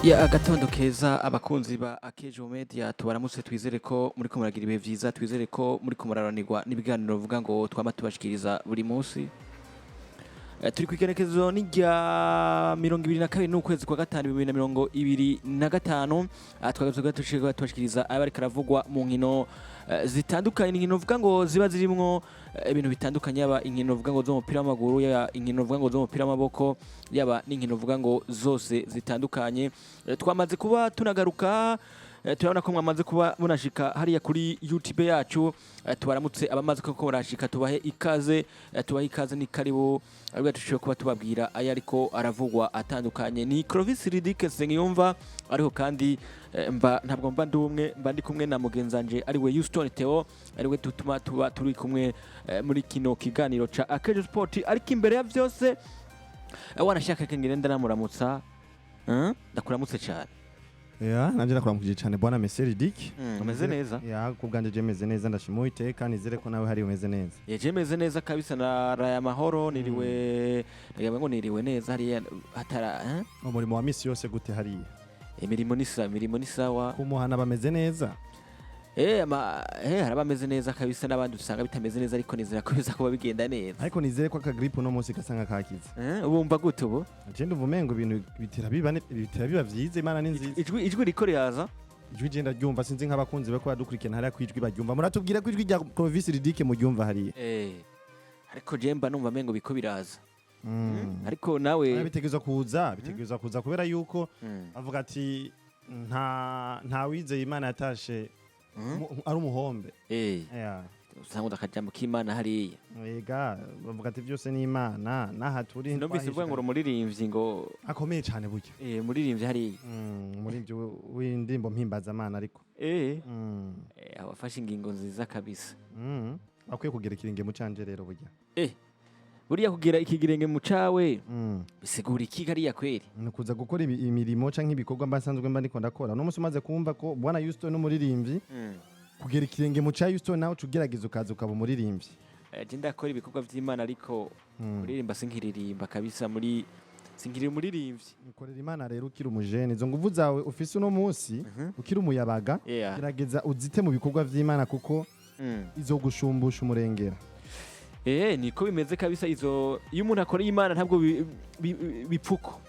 Ya agatondo keza, abakunzi ba Akejo Media, tubaramutse. Twizere ko muri ko muragira ibihe vyiza, twizere ko muri ko muraranirwa n'ibiganiro vuga ngo twama tubashikiriza buri munsi. Turi ku igenekerezo n'irya 22 n'ukwezi kwa gatanu 2025. Twagarutswe tushika tubashikiriza aba ariko aravugwa mu nkino zitandukanye. Ni inkino vuga ngo ziba zirimwo ibintu bitandukanye, yaba inkino vuga ngo z'umupira w'amaguru, yaba inkino vuga ngo z'umupira w'amaboko, yaba n'inkino vuga ngo zose zitandukanye. Twamaze kuba tunagaruka, turabona ko mwamaze kuba munashika hariya kuri YouTube yacu. Tubaramutse abamaze ko murashika, tubahe ikaze, tubahe ikaze, ni karibu. Ariko dushobora kuba tubabwira ayo ariko aravugwa atandukanye. Ni Clovis Ridike Sengiyumva, ariko kandi mba ntabwo mba ndi umwe, mba ndi kumwe na mugenzanje ariwe Houston Theo, ariwe tutuma tuba turi kumwe muri kino kiganiro ca Akejo Sport. Ariko imbere ya vyose, wanashaka kengere ndanamuramutsa. Ndakuramutse cyane. Ya, nanje ndakuramukije cyane, bwana Meseri Dick. Umeze neza? Ya, ku bwanje je meze neza, ndashima Uwiteka, nizere ko nawe hari umeze neza. Yeje, meze neza kabisa, naraye amahoro, niriwe ndagira ngo niriwe neza hariya hatara, eh? Umurimo wa misi yose gute hariya? Imirimo ni sawa. Kumuhana bameze neza? Hari abameze neza kabisa n'abandi usanga bitameze neza, ariko nizera ko biza kuba bigenda neza. Ariko nizere ko akagripe uno munsi gasa nk'akakize. Ubumva gute ubu? Je ndumva umengo ibintu bitera biba vyiza, Imana ni nziza. Ijwi riko riraza. Ijwi je ndaryumva, sinzi nk'abakunzi bako badukurikirana hariya kwijwi baryumva. Muratubwira ko ijwi rya Clovis Ridike muryumva hariya. Ariko je mba numva mengo biko biraza. Ariko nawe Oya, bitegerezwa kuza kubera yuko avuga ati nta wizeye Imana yatashe ari umuhombe. Yeah. Usanga udakajambo k'Imana hariya. Ega bavuga ati byose ni Imana, n'aha turi. Numvise uvuga ngo uri umuririmbyi ngo Akomeye cyane burya. Umuririmbyi hariya. Umuririmbyi w'indirimbo mpimbazamana ariko. Abafashe ingingo nziza kabisa. Akwiye kugira ikirenge mu canje rero burya. Buriya kugira ikigirenge mu cawe bisigura iki hariya kweri? Ni ukuza gukora imirimo canke ibikorwa mba nsanzwe mba ndiko ndakora. Uno munsi umaze kumva ko bwana Houston n'umuririmbyi, kugera ikirenge mu ca Houston, nawe uca ugerageza ukaza ukaba umuririmbyi. Je ndakora ibikorwa vy'Imana, ariko kuririmba sinkiririmba kabisa, muri sinkiri umuririmbyi. Ukorera Imana rero ukiri umujene, izo nguvu zawe ufise uno munsi ukiri umuyabaga, gerageza uzite mu bikorwa vy'Imana kuko izogushumbusha umurengera. Niko bimeze kabisa. Izo iyo umuntu akoreye Imana ntabwo bipfuko.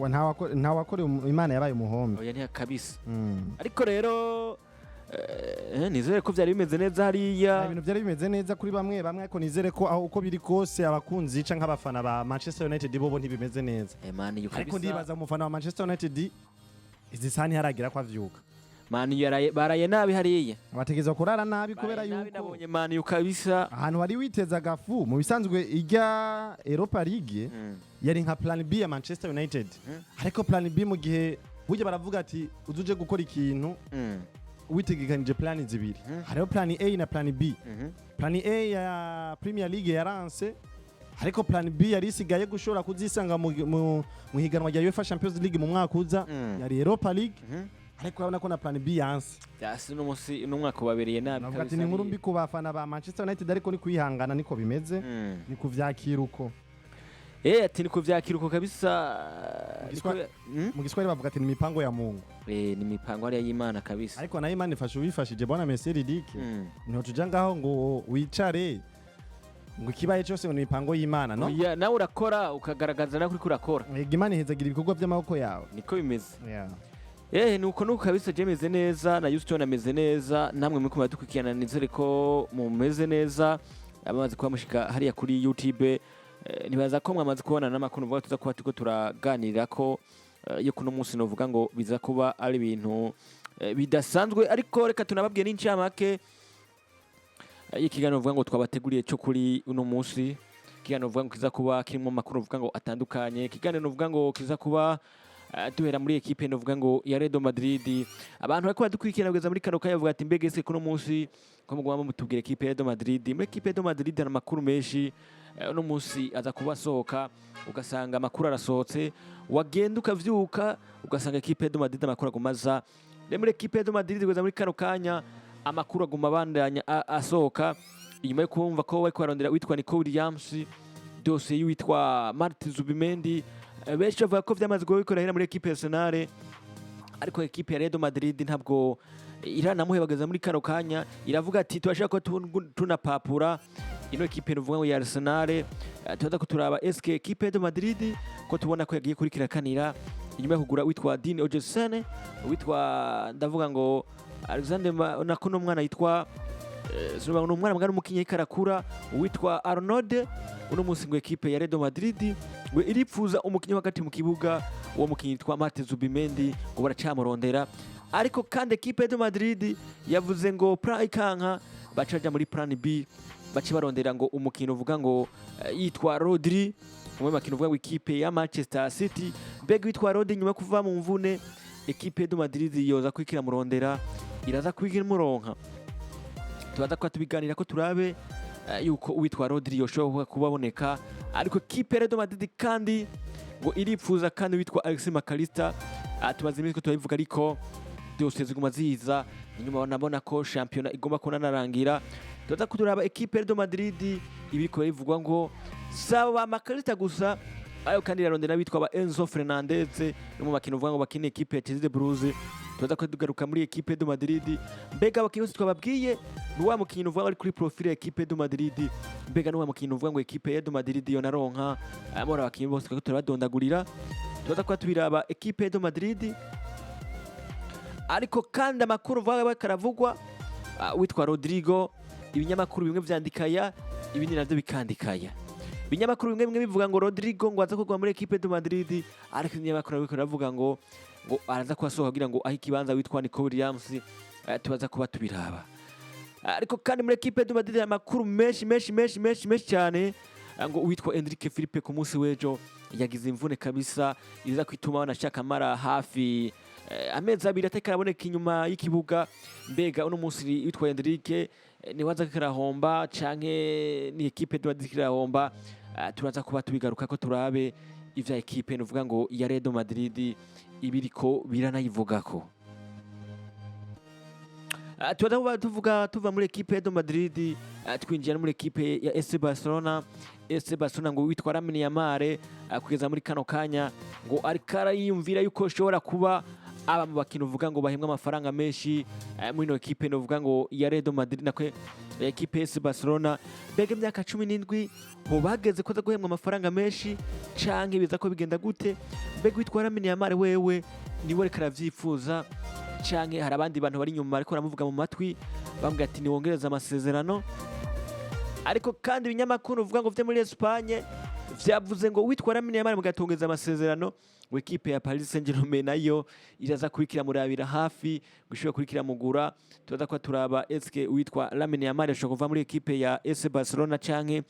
Nta wakoreye Imana yabaye umuhombe. Oya, ntiya kabisa. Ariko rero nizere ko byari bimeze neza hariya. Ibintu byari bimeze neza kuri bamwe bamwe, ariko nizere ko aho uko biri kose abakunzi canke abafana ba Manchester United bobo ntibimeze neza. Man U Ariko kabisa. ndibaza umufana wa Manchester United izi saha ntiharagira ko avyuka. Man U baraye nabi hariya. Bategerezwa kurara nabi kubera Baraye nabi, yuko nabonye Man U kabisa. Ahantu wari witeze agafu mu bisanzwe ijya Europa League yari nka plan B ya Manchester United, ariko plan B mu gihe burya baravuga ati uzuje gukora ikintu witegekanije plan zibiri, hariho plan A na plan B. Plan A ya Premier League yaranse, ariko plan B yari isigaye gushobora kuzisanga mu higanwa rya UEFA Champions League mu mwaka uza yari Europa League, ariko urabona ko na plan B yanse. Byasi n'umunsi n'umwaka ubabereye nabi. Navuga ati Kabisa ni inkuru hariya. mbi ku bafana ba Manchester United, ariko ni kwihangana, niko bimeze, ni kuvyakira uko. Ati ni kuvyakira uko kabisa. Mu Giswahili bavuga ati ni mipango ya Mungu. Ni mipango hariya y'Imana kabisa. Ariko nayo Imana ifasha uwifashije, bwana Messi Dike. Ntuja ngaho ngo wicare ngo ikibaye cyose ngo ni imipango y'Imana, no. Oya, nawe urakora ukagaragaza nawe uriko urakora. Ega Imana ihezagira ibikorwa by'amaboko yawe. Niko bimeze. Yeah. Nuko kabisa, je meze neza na Houston ameze neza, namwe muriko muradukurikirana nizere ko mumeze neza. Abamaze kuba mushika hariya kuri YouTube, nibaza ko mwamaze kubona n'amakuru vuga tuza kuba turiko turaganira ko yo kuno munsi, novuga ngo biza kuba ari ibintu bidasanzwe. Ariko reka tunababwiye n'incamake y'ikiganiro vuga ngo twabateguriye cyo kuri uno munsi. Ikiganiro vuga ngo kiza kuba kirimo amakuru vuga ngo atandukanye, ikiganiro vuga ngo kiza kuba duhera muri ekipe novuga ngo ya Real Madrid. Abantu bariko badukurikirana kugeza muri kano kanya bavuga ati mbega ese kuno munsi ko muguma mutubwira ekipe ya Real Madrid? Muri ekipe ya Real Madrid hari amakuru menshi uno munsi aza kuba asohoka, ugasanga amakuru arasohotse, wagenda ukavyuka ugasanga ekipe ya Real Madrid amakuru aguma aza. Rero muri ekipe ya Real Madrid kugeza muri kano kanya amakuru aguma abandanya asohoka inyuma yo kumva ko bariko barondera witwa Nico Williams, dosiye y'uwitwa Martin Zubimendi. Benshi bavuga ko vyamaze kuba bikorera muri ekipe ya Arsenal. Ariko ekipe ya Real Madrid ntabwo iranamuhebageza muri kano kanya, iravuga ati turashaka ko tunapapura ino ekipe nuvuga ngo ya Arsenal. Tuza kuturaba eske ekipe ya Real Madrid ko tubona ko yagiye kuri kirakanira inyuma yo kugura witwa Dean Huijsen, witwa ndavuga ngo Alexander nako n'umwana yitwa sinumva ngo ni umwana mugari, umukinyi ariko arakura witwa Arnold. Uno munsi ngo ekipe ya Real Madrid ngo iripfuza umukinyi wo hagati mu kibuga, uwo mukinyi yitwa Martin Zubimendi, ngo baracamurondera. Ariko kandi ekipe ya Real Madrid yavuze ngo plan ikanka bacaja muri plan B, bace barondera ngo umukino uvuga ngo yitwa Rodri, umwe makino uvuga ngo ikipe ya Manchester City. Mbega witwa Rodri nyuma yo kuva mu mvune, ekipe ya Real Madrid yoza kwikira murondera, iraza kwigira muronka? Tubaza kuba tubiganira ko turabe yuko uwitwa Rodri yoshobora kubaboneka. Ariko ekipe ya Real Madrid kandi ngo iripfuza kandi witwa Alexis Mac Allister. Tumaze iminsi ko turabivuga, ariko byose ziguma ziza inyuma, nabona ko shampiyona igomba kunanarangira. Tubaza kuturaba ekipe ya Real Madrid ibiriko bivugwa ngo saba ba Mac Allister gusa, ayo kandi irarondera bitwa ba Enzo Fernandez no mu makino uvuga ngo bakine ekipe ya Chelsea Blues. Tubaza ko tugaruka muri ekipe de Madrid. Mbega abakinyi bose twababwiye, ni wa mukinyi uvuga ngo ari kuri profile ya ekipe de Madrid? Mbega ni wa mukinyi uvuga ngo ekipe ya de Madrid yo naronka amora? Abakinyi bose twari turabadondagurira, tubaza kuba tubiraba ekipe de Madrid. Ariko kandi amakuru uvuga karavugwa witwa Rodrigo, ibinyamakuru bimwe vyandikaya, ibindi navyo bikandikaya. Ibinyamakuru bimwe bimwe bivuga ngo Rodrigo ngo aza kugwa muri ekipe de Madrid, ariko ibinyamakuru biriko biravuga ngo araza kuhasohoka kugira ngo ahe ikibanza witwa Nico Williams. Tubaza kuba tubiraba. Ariko kandi muri ekipe de Madrid amakuru menshi menshi menshi menshi menshi cyane, ngo uwitwa Endrick Felipe ku munsi w'ejo yagize imvune kabisa iza kwituma banashaka amara hafi amezi 2 atariko araboneka inyuma y'ikibuga. Mbega uno munsi witwa Endrick niwe aza karahomba canke ni ekipe de Madrid kirahomba? Turaza kuba tubigaruka ko turabe ivya ekipe nuvuga ngo ya Real Madrid ibiriko biranayivugako. Tubaza kuba tuvuga tuva muri ekipe ya Real Madrid, twinjira no muri ekipe ya FC Barcelona. FC Barcelona ngo witwa Lamine Yamal, kugeza muri kano kanya ngo ariko arayiyumvira yuko ishobora kuba aba mu bakino uvuga ngo bahembwa amafaranga menshi muri ino ekipe novuga ngo ya Real Madrid, nakwe ekipe ya FC Barcelona. Mbega imyaka 17 ho bageze ko aza guhembwa amafaranga menshi, canke biza ko bigenda gute? Mbega witwa Lamine Yamal wewe niwe ariko aravyifuza, canke hari abandi bantu bari inyuma ariko baramuvuga mu matwi bambwira ati niwongereze amasezerano? Ariko kandi ibinyamakuru uvuga ngo vyo muri Espagne vyavuze ngo witwa Lamine Yamal mugatongeza amasezerano, ngo ekipe ya Paris Saint-Germain nayo iraza kurikira murabira hafi ngo ishobora kurikira mugura. Turaza kuba turaba eske witwa Lamine Yamal ashobora kuva muri ekipe ya FC Barcelona, canke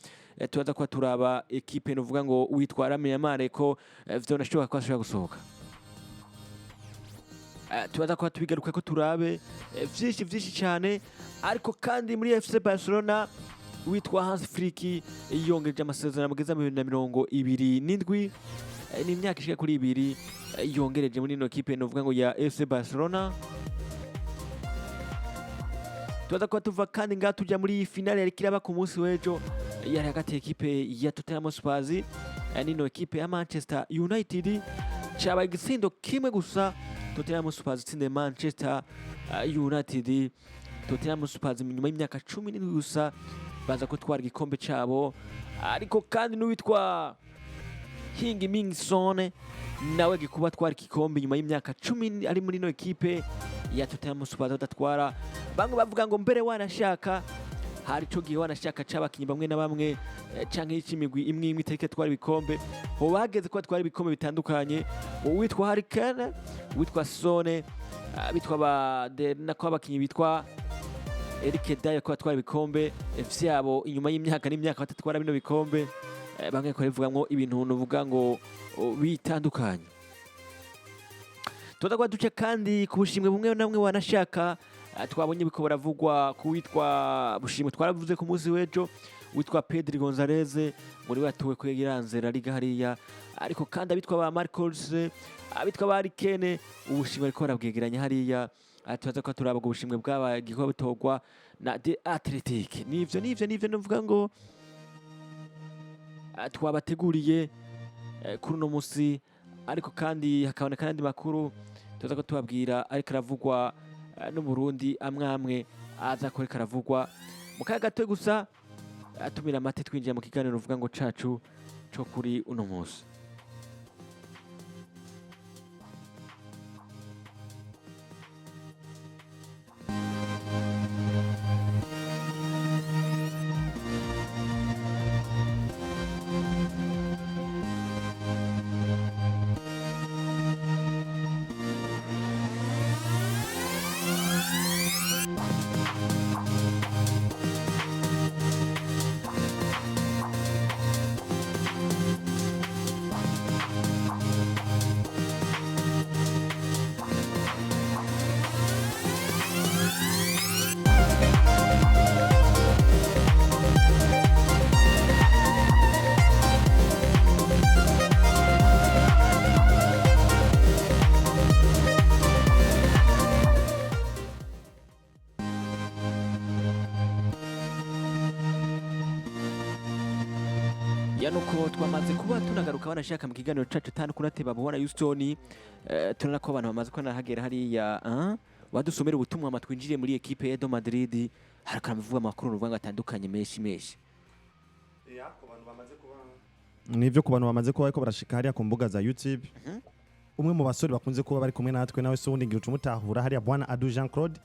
turaza kuba turaba ekipe nuvuga ngo witwa Lamine Yamal ko vyonashoboka ko ashobora gusohoka. Turaza kuba tubigaruka ko turabe vyinshi vyinshi cyane. Ariko kandi muri FC Barcelona witwa Hans Flick yongeje amasezerano mugeza mu 2027, ni imyaka ishika kuri 2 yongereje muri ino kipe novuga ngo ya FC Barcelona. Tubaza kuba tuva kandi ngaha tujya muri finale yariko iraba ku munsi w'ejo, yari hagati y'ekipe ya Tottenham Hotspur n'ino ekipe ya Manchester United. Cabaye igitsindo kimwe gusa, Tottenham Hotspur itsinze Manchester United. Tottenham Hotspur nyuma y'imyaka 17 gusa baza gutwara igikombe cabo. Ariko kandi n'uwitwa Heung-min Son nawe gikuba atwara igikombe nyuma y'imyaka 10 ari muri ino ekipe ya Tottenham Hotspur adatwara. Bamwe bavuga ngo mbere wanashaka hari ico gihe wanashaka c'abakinyi bamwe na bamwe canke c'imigwi imwe imwe itariko itwara ibikombe, ho bageze ko batwara ibikombe bitandukanye, uwitwa Harry Kane, uwitwa Son, bitwa ba nako abakinyi bitwa Eric Dier ko batwara ibikombe vyabo inyuma y'imyaka n'imyaka batatwara bino bikombe. Bamwe ko bivugamwo ibintu nuvuga ngo bitandukanye. Tuza kuba duce kandi ku bushimwe bumwe na bumwe wanashaka twabonye biko baravugwa ku witwa bushimwe twaravuze ku munsi w'ejo, witwa Pedri Gonzalez ngo niwe yatowe ko yagiranze La Liga hariya. Ariko kandi abitwa ba Marcos, abitwa ba Harry Kane, ubushimwe ariko barabwegeranya hariya. Tubaza ko turaba ubwo bushimwe bwabaye gikorwa butorwa na The Athletic. Nivyo nuvuga ngo twabateguriye kuri uno musi. Ariko kandi hakaboneka n'andi makuru. Tuza ko tubabwira ariko aravugwa no Burundi amwe amwe aza ko ariko aravugwa mu kanya gato gusa, atumira amate twinjiye mu kiganiro uvuga ngo cacu co kuri uno munsi. Ya, nuko twamaze kuba tunagaruka banashaka mu kiganiro cacu tanu kunateba bubona Houston. Turabona ko abantu bamaze ko nahagera hariya, badusomera ubutumwa ama twinjiriye muri equipe ya Real Madrid, harakaravuga amakuru uvuga ngo atandukanye menshi menshi. Nivyo, ku bantu bamaze kuba bariko barashika hariya ku mbuga za YouTube, umwe mu basore bakunze kuba bari kumwe natwe nawe se wundi ngira ucumutahura hariya, bwana Adu Jean Claude,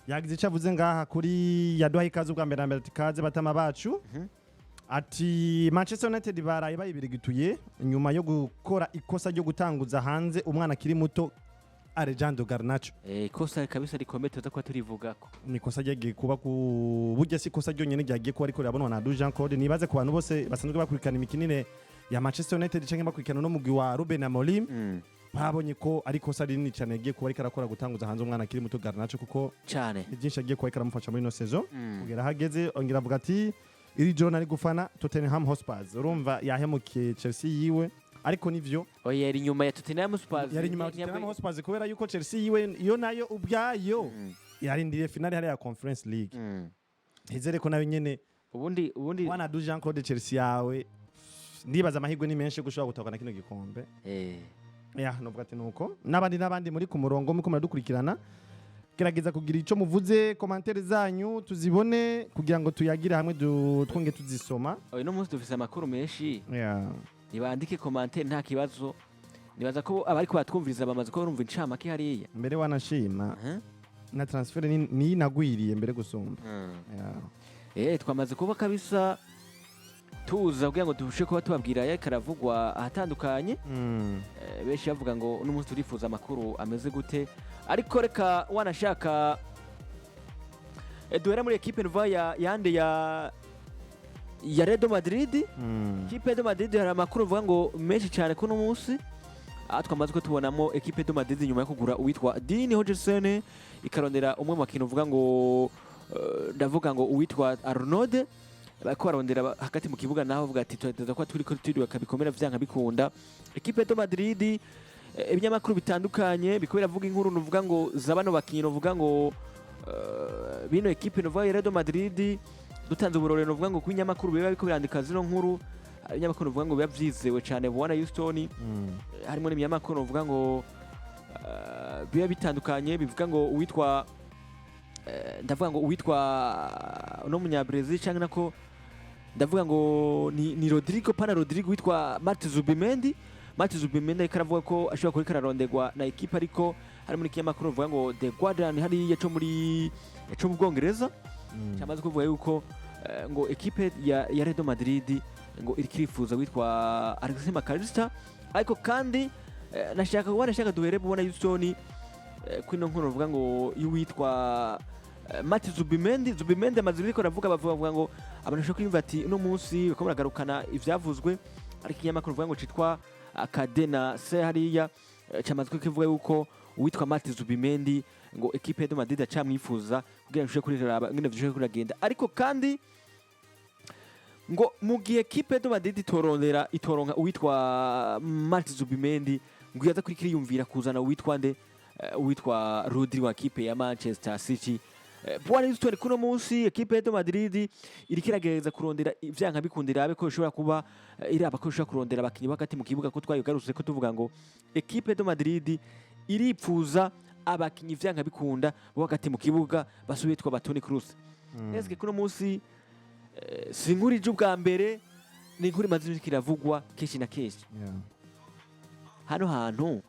yagize icyo avuze ngaha kuri yaduhaye ikaze ubwa mbere na mbere, ati kaze batama bacu. Ati Manchester United baraye bayibirigituye nyuma yo gukora ikosa ryo gutanguza hanze umwana akiri muto Alejandro Garnacho. Ikosa kabisa rikomeye tuza kuba turivugako. Ni ikosa ryagiye kuba ku burya si ikosa ryonyine ryagiye kuba ariko rirabonwa na Adu Jean Claude. Nibaze ku bantu bose basanzwe bakurikirana imikinire ya Manchester United canke bakurikirana no mugwi wa Ruben Amorim, babonye ko ari ikosa rinini cyane yagiye kuba ariko arakora gutanguza hanze umwana akiri muto Garnacho, kuko cane ni byinshi agiye kuba ariko aramufasha muri ino saison kugera ahageze. Ongera avuga ati iri joro nari gufana Tottenham Hotspur. Urumva yahemukiye Chelsea yiwe, ariko nivyo. Oya, yari inyuma ya Tottenham Hotspur. Yari inyuma ya Tottenham Hotspur kubera yuko Chelsea yiwe yo nayo ubwayo yarindiriye finale hariya ya Conference League. Nizere ko nayo nyene Ubundi wana du Jean Claude, Chelsea yawe ndibaza amahirwe ni menshi yo gushobora gutahukana kino gikombe. Ya, novuga ati nuko n'abandi n'abandi muri ku murongo muriko muradukurikirana, gerageza kugira ico muvuze, commentaires zanyu tuzibone kugira ngo tuyagire hamwe, twonge tuzisoma. Uyu munsi dufise amakuru menshi. Nibandike commentaire, nta kibazo. Nibaza ko abariko batwumviriza bamaze ko barumva incamake hariya. Mbere wanashima na transfert ni nagwiriye mbere gusumba. Twamaze kuba kabisa tuza kugira ngo tubashe kuba tubabwira yariko aravugwa ahatandukanye. Benshi bavuga ngo uno munsi turifuza amakuru ameze gute, ariko reka wanashaka duhera muri ekipe nuva ya yande ya Real Madrid. Ekipe de Madrid hari amakuru uvuga ngo menshi cyane kuno munsi, aha twamaze ko tubonamo ekipe de Madrid nyuma yo kugura uwitwa Dean Huijsen, ikarondera umwe mu bakinnyi uvuga ngo ndavuga ngo uwitwa Arnold, bariko barondera hagati mu kibuga, naho bavuga ati turateza kuba turiko turiruka bikomera vyanka bikunda. Ekipe de Madrid, ibinyamakuru bitandukanye biko biravuga inkuru nuvuga ngo za bano bakinnyi, nuvuga ngo bino ekipe nuvuga ya Real Madrid. Dutanze uburorero nuvuga ngo ku binyamakuru biba biriko birandika zino nkuru, hari ibinyamakuru nuvuga ngo biba vyizewe cane bwana Houston. Harimo n'ibinyamakuru nuvuga ngo biba bitandukanye bivuga ngo uwitwa ndavuga ngo uwitwa uno munyabrazil, canke nako ndavuga ngo ni Rodrigo pana Rodrigo, witwa Martin Zubimendi. Martin Zubimendi ariko aravuga ko ashobora kuba ariko ararondegwa na ekipe, ariko harimo n'ikinyamakuru bavuga ngo The Guardian hariya co muri co mu Bwongereza, cyamaze kuvuga yuko ngo ekipe ya Real Madrid ngo iriko irifuza witwa Alexis McAllister. Ariko kandi nashaka kuba nashaka duhere bubona Houston, kwino nkuru bavuga ngo y'uwitwa Martin Zubimendi. Zubimendi amaze ibiriko aravuga, bavuga ngo abantu bashobora kwiyumva ati uno munsi bariko baragarukana ivyavuzwe, ariko ikinyamakuru bavuga ngo citwa Cadena Se hariya camaze kukivuga yuko uwitwa Martin Zubimendi ngo ekipe ya Real Madrid acamwifuza kugira ngo ishobore kuriraba ingene vyishobore kuragenda. Ariko kandi ngo mu gihe ekipe ya Real Madrid itorondera itoronka uwitwa Martin Zubimendi, ngo yaza kuri kiriyumvira kuzana uwitwa nde, uwitwa Rodri wa ekipe ya Manchester City. Bwana Houston, kuno munsi ekipe ya Real Madrid iriko iragerageza kurondera ivyanka bikundira abe ko ishobora kuba iraba ko ishobora kurondera abakinyi bo hagati mu kibuga, ko twayigarutse ko tuvuga ngo ekipe ya Real Madrid Iripfuza abakinyi vyanka bikunda bo hagati mu kibuga basubitwa ba Toni Kroos. Eske kuno munsi si inkuru ije ubwa mbere, ni inkuru imaze iminsi iravugwa kenshi na kenshi. Hano hantu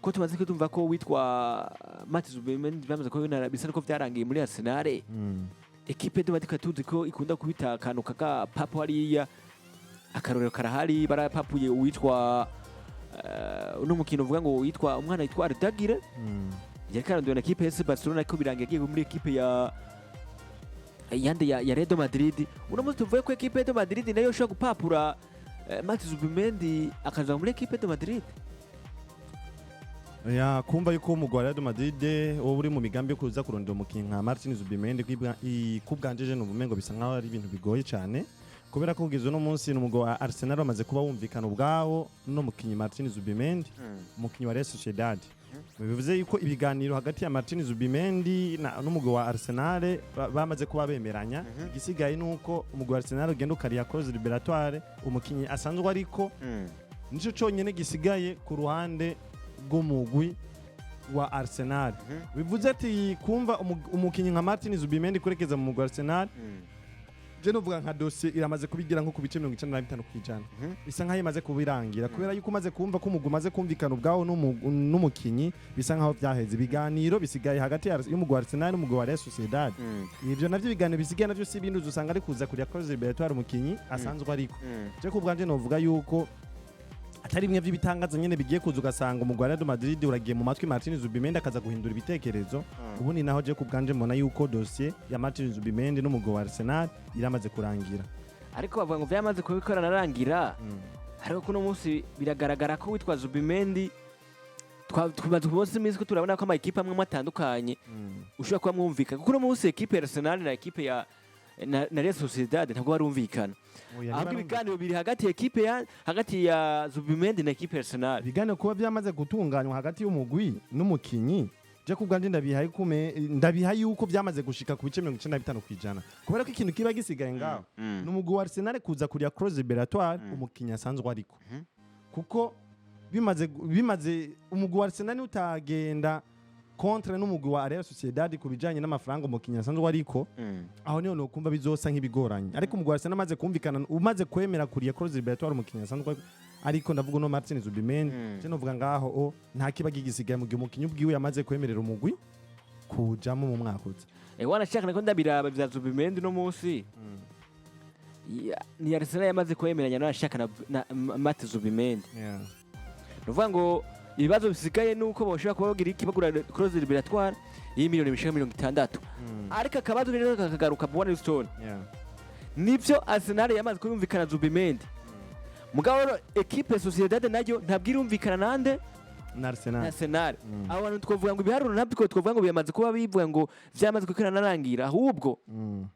ko tumaze kutumva ko witwa Martin Zubimendi bamaze ko bisa nuko vyarangiye muri Arsenal, ekipe tuba tuzi ko ikunda kubita akantu kaka papo hariya, akarorero karahari, barapapuye uwitwa uno mukino uvuga ngo witwa umwana yitwa Arda Güler, yari karanduwe na ekipe ya FC Barcelona, ariko birangiye agiye muri ekipe ya yande ya Real Madrid. Uno munsi tuvuye ko ekipe ya Real Madrid nayo ishobora gupapura Martin Zubimendi akaza muri ekipe ya Madrid. Ya, kumva yuko umugwi wa Real Madrid wowe uri mu migambi yo kuza kurondera umukinyi nka Martin Zubimendi, kubwanje je numva umengo bisa nkaho ari ibintu bigoye cyane, kubera ko kugeza uno munsi n'umugwi wa Arsenal bamaze kuba wumvikana ubwawo no mukinyi Martin Zubimendi, umukinyi wa Real Sociedad. Bivuze yuko ibiganiro hagati ya Martin Zubimendi n'umugwi wa Arsenal bamaze kuba bemeranya. Igisigaye nuko umugwi wa Arsenal ugenda ukariha clause libératoire umukinyi asanzwe, ariko nico conyene gisigaye ku ruhande rw'umugwi wa Arsenal. Bivuze ati kumva umukinyi nka Martin Zubimendi kurekeza mu mugwi wa Arsenal, je novuga nka dossier iramaze kubigira nko ku bice 95%, bisa nkaho imaze kubirangira, kubera yuko umaze kumva ko umugwi umaze kumvikana ubwawo n'umukinyi, bisa nkaho vyaheze. Ibiganiro bisigaye hagati y'umugwi wa Arsenal n'umugwi wa Real Sociedad. Ivyo navyo ibiganiro bisigaye navyo si ibindi, uzosanga ari kuza kuriya clause libératoire umukinyi asanzwe, ariko je ku bwanje novuga yuko atari bimwe by'ibitangaza nyene bigiye kuza, ugasanga umugwi wa Real Madrid uragiye mu matwi Martin Zubimendi akaza guhindura ibitekerezo. Ubundi naho je ku bwanje mbona yuko dossier ya Martin Zubimendi n'umugwi wa Arsenal iramaze kurangira. Ariko bavuga ngo vyamaze kubikora narangira, ariko kuno munsi biragaragara ko witwa Zubimendi tumaze kubona iminsi ko turabona ko ama ekipe amwe amwe atandukanye ushobora kuba mwumvikana, kuko uno munsi ekipe ya Arsenal na ekipe ya na Real Sociedad ntabwo barumvikana. Oya, ahubwo ntibarumvikana. Ibiganiro biri hagati ya ekipe ya hagati ya Zubimendi na ekipe ya Arsenal. Ibiganiro kuba byamaze gutunganywa hagati y'umugwi n'umukinyi, je ku bwanje ndabiha kume ndabiha yuko byamaze gushika ku bice 95%, kubera ko ikintu kiba gisigaye ngaho ni umugwi wa Arsenal kuza kuriya clause libératoire umukinyi asanzwe, ariko kuko bimaze umugwi wa Arsenal utagenda contre n'umugwi wa Real Sociedad ku bijanye n'amafaranga umukinyi asanzwe, ariko aho niho nokumva bizosa nk'ibigoranye. Ariko umugwi wa Arsenal amaze kumvikana, umaze kwemera kuriya clause libératoire umukinyi asanzwe, ariko ndavuga uno Martin Zubimendi, je novuga ngaho o nta kiba gigisigaye mu gihe umukinyi ubwiwe yamaze kwemerera umugwi kujamo mu mwaka uza. Wanashaka nako ndabiraba vya Zubimendi no munsi. Ni Arsenal yamaze kwemeranya n'abashaka na Martin Zubimendi. Nuvuga ngo ibibazo bisigaye nuko boshobora kuba bagira iki, bagura clause libératoire y'imiliyoni bishika 60, ariko akabazo rero kakagaruka, Bwana Stone. Nivyo, Arsenal yamaze kuyumvikana Zubimendi, mugabo rero equipe Sociedad nayo ntabwo irumvikana nande? Na Na Arsenal. Arsenal. Abo bantu twavuga ngo ibiharuro ntabwo twavuga ngo byamaze kuba bivuga ngo vyamaze kukorana narangira, ahubwo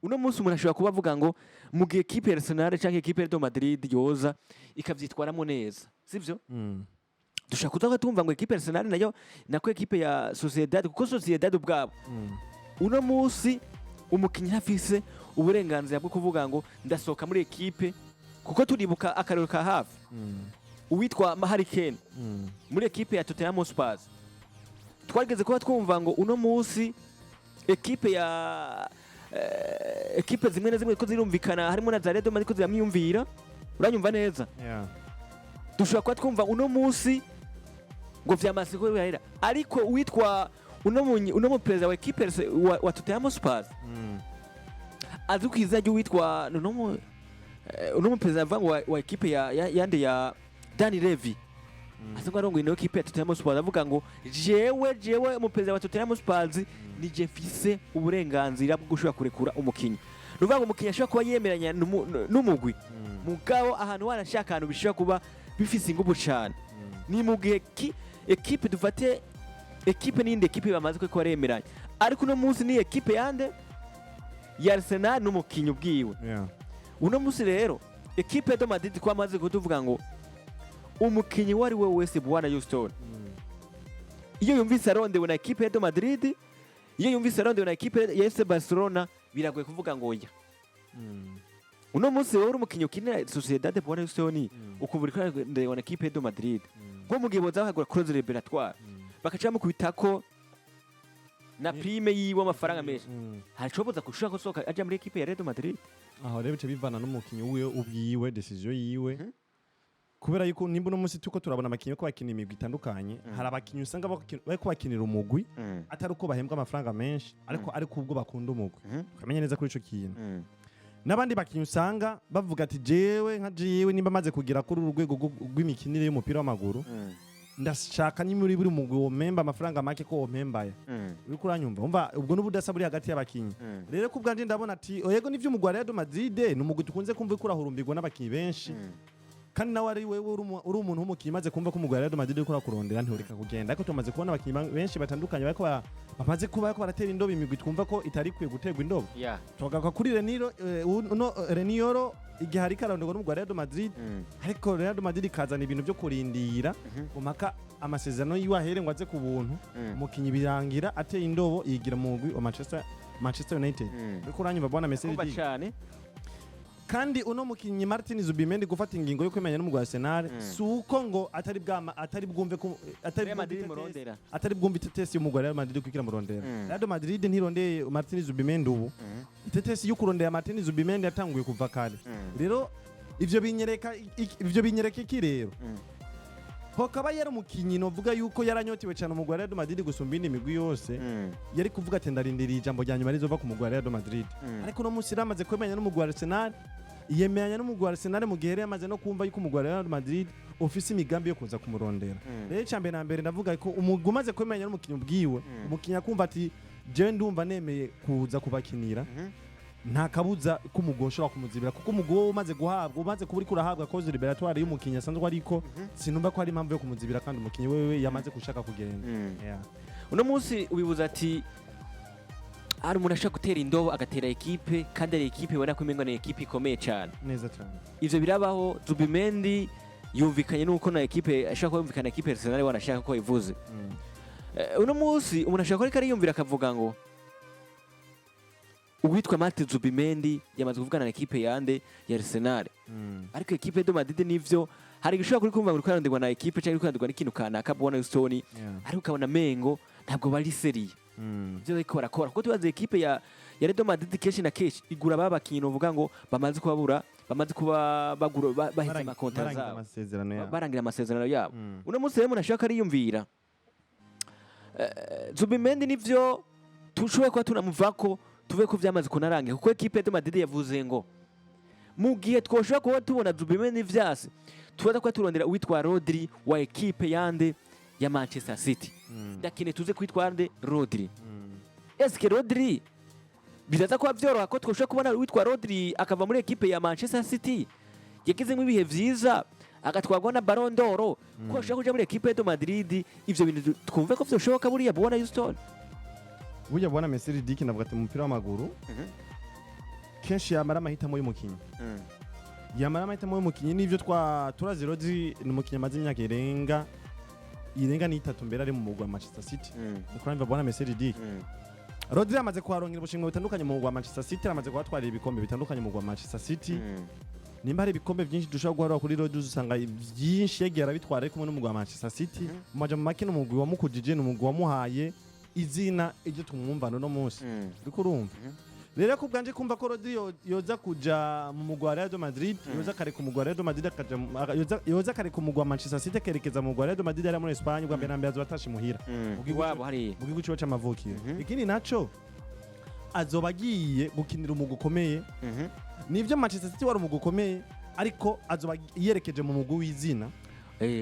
uno munsi umuntu ashobora kuba avuga ngo mu gihe equipe ya Arsenal canke equipe ya Real Madrid yoza ikavyitwaramo neza, sivyo? Dushobora kuza tumva ngo equipe ya Arsenal nayo nako equipe ya Sociedad, kuko Sociedad ubwabo uno munsi umukinyi ntafise uburenganzira bwo kuvuga ngo ndasohoka muri ekipe, kuko turibuka akarero ka hafi, uwitwa Harry Kane muri ekipe ya Tottenham Hotspur. Twarigeze kuba twumva ngo uno munsi ekipe ya ekipe zimwe na zimwe ko zirumvikana, harimo na za Real Madrid ko ziramwiyumvira, uranyumva neza? Yeah. Dushobora kuba twumva uno munsi ngo vyamaze kuba birahera, ariko uwitwa uno mu perezida wa ekipe wa Tottenham Hotspur azwi ku izina ry'uwitwa uno mu perezida avuga ngo wa ekipe ya yande ya Dani Levy, asanzwe arongoye ino ekipe ya Tottenham Hotspur, avuga ngo jewe mu perezida wa Tottenham Hotspur nije mfise uburenganzira bwo gushobora kurekura umukinyi. Ni ukuvuga ngo umukinyi ashobora kuba yemeranya n'umugwi, mugabo ahantu wanashaka ahantu bishobora kuba bifise ingubu cane ni mu gihe ki ekipe, dufate ekipe n'iyindi ekipe bamaze ko baremeranya, ariko uno munsi ni ekipe yande ya Arsenal n'umukinyi ubwiwe. Uno munsi rero ekipe de Madrid ko amaze kutuvuga ngo umukinyi uwo ari we wese, bwana Houston, iyo yumvise arondewe na ekipe de Madrid, iyo yumvise arondewe na ekipe ya FC Barcelona, biragoye kuvuga ngo oya. Uno munsi wowe uri umukinyi ukinira Sociedad, bwana Houston, ukumva uriko arondewe na ekipe de Madrid, nko mu gihe boza bakagura clause libératoire. Bakaca bamukubitako na prime yiwe, amafaranga menshi, haracoboza gushobora gusohoka aja muri ekipe ya Real Madrid. Aho rero bice bivana n'umukinyi wiwe ubwiwe, décision yiwe, kubera yuko nimba uno munsi tuko turabona abakinyi ko bakina imigwi itandukanye, hari abakinyi usanga bariko bakinira umugwi atari uko bahembwa amafaranga menshi, ariko ubwo bakunda umugwi. Ukamenya neza kuri ico kintu. N'abandi bakinyi usanga bavuga ati: "Jewe nka jewe, nimba maze kugera kuri uru rwego rw'imikinire y'umupira w'amaguru, ndashaka ni muri buri mugwi wompemba amafaranga make ko wompembaya." Uriko uranyumva? Umva, ubwo n'ubudasa buri hagati y'abakinyi. Rero ku bwanje ndabona ati yego, nivyo, umugwi wa Real Madrid ni umugwi dukunze kumva ko urahurumbirwa n'abakinyi benshi, kandi nawe ari wewe uri umuntu w'umukinyi, maze kumva ko umugwi wa Real Madrid uriko urakurondera, ntiureka kugenda. Ariko tumaze kubona abakinyi benshi batandukanye bariko bamaze kuba bariko baratera indobo imigwi twumva ko itari ikwiye guterwa indobo. Tugaruka kuri Reniro, uno Leny Yoro, igihe hariko aronderwa n'umugwi wa Real Madrid, ariko Real Madrid ikazana ibintu byo kurindira mpaka amasezerano yiwe ahere ngo aze ku buntu. Umukinyi birangira ateye indobo, yigira mu mugwi wa Manchester United. Uriko uranyumva, bwana Kumva Messi? Cane. Kandi uno mukinyi Martin Zubimendi gufata ingingo yo kwemenya n'umugwi wa Arsenal, si uko ngo atari bwama atari bwumve ko atari Real bwumve Madrid itetesi murondera. Atari bwumve itetesi y'umugwi wa Real Madrid kugira murondera. Real Madrid ntirondeye Martin Zubimendi ubu. Itetesi yo kurondera Martin Zubimendi yatanguye kuva kare. Rero ivyo binyereka iki rero? Hakaba yari umukinyi novuga yuko yaranyotewe cyane umugwi wa Real Madrid gusumba indi migwi yose, yari kuvuga ati: "Ndarindiriye ijambo rya nyuma rizova ku mugwi wa Real Madrid." Ariko uno munsi yaramaze kwemeranya n'umugwi wa Arsenal, yemeranya n'umugwi wa Arsenal mu gihe yari yamaze no kumva yuko umugwi wa Real Madrid ufise imigambi yo kuza kumurondera. Rero icya mbere na mbere, ndavuga ko umugwi umaze kwemeranya n'umukinyi ubwiwe, umukinyi akumva ati: "Jewe ndumva nemeye kuza kubakinira," nta kabuza ko umugwi ushobora kumuzibira, kuko umugwi wowe umaze guhabwa, umaze kuba uriko urahabwa clause libératoire y'umukinyi asanzwe, ariko sinumva ko hari impamvu yo kumuzibira kandi umukinyi wewe yamaze gushaka kugenda. Yeah. Uno munsi ubibuza ati hari umuntu ashobora gutera indobo agatera ekipe, kandi ari ekipe ubona ko umengo ni ekipe ikomeye cyane. Neza cyane. Ivyo birabaho. Zubimendi yumvikanye nuko na ekipe ashobora kuba yumvikana ekipe Arsenal, wanashaka ko ivuze. Uno munsi umuntu ashobora kuba ariko ariyumvira akavuga ngo uwitwa Martin Zubimendi yamaze kuvugana na ekipe yande ya Arsenal, ariko ekipe de Madrid nivyo, hari igishobora kuri kumva ngo uriko aronderwa na ekipe cyangwa uriko aronderwa n'ikintu kanaka, Bona Stone, ariko ukabona mengo ntabwo bari sérieux ibyo bariko barakora, kuko tubaze ekipe ya Real Madrid kenshi na kenshi igura ba bakinyi uvuga ngo bamaze kubabura, bamaze kuba bagura baheze amakontra Barangiza zabo. Amasezerano yabo. Barangira amasezerano yabo. Uno munsi rero umuntu ashobora ariyumvira, Zubimendi nivyo, tushoboye kuba tunamuvako, tuve ko vyamaze kunarangira, kuko ekipe de Madrid yavuze ngo mu gihe twoshobora kuba tubona Zubimendi vyase, tubaza kuba turondera uwitwa Rodri wa ekipe yande ya Manchester City. Ndakeneye tuze kwitwa nde? Rodri. Eske Rodri biraza kuba vyoroha ko twoshobora kubona uwitwa Rodri akava muri ekipe ya Manchester City yagizemo ibihe vyiza, agatwarwa na Ballon d'Or, ko ashobora kuja muri ekipe de Madrid? Ivyo bintu twumve ko vyoshoboka buriya, Bwana Houston? Burya, bwana Messi Riddick, navuga ati mu mupira w'amaguru kenshi yamara amahitamo y'umukinyi, yamara amahitamo y'umukinyi. N'ivyo twa turazi, Rodri ni umukinyi amaze imyaka irenga n'itatu mbere ari mu mugwi wa Manchester City. Niko urumva, bwana Messi Riddick? Rodri amaze kuharonkera ubushimwe butandukanye mu mugwi wa Manchester City, amaze kuhatwarira ibikombe bitandukanye mu mugwi wa Manchester City. Nimba hari ibikombe byinshi dushobora guharura kuri Rodri, usanga byinshi yagiye arabitwara ari kumwe n'umugwi wa Manchester City. Mu majambo make, ni umugwi wamukujije, ni umugwi wamuhaye izina iryo tumwumvana uno munsi. Uriko urumva? Rero ku bwanje, kumva ko Rodri yoza kuja mu mugwi wa Real Madrid, yoza akareka umugwi wa Real Madrid akaja yoza akareka umugwi wa Manchester City akerekeza mu mugwi wa Real Madrid ari muri Espagne, ubwa mbere na mbere azoba atashe imuhira mu gihugu Iwabo hariya. Mu gihugu ciwe c'amavukiro. Ikindi naco, azoba agiye gukinira umugwi ukomeye. Nivyo, Manchester City wari umugwi ukomeye, ariko azoba yerekeje mu mugwi w'izina.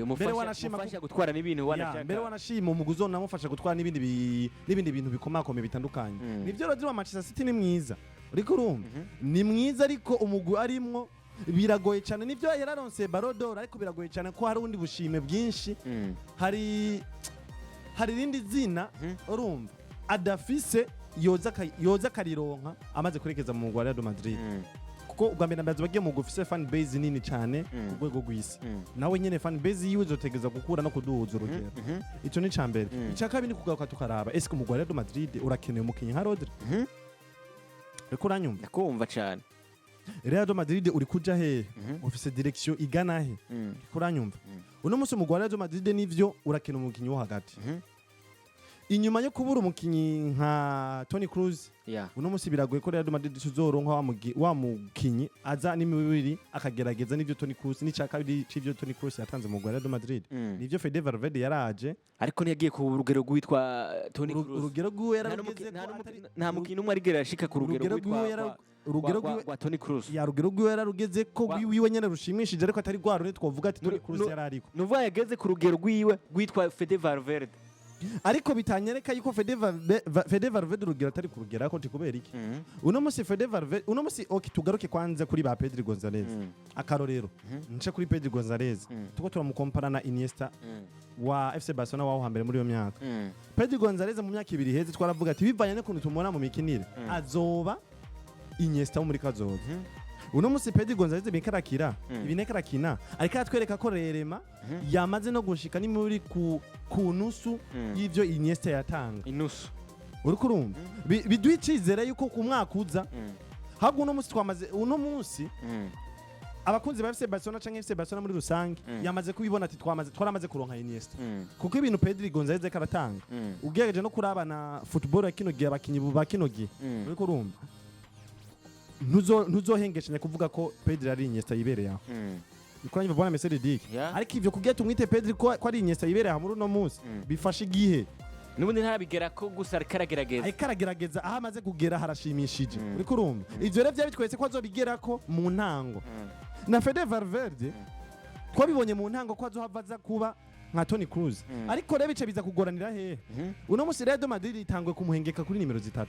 Umufasha Wanashima umufasha gutwara n'ibintu Ya, wanashaka. mbere wanashima umugwi uzonamufasha gutwara n'ibindi bintu bikomakomeye bitandukanye. Nivyo, Rodri wa Manchester City ni mwiza, uriko urumva? Ni mwiza, ariko umugwi arimwo biragoye cyane. Nivyo, yararonse Ballon d'Or, ariko biragoye cyane ko hari ubundi bushime bwinshi, hari irindi zina, urumva, adafise, yoza akarironka amaze kwerekeza mu mugwi wa Real Madrid, kuko ubwa mbere na mbere azoba agiye mu mugwi ufise fan base nini cyane ku rwego rw'isi. Nawe nyene fan base yiwe izotegeza gukura no kuduhuza urugero. Ico ni ica mbere. Ica kabiri ni kugaruka tukaraba: ese umugwi wa Real Madrid urakeneye umukinyi nka Rodri? Uriko uranyumva? Ndakumva cane. Real Madrid uri kuja hehe? Ufise direction igana he? Uriko uranyumva? Uno munsi umugwi wa Real Madrid, nivyo, urakeneye umukinyi wo hagati. Inyuma yo kubura umukinyi nka Toni Kroos, uno munsi biragoye ko Real Madrid tuzoronka wa mukinyi aza n'imibiri akagerageza n'ivyo Toni Kroos, n'ica kabiri c'ivyo Toni Kroos yatanze mu Real Madrid. Nivyo, Fede Valverde yaraje. Ariko ntiyagiye ku rugero rwitwa Toni Kroos. Urugero rwiwe Nta yararugeze ko nta mukinyi umwe arigera ashika ku rugero urugero rwitwa rwiwe urugero rwiwe rwa Toni Kroos. Ya, rugero rwiwe yararugeze ko wiwe nyene rushimishije, ariko atari rwa rundi twovuga ati Toni Kroos yarariko. Nuvuga yageze ku rugero rwiwe rwitwa Fede Valverde. Ariko bitanyereka yuko Fede Valverde urugero atari kurugera ko kubera iki? Uno munsi Fede Valverde, uno munsi, okay, tugaruke kwanza kuri ba Pedri Gonzalez. Akarorero nce kuri Pedri Gonzalez, tuko turamukompara na Iniesta wa FC Barcelona waho hambere muri iyo myaka. Pedri Gonzalez mu myaka 2 iheze twaravuga ati bivanye n'ukuntu tumubona mu mikinire, azoba Iniesta wo muri kazoza. Uno munsi Pedri Gonzalez bikarakira ibinekarakina, ariko aratwereka ko rerema yamaze no gushika ni muri ku nusu y'ivyo Iniesta yatanga. Inusu. Uriko urumva, biduha icizere yuko ku mwaka uza, ahubwo uno munsi twamaze, uno munsi abakunzi ba FC Barcelona canke FC Barcelona muri rusange yamaze kubibona ati twaramaze kuronka Iniesta, kuko ibintu Pedri Gonzalez ariko aratanga, ugerageje no kuraba na football ya kino gihe, abakinyi ba kino gihe, uriko urumva, ntuzohengeshanya kuvuga ko Pedri ari Iniesta yibereye aho. Uriko bwana Messi Dick? Yeah. Ariko ivyo kugira tumwite Pedri ko ari Iniesta yibereye aho muri uno munsi, bifashe igihe. N'ubundi ntarabigera ko, gusa ariko aragerageza. Ariko aragerageza, aho amaze kugera harashimishije. Uriko urumva, ivyo rero vyabitweretse ko azobigerako mu ntango. Na Fede Valverde twabibonye mu ntango ko azohava aza kuba nka Toni Kroos. Ariko rero bice biza kugoranira hehe? Uno munsi Real Madrid itanguye kumuhengeka kuri nimero 3,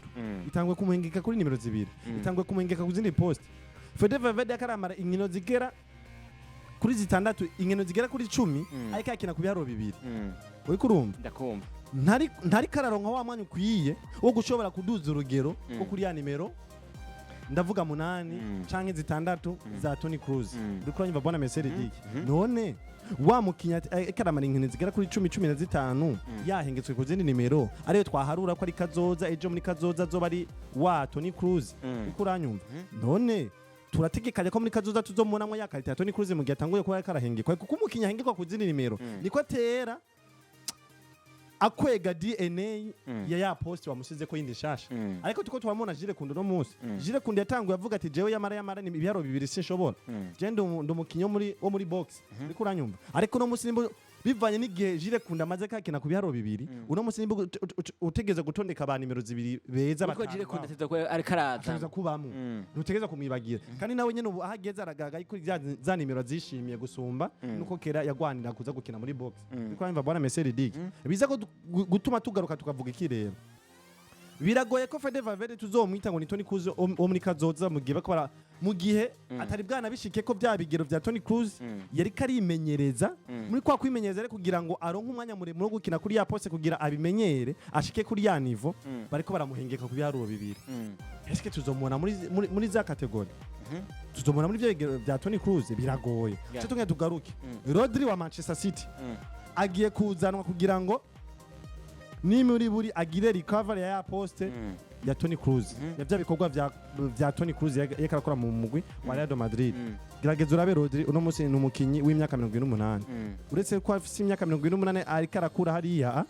itanguye kumuhengeka kuri nimero 2, itanguye kumuhengeka ku zindi poste. Fede Valverde akaramara inkino zigera kuri 6, inkino zigera kuri 10, ariko akina ku biharuro 2. Uriko urumva? Ndakumva. Ntari kararonka wa mwanya ukwiye wo gushobora kuduza urugero wo kuri ya nimero, ndavuga 8 canke 6 za Toni Kroos. Uriko uranyumva bwana Messi Dick? None wa mukinya karamara inkino zigera kuri 10, 15, yahengetswe ku zindi nimero, ariyo twaharura ko ari kazoza, ejo muri kazoza azoba ari wa Toni Kroos. Uriko uranyumva? None turategekanya ko muri kazoza tuzomubonamwo ya qualité ya Toni Kroos mu gihe atanguye kuba yarahengekwa? Kuko umukinnyi ahengekwa ku zindi nimero niko atera akwega DNA ya poste wamusize ko yindi nshasha. Ariko tuko turamubona Jules Koundé no munsi. Jules Koundé yatanguye avuga ati jewe yamara ni ibiharuro 2 sinshobora, je ndi umukinnyi wo muri box. Uriko uranyumva? Ariko no munsi nimba bivanye n'igihe Jules Koundé amaze kakina ku biharuro 2, uno munsi nimba utegeze gutondeka ba nimero 2 beza Ariko batanu Jules Koundé babo, ateza ko ariko araza. Ategereza kubamwo. Ntutegereza kumwibagira. Kandi nawe nyene ubu aho ageze aragaragaye ko za nimero azishimiye gusumba nuko kera yagwanira kuza gukina muri box. Uriko uranyumva bwana Messi Dick? Biza ko gutuma tugaruka tukavuga iki rero? Biragoye ko Fede Valverde tuzomwita ngo ni Toni Kroos wo muri kazoza mu gihe bariko mu gihe atari bwana bishike ko bya bigero bya Toni Kroos. Yari karimenyereza muri kwa kwimenyereza ariko kugira ngo aronke umwanya muremure wo gukina kuri ya poste kugira abimenyere ashike kuri ya niveau, bariko baramuhengeka ku biharuro 2. Eske tuzomubona muri za catégorie? Tuzomubona muri bya bigero bya Toni Kroos? Biragoye. Cyo tumwe tugaruke. Rodri wa Manchester City agiye kuzanwa kugira ngo nimuri buri agire recovery ya poste ya Toni Kroos, ya bya bikorwa vya Toni Kroos yariko arakora mu mugwi wa Real Madrid. Gerageza urabe Rodri uno munsi, ni umukinyi w'imyaka 78. Uretse ko afise imyaka 78 ariko arakura hariya,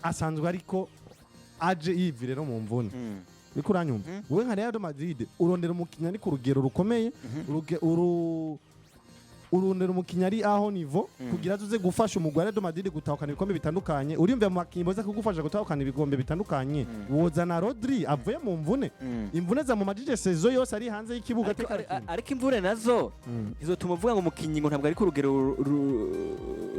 asanzwe ariko aje yivi rero mu mvune. Uriko uranyumva? Wowe nka Real Madrid urondera umukinyi ari ku rugero rukomeye, urondera umukinyi ari aho niveau kugira azuze gufasha umugwi wa Real Madrid gutahukana ibikombe bitandukanye. Uriyumvira mu bakinyi boza kugufasha gutahukana ibikombe bitandukanye, wozana Rodri avuye mu mvune, imvune za mu majije saison yose ari hanze y'ikibuga Ariko atariko arakina. Ariko imvune nazo ntizotuma uvuga ngo umukinyi ngo ntabwo ari ku rugero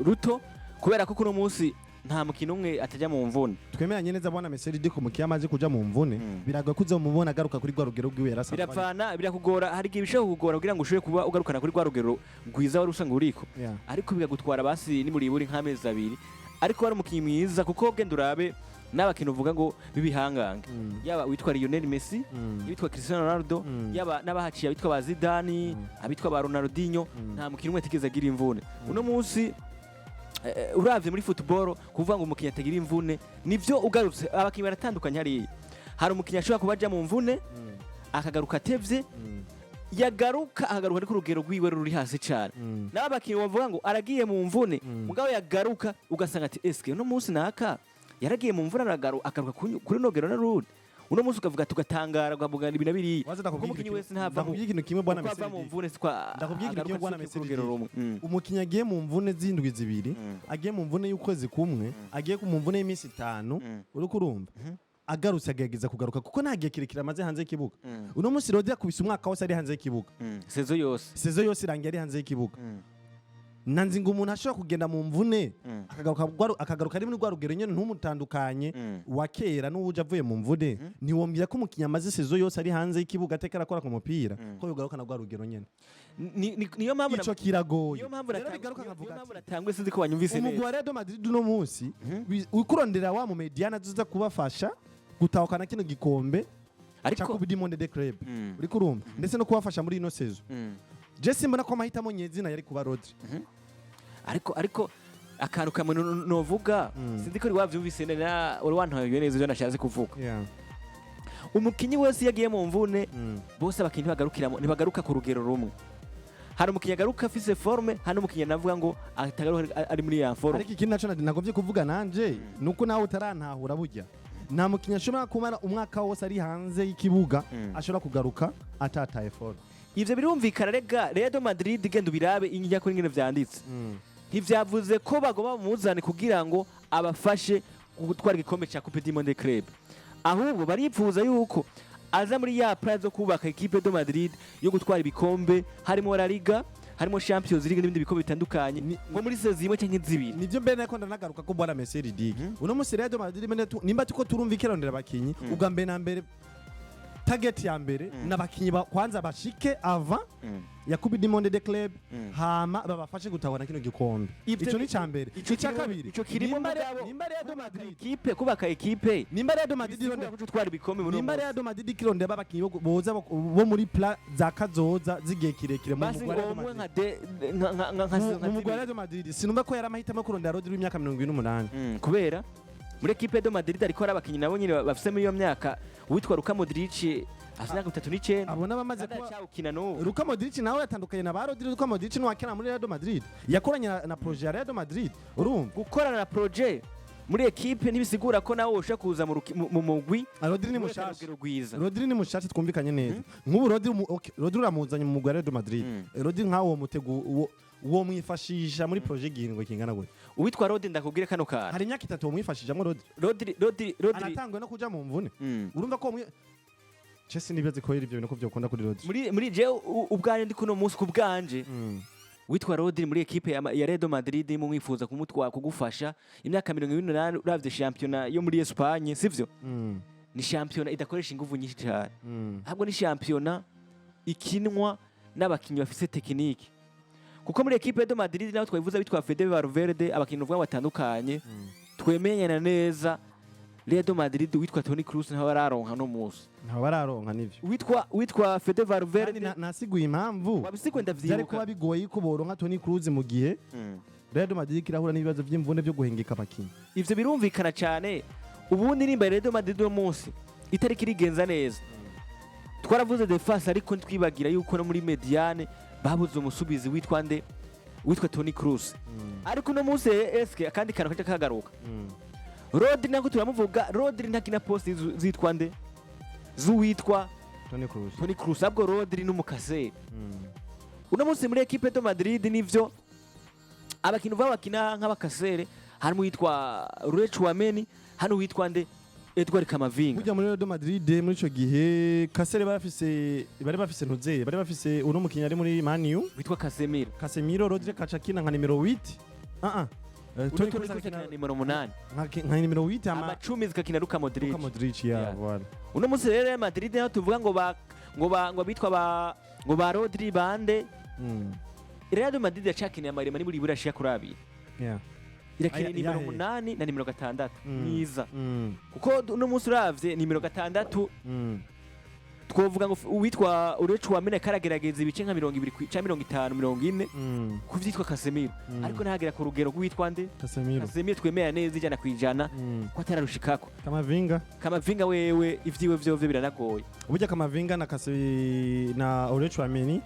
ruto, kubera ko kuno munsi nta mukino umwe atajya mu mvune. Twemeranye neza bwana Messi ko umukinyi amaze kuja mu mvune, biragoye ko uzomubona agaruka kuri rwa rugero rwiwe yarasanzwe ari. Biravana, birakugora. Hari igihe bishobora kukugora kugira ngo ushobore kuba ugarukana kuri rwa rugero rwiza wari usanzwe uriko, ariko bikagutwara basi nimuriburi nk'amezi 2, ariko wari umukinyi mwiza. Kuko genda urabe n'abakintu uvuga ngo b'ibihangange, yaba witwa Lionel Messi, abitwa Cristiano Ronaldo, yaba n'abahaciye abitwa ba Zidane, abitwa ba Ronaldinho, nta mukinyi umwe atigeze agira imvune. Uno munsi uravye muri football, kuvuga ngo umukinyi atagira imvune nivyo. Ugarutse, abakinyi baratandukanye. Hariya hari umukinyi ashobora kuba aja mu mvune akagaruka atevye, yagaruka akagaruka ariko urugero rwiwe ruri hasi cane. N'abo bakinyi bavuga ngo aragiye mu mvune, mugabo yagaruka ugasanga ati eske uno munsi naka Yaragiye mu mvura, akagaruka kuri nogero na rundi. Uno munsi ukavuga, tugatangara, ukavuga ibi na biriya. Waza Kuko ndakubwira umukinyi ikintu, wese ntava mu ndakubwira ikintu kimwe, bwana uko ava mu Messi. mvune siko Ndakubwira ikintu kimwe, agaruka bwana ku Messi. rugero rumwe. Umukinyi agiye mu mvune z'indwi 2, agiye mu mvune y'ukwezi kumwe, agiye mu mvune y'iminsi 5, uriko urumva, agarutse agerageza kugaruka kuko nta gihe kirekire amaze hanze y'ikibuga. Uno munsi Rodri akubise umwaka wose ari hanze y'ikibuga. Saison yose. Saison yose irangiye ari hanze y'ikibuga. Nanzi ngo umuntu ashobora kugenda mu mvune, akagaruka ari muri rwa rugero nyene, ntumutandukanye wa kera n'uwuje avuye mu mvune. Ntiwombwira ko umukinnyi amaze saison yose ari hanze y'ikibuga ateka arakora ku mupira ko yogaruka na rwa rugero nyene. Niyo mpamvu Ico kiragoye. Niyo mpamvu Rero bigaruka nkavuga niyo ati, mpamvu natangwe, sinzi ko wanyumvise umugwi neza. wa Real Madrid uno munsi uriko urondera wa mu médiane azoza kubafasha gutahukana kino gikombe ca Ariko Coupe du Monde des Clubs, uriko urumva, ndetse no kubafasha muri ino saison. Je simbona ko amahitamo nyezina yari kuba Rodri. Ariko akantu kamwe novuga, sinzi ko wari wavyumvise neza, wari wantoye neza ivyo nashatse kuvuga. Umukinyi wese iyo agiye mu mvune, bose abakinyi ntibagaruka ku rugero rumwe. Hari umukinyi agaruka afise forme, hari n'umukinyi navuga ngo atagaruka ari muri ya forme. Ariko ikindi naco nagombye kuvuga nanje nuko nawe utarantahura. Burya nta mukinyi ashobora kumara umwaka wose ari hanze y'ikibuga ashobora kugaruka atataye forme. Ivyo birumvikana. Rega Real Madrid, genda ubirabe injya kuri ngene vyanditse, ntivyavuze ko bagomba bamuzane kugira ngo abafashe gutwara igikombe ca Coupe du Monde Club, ahubwo baripfuza yuko aza muri ya plan zo kubaka équipe de Madrid yo gutwara ibikombe, harimo La Liga, harimo Champions League n'ibindi bikombe bitandukanye, nko muri saison imwe canke zibiri. Nivyo mbere nako ndanagaruka ko, bwana Messi Riddick, uno munsi Real Madrid mbere nimba tuko turumva ikirondera abakinyi, ubwa mbere na mbere target ya mbere n'abakinyi kwanza bashike avant ya Coupe du Monde des Clubs, hama babafashe gutahura kino gikombe. Ico ni ca mbere. Ico Ica kabiri, ico kirimo, mugabo nimba Real Madrid ekipe, kubaka ekipe nimba Real Madrid bisigura irondera ko gutwara ibikombe muri uwo nimba munsi. Real Madrid ikirondera abakinyi boza bo muri plan za kazoza z'igihe kirekire mu Basi mugwi wa Real umwe Madrid. nka de nka Mu mugwi wa Real Madrid sinumva ko yari amahitamo yo kurondera Rodri w'imyaka 28. Kubera muri ekipe de Madrid ariko hari abakinyi nabo nyine bafise muri iyo myaka. Uwitwa Luka Modric afite imyaka 39. Abo n'abamaze kandi kuba aracyawukina n'ubu. Luka Modric nawe yatandukanye na ba Rodri. Luka Modric niwakina muri Real Madrid, yakoranye na projet ya Real Madrid, urumva. Gukorana na projet muri ekipe ntibisigura ko nawe ushobora kuza mu mugwi Rodri ni werekana mushasha. urugero rwiza. Rodri ni mushasha, twumvikanye neza. Nk'ubu Rodri okay, Rodri uramuzanye mu mugwi wa Real Madrid. Rodri nkawo uwo mutego uwo mwifashisha muri projet igihingo kingana gute? Uwitwa Rodri, ndakubwire kano kantu. Hari imyaka 3 womwifashishamo Rodri. Rodri Anatangwe no kuja mu mvune. Urumva ko Chelsea nibaze ko ivyo bintu ko vyokunda kuri Rodri. Muri je ubwanje ndi kuno munsi ku bwanje, witwa Rodri muri ekipe ya Real Madrid mumwifuza kumutwara kugufasha imyaka 28, uravye shampiyona yo muri Espagne, sivyo? Ni shampiyona idakoresha inguvu nyinshi cyane, ahubwo ni shampiyona ikinwa n'abakinyi bafise technique, kuko muri ekipe de Madrid naho twabivuze bitwa Fede Valverde, abakinyi uvuga batandukanye, twemenyana neza Real de Madrid, witwa Toni Kroos ntawe araronka no munsi. Ntawe bararonka, nivyo. Witwa Fede Kandi Valverde nasiguye impamvu wabisigwe, byari ndavyibuka. kuba bigoye ko boronka Toni Kroos mu gihe Real Madrid irahura n'ibibazo by'imvune byo guhengeka abakinyi. Ivyo birumvikana cyane. Ubundi nimba Real Madrid uno munsi itariki irigenza neza, twaravuze défense, ariko ntitwibagira yuko no muri médiane babuze umusubizi witwa nde, witwa Toni Kroos. Ariko uno munsi eske akandi kantu kaca kagaruka, Rodri nako turamuvuga. Rodri ntakina poste zitwa nde, z'uwitwa Toni Kroos. Toni Kroos, ahubwo Rodri n'umukaseri. Uno munsi muri ekipe de Madrid, nivyo, abakinyi uva bakina nk'abakasere harimo uwitwa Tchouaméni, hano uwitwa nde, Edouard Camavinga. Burya muri Real Madrid muri ico gihe Kasere bari bafise ntuzeye, bari bafise uno mukinyi ari muri Man U. Witwa Casemiro. Casemiro. Rodri kacakina nka nimero 8. Ah ah. Uno Toni Toni Kroos Kroos akina akina nimero 8. nka nimero 8 ama Amacumi zikakina Luka Modric. Luka Modric ya Yeah. voilà. Uno munsi rero Real Madrid naho tuvuga ngo bitwa ba ngo ba Rodri bande, Real Madrid yacakinye amarema ni muri buri ashika kuri abiri. Irakina nimero 8 na nimero 6 mwiza, kuko uno munsi uravye nimero 6. Twovuga ngo uwitwa Aurelien Tchouameni karagerageza ibice nka 20 canke 50, 40 ku vyitwa Casemiro, ariko ntagera ku rugero rw'uwitwa nde? Casemiro. Casemiro twemera neza 100% ko atararushikako. Kamavinga. Kamavinga wewe ivyiwe vyovyo biranagoye. Burya Kamavinga na Kase na Aurelien Tchouameni,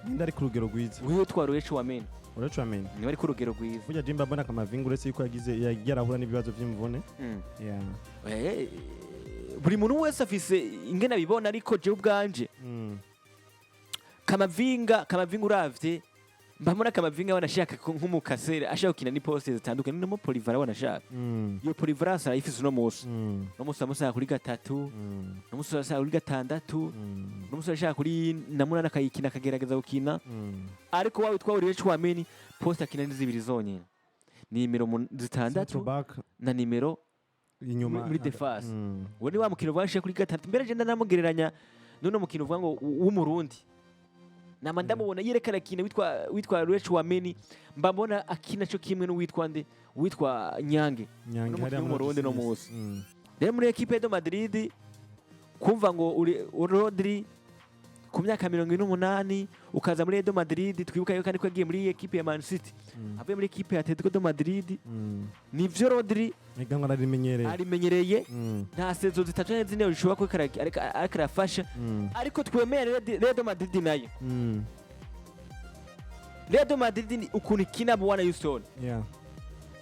ninde ari ku rugero rwiza? Witwa Aurelien Tchouameni. Aurelien Tchouameni. Niwe ari ku rugero rwiza. Burya Jimba mbona Kamavinga, uretse yuko yagize yagiye arahura n'ibibazo by'imvune. Yeah. Buri muntu wese afise ingene abibona, ariko jewe ubwanje Kamavinga uravye mbamona Kamavinga wanashaka nk'umukasere ashaka gukina ni poste zitandukanye no mu polyvalent wanashaka. Iyo polyvalence arayifise uno munsi. Uno munsi amusanga kuri gatatu, uno munsi arashaka kuri gatandatu, uno munsi arashaka kuri na munani akayikina, akagerageza gukina. Ariko wawe witwa Aurelien Tchouameni, poste akina ni zibiri zonyene, nimero Central 6 back. na nimero inyuma muri défense. Uwo ni wa mukino uvuga kuri gatandatu. Mbere je ndanamugereranya n'uno mukino uvuga ngo w'Umurundi, nama ndamubona yerekana akina witwa Aurelien Tchouameni, mbabona akina cyo kimwe n'uwitwa nde, uwitwa Nyange. Nyange. N'umukinnyi Hariya muri w'Umurundi no Arsenal. munsi. Rero muri équipe de Madrid, kumva ngo uri Rodri ku myaka 48 ukaza muri Real Madrid, twibuka yuko ariko yagiye muri équipe ya Man City, avuye muri équipe ya Atletico de Madrid. Nivyo, Rodri Iganwa ararimenyereye. Arimenyereye. Nta saison zitatu canke zine bishobora kuba ariko arafasha, ariko twemere Real Madrid nayo. Real Madrid ni ukuntu ikina, bwana Houston,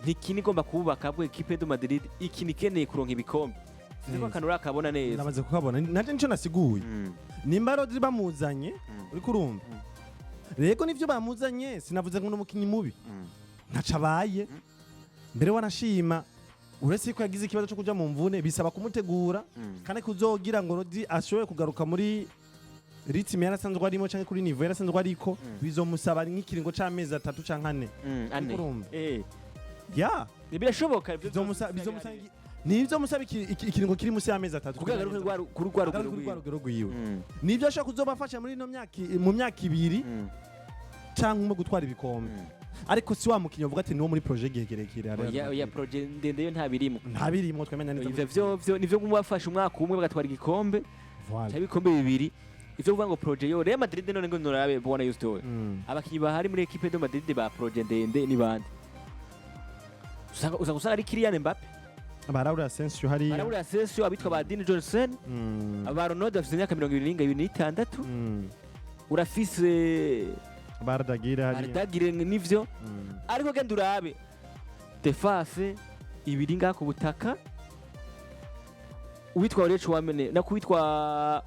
ntikina igomba kubaka bwo. Équipe de Madrid ikina ikeneye kuronka ibikombe. Sinzi ko Neza. akantu urakabona neza. Namaze kukabona, naje nico nasiguye. Nimba Rodri bamuzanye, uriko urumva, rego nivyo bamuzanye, sinavuze ngo ni umukinyi mubi, ntaco abaye. Mbere wanashima, uretse ko yagize ikibazo cyo kuja mu mvune, bisaba kumutegura. Kandi kuzogira ngo Rodri ashobore kugaruka muri rythme yarasanzwe arimo canke kuri niveau yarasanzwe ariko, bizomusaba nk'ikiringo c'amezi 3 canke 4. Ane. Urumva? Eh. Ya. Birashoboka ivyo bizomusa byose. Bizomusa nivyo musaba ikiringo kiri musi y'amezi 3 kugira ngo kuri rwa rugero agaruke kuri rwa rwiwe. Rugero rwiwe. Nivyo ashobora kuzobafasha muri ino myaka, mu myaka 2 canke umwe gutwara ibikombe, ariko si wa mukinyi uvuga ati niwo muri projet igihe kirekire ya Real Oya, oya. Madrid. Projet ndende yo ntabirimo. Ntabirimwo, twemenya neza. Ivyo vyo nivyo kumubafasha umwaka umwe bagatwara igikombe Voilà. cyangwa ibikombe bibiri. Ivyo kuvuga ngo projet yo Real Madrid none ngo nurabe, bwana Houston, abakinyi bahari muri équipe de Madrid ba projet ndende ni bande? Usanga usanga ari Kylian Mbappe. Ba Raul Asensio hariya. Raul Asensio, abitwa ba Dean Johnson, aba Ronaldo bafite imyaka 26. Urafise Ba Arda Güler hariya. Arda Güler, nivyo. Ariko genda urabe défense ibiri ngaha ku butaka, uwitwa Aurelien Tchouameni na kuwitwa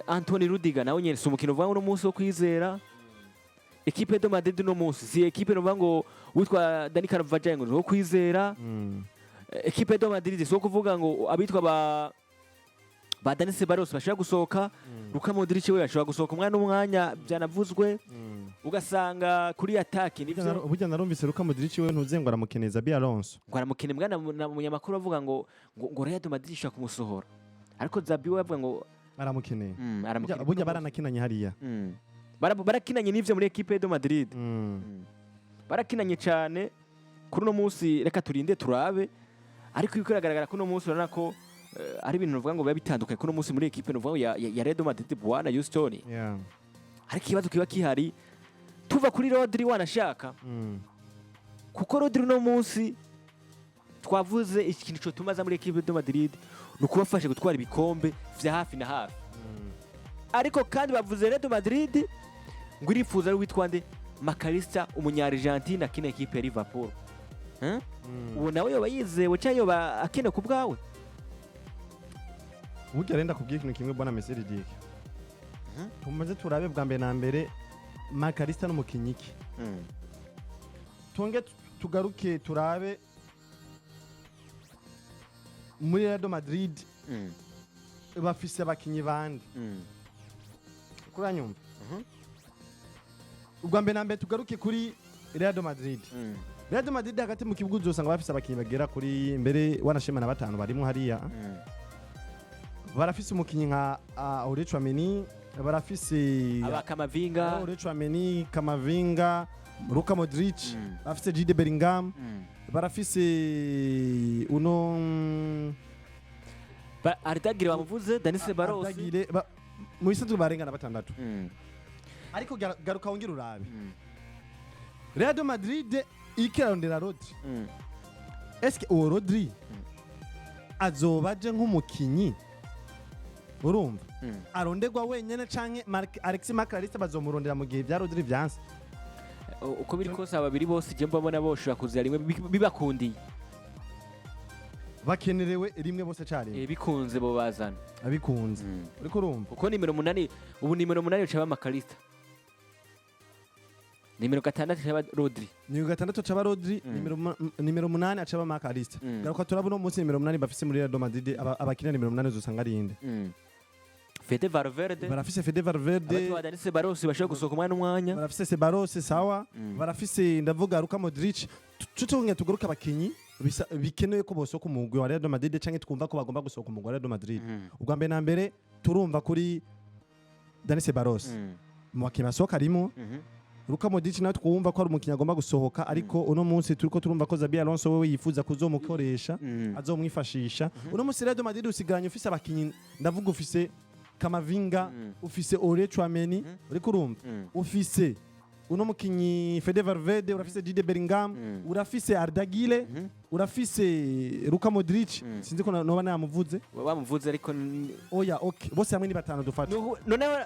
Anthony Rudiger nawe nyene si umukino uvuga ngo uno munsi wo kwizera équipe de Madrid. Uno munsi si équipe uvuga ngo uwitwa Dani Carvajal ngo ni uwo kwizera. Équipe de Madrid si uwo kuvuga ngo abitwa ba Dani Ceballos bashobora gusohoka. Luka Modric we ashobora gusohoka umwanya n'umwanya, byanavuzwe. Ugasanga kuri attaque nivyo. Burya narumvise Luka Modric we ntuze ngo aramukeneye Xabi Alonso. Ngo aramukene mbwana na munyamakuru avuga ngo Real Madrid ishobora kumusohora, ariko Xabi we avuga ngo Aramukeneye. Aramukeneye. Burya baranakinanye hariya. Barakinanye n'ivyo muri équipe de Madrid. Barakinanye cyane. Kuri uno munsi reka turinde turabe, ariko ibiko biragaragara ko uno munsi urabona ko ari ibintu uvuga ngo biba bitandukanye kuri uno munsi muri équipe uvuga ngo ya Real Madrid, bwana Houston. Ariko ikibazo kiba kihari, tuva kuri Rodri wanashaka, kuko Rodri uno munsi twavuze ikintu cotuma aza muri équipe de Madrid ni ukubafasha gutwara ibikombe vya hafi na hafi. Ariko kandi bavuze Real Madrid ngo irifuza ari witwa nde, Mac Allister, umunya-Argentine akina équipe ya Liverpool. Uwo nawe yoba yizewe cyangwa yoba akenewe ku bwawe? Burya renda kubwira ikintu kimwe, bwana Messi Dick, tumaze turabe bwa mbere na mbere Mac Allister n'umukinyi ki. Twonge tugaruke turabe muri Real Madrid bafise abakinyi bande? Kuranyumva? Ubwa mbere na mbere tugaruke kuri Real Madrid. Real Madrid hagati mu kibuga uzosanga bafise abakinyi bagera kuri, mbere wanashima na batanu barimo hariya. Barafise umukinyi nka Aurelien Tchouameni, barafise Aba Kamavinga. Aurelien Tchouameni, Kamavinga, Luka Modric, bafise Jude Bellingham, barafise uno Arda Güler bamuvuze, Dani Ceballos. Arda Güler, mu bisanzwe barengana batandatu, ariko garuka wongere urabe. Real de Madrid iriko irarondera Rodri. Eske uwo Rodri azoba aje nk'umukinyi, urumva, aronderwa wenyene, canke Alexis Mac Allister bazomurondera mu gihe bya Rodri vyanse? Uko biri kose, aba babiri bose je mbabona boshobora kuzira rimwe bibakundiye. Bakenerewe rimwe bose carimwe. Bikunze bo bazana. Abikunze, uriko urumva? Kuko nimero 8, ubu nimero 8 caba Mac Allister, nimero 6 caba Rodri. Nimero 6 acaba Rodri, nimero 8 acaba Mac Allister. Garuka turabona uno munsi nimero 8 bafise muri Real Madrid, abakina nimero 8 uzosanga ari inde? Fede Valverde. Barafise Fede Valverde. Abatwa Dani Ceballos bashobora gusohoka umwanya n'umwanya. Barafise Ceballos, sawa. Barafise, ndavuga, Luka Modric. Tutunge tugaruka abakinyi bikenewe ko bosohoka umugwi wa Real Madrid, canke twumva ko bagomba gusohoka umugwi wa Real Madrid. Ubwa mbere na mbere turumva kuri Dani Ceballos, mu bakinyi basohoka harimo Luka Modric, nawe twumva ko ari umukinyi agomba gusohoka, ariko uno munsi turiko turumva ko Xabi Alonso wewe yifuza kuzomukoresha, azomwifashisha. Uno munsi Real Madrid usigaranye ufise abakinyi, ndavuga ufise Camavinga, ufise Aurélien Tchouaméni, uriko urumva, ufise uno mukinyi Fede Valverde, urafise Jude Bellingham, urafise Arda Güler, urafise Luka Modric. Sinzi ko noba namuvuze. Bamuvuze ariko Oya, okay, bose hamwe ni batanu dufata. Noneho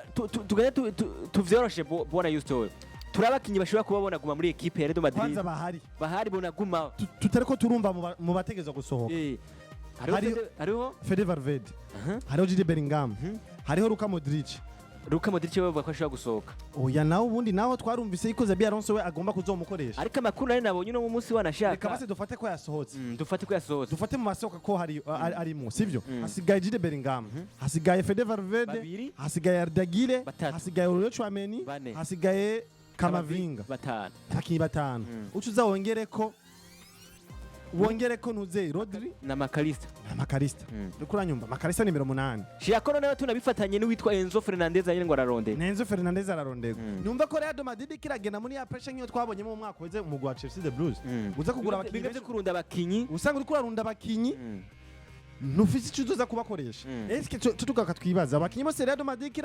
tugende tuvyoroshe, bwana Yusto, turi abakinyi bashobora kuba bonaguma muri ekipe ya Real Madrid. Kwanza bahari. Bahari bonaguma. Tutariko turumva mu bategerezwa gusohoka. Hariho hariho Fede Valverde, hariho Jude Bellingham, hariho Luka Modric. Luka Modric bavuga ko ashobora gusohoka. Oya, nawe ubundi naho twarumvise yuko Xabi Alonso we agomba kuzomukoresha. Ariko amakuru nari nabonye uno munsi wanashaka. Reka base dufate ko yasohotse. Dufate ko yasohotse. Dufate mu masoko ko hari arimo, sivyo? Hasigaye Jude Bellingham, hasigaye Fede Valverde, Babiri. hasigaye Arda Güler, Batatu. hasigaye Aurélien Tchouaméni, Bane. hasigaye Camavinga. Batanu. Abakinyi batanu. Uca uza wongere ko ntuze Rodri na Mac Allister. Na Mac Allister. Uriko uranyumva? Mac Allister nimero 8. Shirako noneho tunabifatanye n'uwitwa Enzo Fernandez nyene ngo ararondera. Na Enzo Fernandez ararondegwa. Numva ko Real Madrid kiragenda muri ya pressure nk'iyo twabonye mu mwaka uheze umugwi wa Chelsea the Blues uza kugura abakinyi bimwe vyo benshi. kurunda abakinyi. Usanga uriko urarunda abakinyi, ntufise icyo uzoza kubakoresha. Eske tugaruka twibaza, abakinyi bose Real Madrid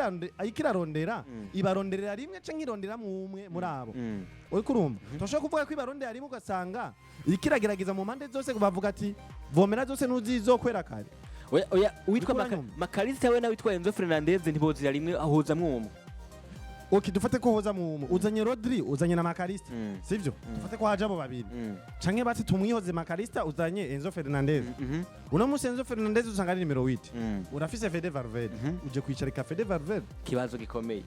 ikirarondera, ibaronderera rimwe canke irondera mu umwe muri abo? Uriko urumva, turashobora kuvuga ko ibarondera rimwe, ugasanga ikiragerageza mu mpande zose, bavuga ati vomera zose ntuzizokwera kare. Oya, oya, uwitwa Uriko uranyumva? Mac Allister we na witwa Enzo Fernandez ntibozira rimwe, ahuzamwo umwe. Okay, dufate ko hoza mu umwe, uzanye Rodri, uzanye na Mac Allister, sivyo? Dufate ko haje abo babiri, canke bati tumwihoze Mac Allister, uzanye Enzo Fernandez. Uno munsi Enzo Fernandez usanga ari nimero 8. Urafise Fede Valverde, uje kwicarika Fede Valverde? Kibazo gikomeye.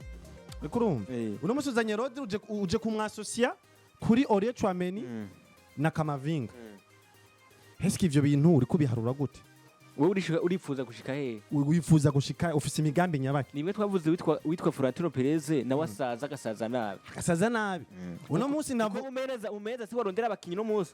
Uriko urumva? Uno munsi uzanye Rodri, uje kumwasosia kuri Aurélien Tchouaméni na Camavinga. Eske ivyo bintu uri kubiharura gute? Wewe urifuza gushika hehe? Wifuza gushika, ufise imigambi nyabaki? Nimwe twavuze witwa Florentino Perez, nawe asaza, agasaza nabi. Agasaza nabi. Uno munsi Kuko ndavu umumereza si warondera abakinyi no munsi.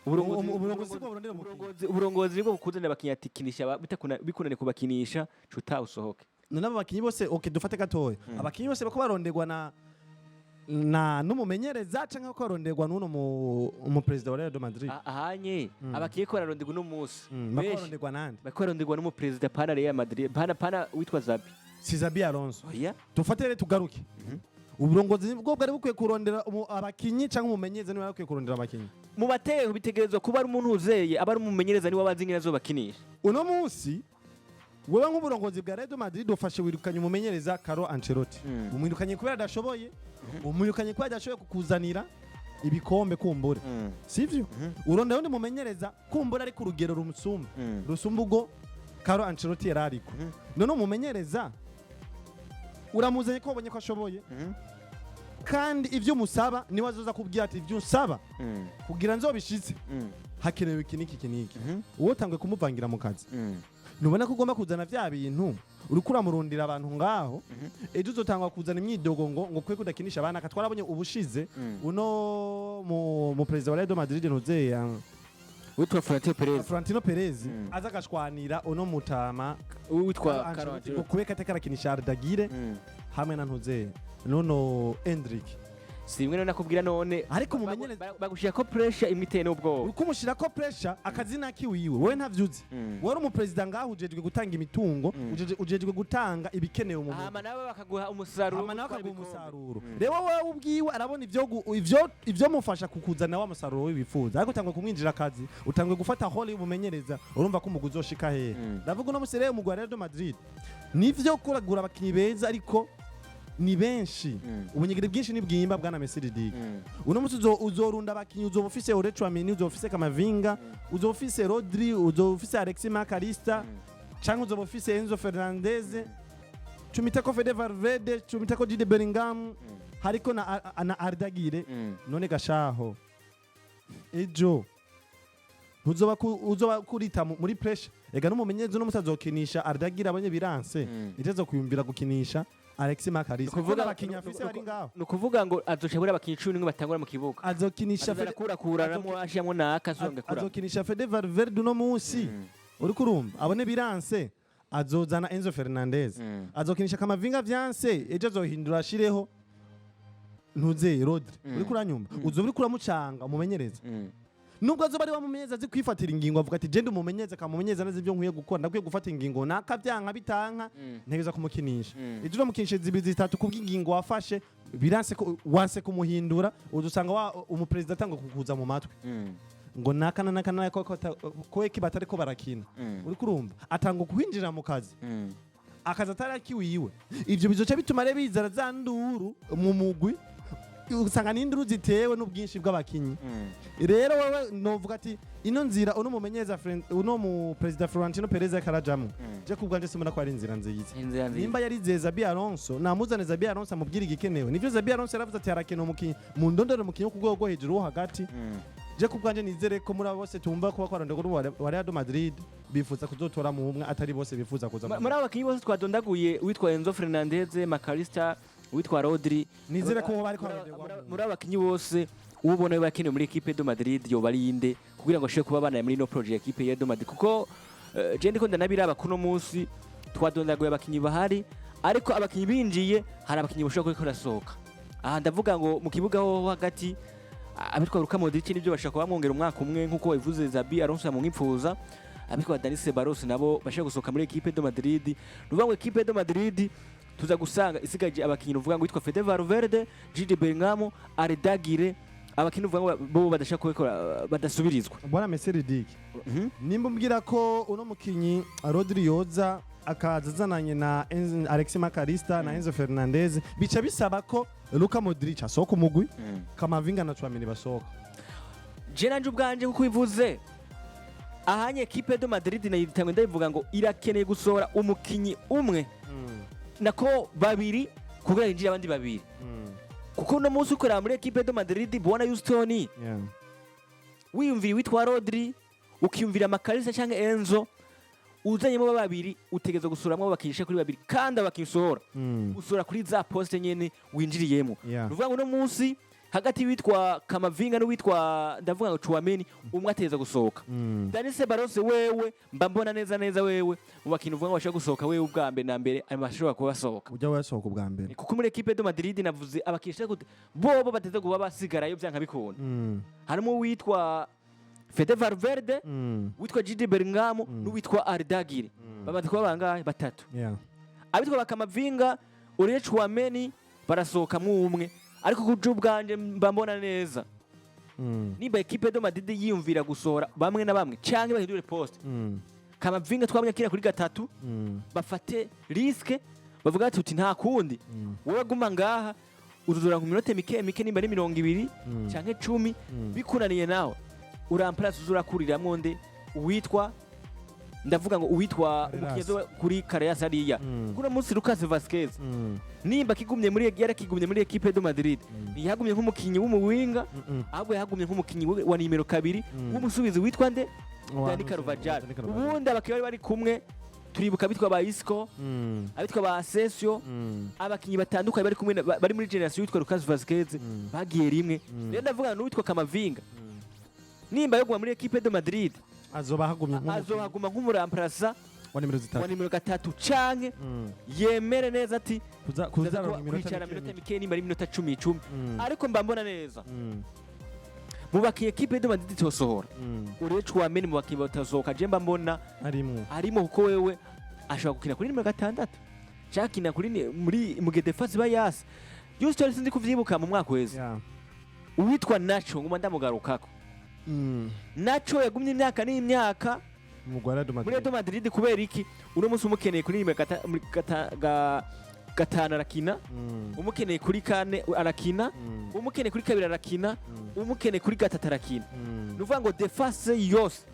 Uburongozi bwo burondera umukinyi. Uburongozi nibwo bukuzanira abakinyi, ati kinisha bikunaniye kubakinisha cuta usohoke. None abo bakinyi bose, okay, dufate gatoya, abakinyi bose bako baronderwa na n'umumenyereza canke ko baronderwa n'uno mu president wa Real Madrid? Ahanye abakinyi ko bararonderwa uno munsi, bako benshi baronderwa nande? Bariko baronderwa n'umuperezida, pana Real Madrid, pana witwa Xabi. Si Xabi Alonso? Oya. Dufate rero tugaruke, uburongozi bwo bwari bukwiye kurondera abakinyi canke umumenyereza niwe bari bukwiye kurondera abakinyi? Mu bateho bitegerezwa kuba ari umuntu uzeye, aba ari umumenyereza, niwe abazi ingene azobakinisha. Uno munsi wewe nk'uburongozi bwa Real Madrid ufashe wirukanye umumenyereza Carlo Ancelotti. Umwirukanye kubera adashoboye, umwirukanye kubera adashoboye kukuzanira ibikombe kumbure, sivyo? Urondera undi mumenyereza kumbure ari ku rugero rumusumba, rusumba ubwo Carlo Ancelotti yari ariko. None umumenyereza uramuzanye ko wabonye ko ashoboye, kandi ivyo umusaba niwe azoza kubwira ati ivyo unsaba kugira nzobishitse hakenewe iki n'iki, iki n'iki. Uwo utanguye kumuvangira mu kazi, ntubona ko ugomba kuzana vya bintu uriko uramurundira abantu ngaho? Ejo uzotangwa kuzana imyidogo ngo kwe kudakinisha abana. Ka twarabonye ubushize uno mu perezida wa Real Madrid ntuzeya Witwa Florentino Perez. Florentino Perez aza agashwanira uno mutama Witwa Carlo Ancelotti ngo Ancelotti. kubeka ateka arakinisha Arda Güler hamwe na ntuzeya nono Endrick. Si bimwe rero nakubwira none. Ariko umumenyereza Bagushira ko pressure imwe iteye n'ubwoba. Uko umushirako pressure, akazina kiwiwe wowe ntavyuzi. Wowe uri umuperezida ngaho, ujejwe gutanga imitungo, ujejwe gutanga ibikenewe mu Hama nabo bakaguha umusaruro hama nawe wo gutwara akaguha ibikombe. umusaruro. Rero wowe ubwiwe arabona ivyo mufasha kukuzana wa musaruro wifuza, ariko utangwe kumwinjira akazi, utangwe gufata rôle y'umumenyereza, urumva ko umugwi uzoshika hehe? Ndavuga uno musi rero, umugwi wa Real de Madrid, nivyo kuragura abakinyi beza, ariko ni benshi. Ubunyigiri bwinshi ni bwimba, bwana Messi Riddick. Uno musi uzorunda abakinyi, uzoba ufise Aurélien Tchouaméni, uzoba ufise Camavinga, uzoba ufise Rodri, uzoba ufise Alexis Mac Allister, canke uzoba ufise Enzo Fernandez, cumitako Fede Valverde, cumitako Jude Bellingham, hariko na Arda Güler. None gashaho ejo ntuzoba uzoba kurita muri pressure. Ega n'umumenyereza uno musi azokinisha Arda Güler, abonye biranse, ejo kuyumvira gukinisha Alexis Mac Allister, kuko abakinyi afise bari ngaho. Ni ukuvuga ngo azoca abura abakinyi 11 batangura mu kibuga. Azokinisha Azoza arakurakuranamwo, ashiramwo naka, azonga akura. Azokinisha Fede Valverde uno munsi, uriko urumva, abone biranse, azozana Enzo Fernandez. Azokinisha Camavinga, vyanse, ejo azohindura ashireho ntuze Rodri. Uriko uranyumva? Uzoba uriko uramucanga umumenyereza. Nubwo azoba ari wamumenyereza azi kwifatira ingingo, avuga ati: "Genda umumenyereza, akamumenyereza neza ibyo nkwiye gukora, ndakwiye gufata ingingo naka, byanka bitanka, ntegeza kumukinisha." Ejo uramukinisha zibiri zitatu kubw'ingingo wafashe, biranse ko wanse kumuhindura, uzusanga wa umuperezida atanga kukuza mu matwi ngo naka na naka naka ko ekiba atariko barakina. Uriko urumva, atanga kwinjira mu kazi, akazi atari akiwiwe. Ivyo bizoca bituma rero bizana za nduru mu mugwi, usanga n'induru zitewe n'ubwinshi bw'abakinyi. Rero wewe novuga ati ino nzira uno mumenyereza uno mu perezida Florentino Perez akarajamwo, je kubwanje simbona ko ari inzira nziza. Inzira nziza. Nimba yarizeye Xabi Alonso, namuzane Xabi Alonso amubwire igikenewe. Nivyo, Xabi Alonso yaravuze ati harakenewe umukinyi, mu ndondore umukinyi wo ku rwego rwo hejuru wo hagati. Je kubwanje nizere ko muri abo bose tumva kuba kwarondegwa wa Real Madrid bifuza kuzotora mu umwe, atari bose bifuza kuza Muri abo bakinyi bose twadondaguye, uwitwa Enzo Fernandez, Mac Allister, uwitwa Rodri, Nizere ko bariko muri bararondegwa. Muri abo bakinyi bose, ubona bakenewe muri équipe de Madrid yoba ari inde kugira ngo ashobore kuba banaye muri ino projet ya équipe ya de Madrid? Kuko je ndiko ndanabiraba kuno munsi, twadondaguye abakinyi bahari, ariko abakinyi binjiye, hari abakinyi bashobora kuba barasohoka. Aha ndavuga ngo mu kibuga ho hagati, abitwa Luka Modric nibyo bashaka kuba bamwongera umwaka umwe nkuko babivuze, Xabi Alonso yamwipfuza, abitwa Dani Ceballos nabo bashaka gusohoka muri équipe de Madrid. Ni ukuvuga ngo équipe de Madrid tuza gusanga isigaje abakinyi, uvuga ngo witwa Fede Valverde, Jude Bellingham, Arda Güler, abakinyi uvuga ngo bo badashaka kubikora, badasubirizwa. Bwana Messi Riddick, nimba umbwira ko uno mukinyi Rodri yoza akaza azananye na Alexis Mac Allister na Enzo Fernandez, bica bisaba ko Luka Modric asohoka umugwi, Camavinga na Tchouameni basohoka. Je nanje ubwanje, nkuko bivuze ahanye, équipe de Madrid nayitangwe ndabivuga ngo irakeneye gusohora umukinyi umwe, nako babiri, kugira yinjire abandi babiri, kuko uno munsi ukorera muri équipe de Madrid, Bwana Houston, wiyumvira witwa Rodri, ukiyumvira Mac Allister cyangwa Enzo, uzanyemo babiri, utegereza gusuramwo bakinisha kuri babiri, kandi abakisohora usora kuri za poste nyene winjiriyemo. Nuvuga ngo uno munsi hagati y'uwitwa Camavinga n'uwitwa, ndavuga ngo Tchouameni, umwe ateza gusohoka. Dani Ceballos wewe mba mbona neza neza wewe mu bakintu uvuga ngo bashobora gusohoka, wewe ubwa mbere na mbere ayo bashobora kuba basohoka. Ujya wasohoka ubwa mbere. Kuko muri équipe de Madrid navuze abakinisha gute bobo bateze kuba basigarayo byanka bikunda. Harimo uwitwa Fede Valverde, uwitwa Jude Bellingham n'uwitwa Arda Güler. Bamaze kuba bangahe? Batatu. Abitwa ba Camavinga, Aurélien Tchouameni, barasohokamwo umwe, ariko kuja ubwanje mba mbona neza nimba équipe de Madrid yiyumvira gusohora bamwe na bamwe canke bahindure poste. Camavinga twabonye akina kuri gatatu. Bafate risque, bavuga ati uti nta kundi, wowe guma ngaha, uzuzura ku minota mike mike, nimba ari 20 canke 10. Bikunaniye nawe uramplasa, uzurakuriramwo nde? Uwitwa, ndavuga ngo uwitwa Carreras. umukinyi azoba kuri Carreras hariya. Kuno munsi Lucas Vazquez, nimba kigumye muri, yarakigumye muri équipe de Madrid, ntiyagumye nk'umukinyi w'umuwinga, ahubwo yahagumye nk'umukinyi wa nimero 2 w'umusubizi witwa nde? Dani Carvajal. Dani Carvajal. Ubundi abakinyi bari bari kumwe, turibuka abitwa ba Isco, abitwa ba Asensio, abakinyi batandukanye bari kumwe bari muri génération witwa Lucas Vazquez, bagiye rimwe. Rero ndavuga n'uwitwa Camavinga, nimba yoguma muri équipe de Madrid, azoba hagumye nk'umukinyi. Azohaguma nk'umuramplasa Wa nimero wa 3. nimero 3, canke yemere neza ati Kuza ndaza kuzaronka iminota kwicara mike minota mike. mike, nimba ari iminota 10 10. Ariko mba mbona neza mu bakinnyi ekipe de Madrid itosohora, urebe Tchouameni mu bakinnyi batasohoka, je mba mbona Arimwo. arimo, kuko wewe ashobora gukina kuri nimero 6 cyangwa akina kuri muri mu gihe défense iba yasi. Houston, sinzi kuvyibuka mu mwaka uheze, uwitwa Nacho, nguma ndamugarukako. Nacho yagumye imyaka n'imyaka Umugwi wa Real muri Madrid. Real Madrid. Kubera iki? Uno munsi umukeneye kuri nimero muri 5 arakina, umukeneye kuri 4 arakina, umukeneye kuri 2 arakina, umukeneye kuri 3 arakina. Ni ukuvuga ngo défense yose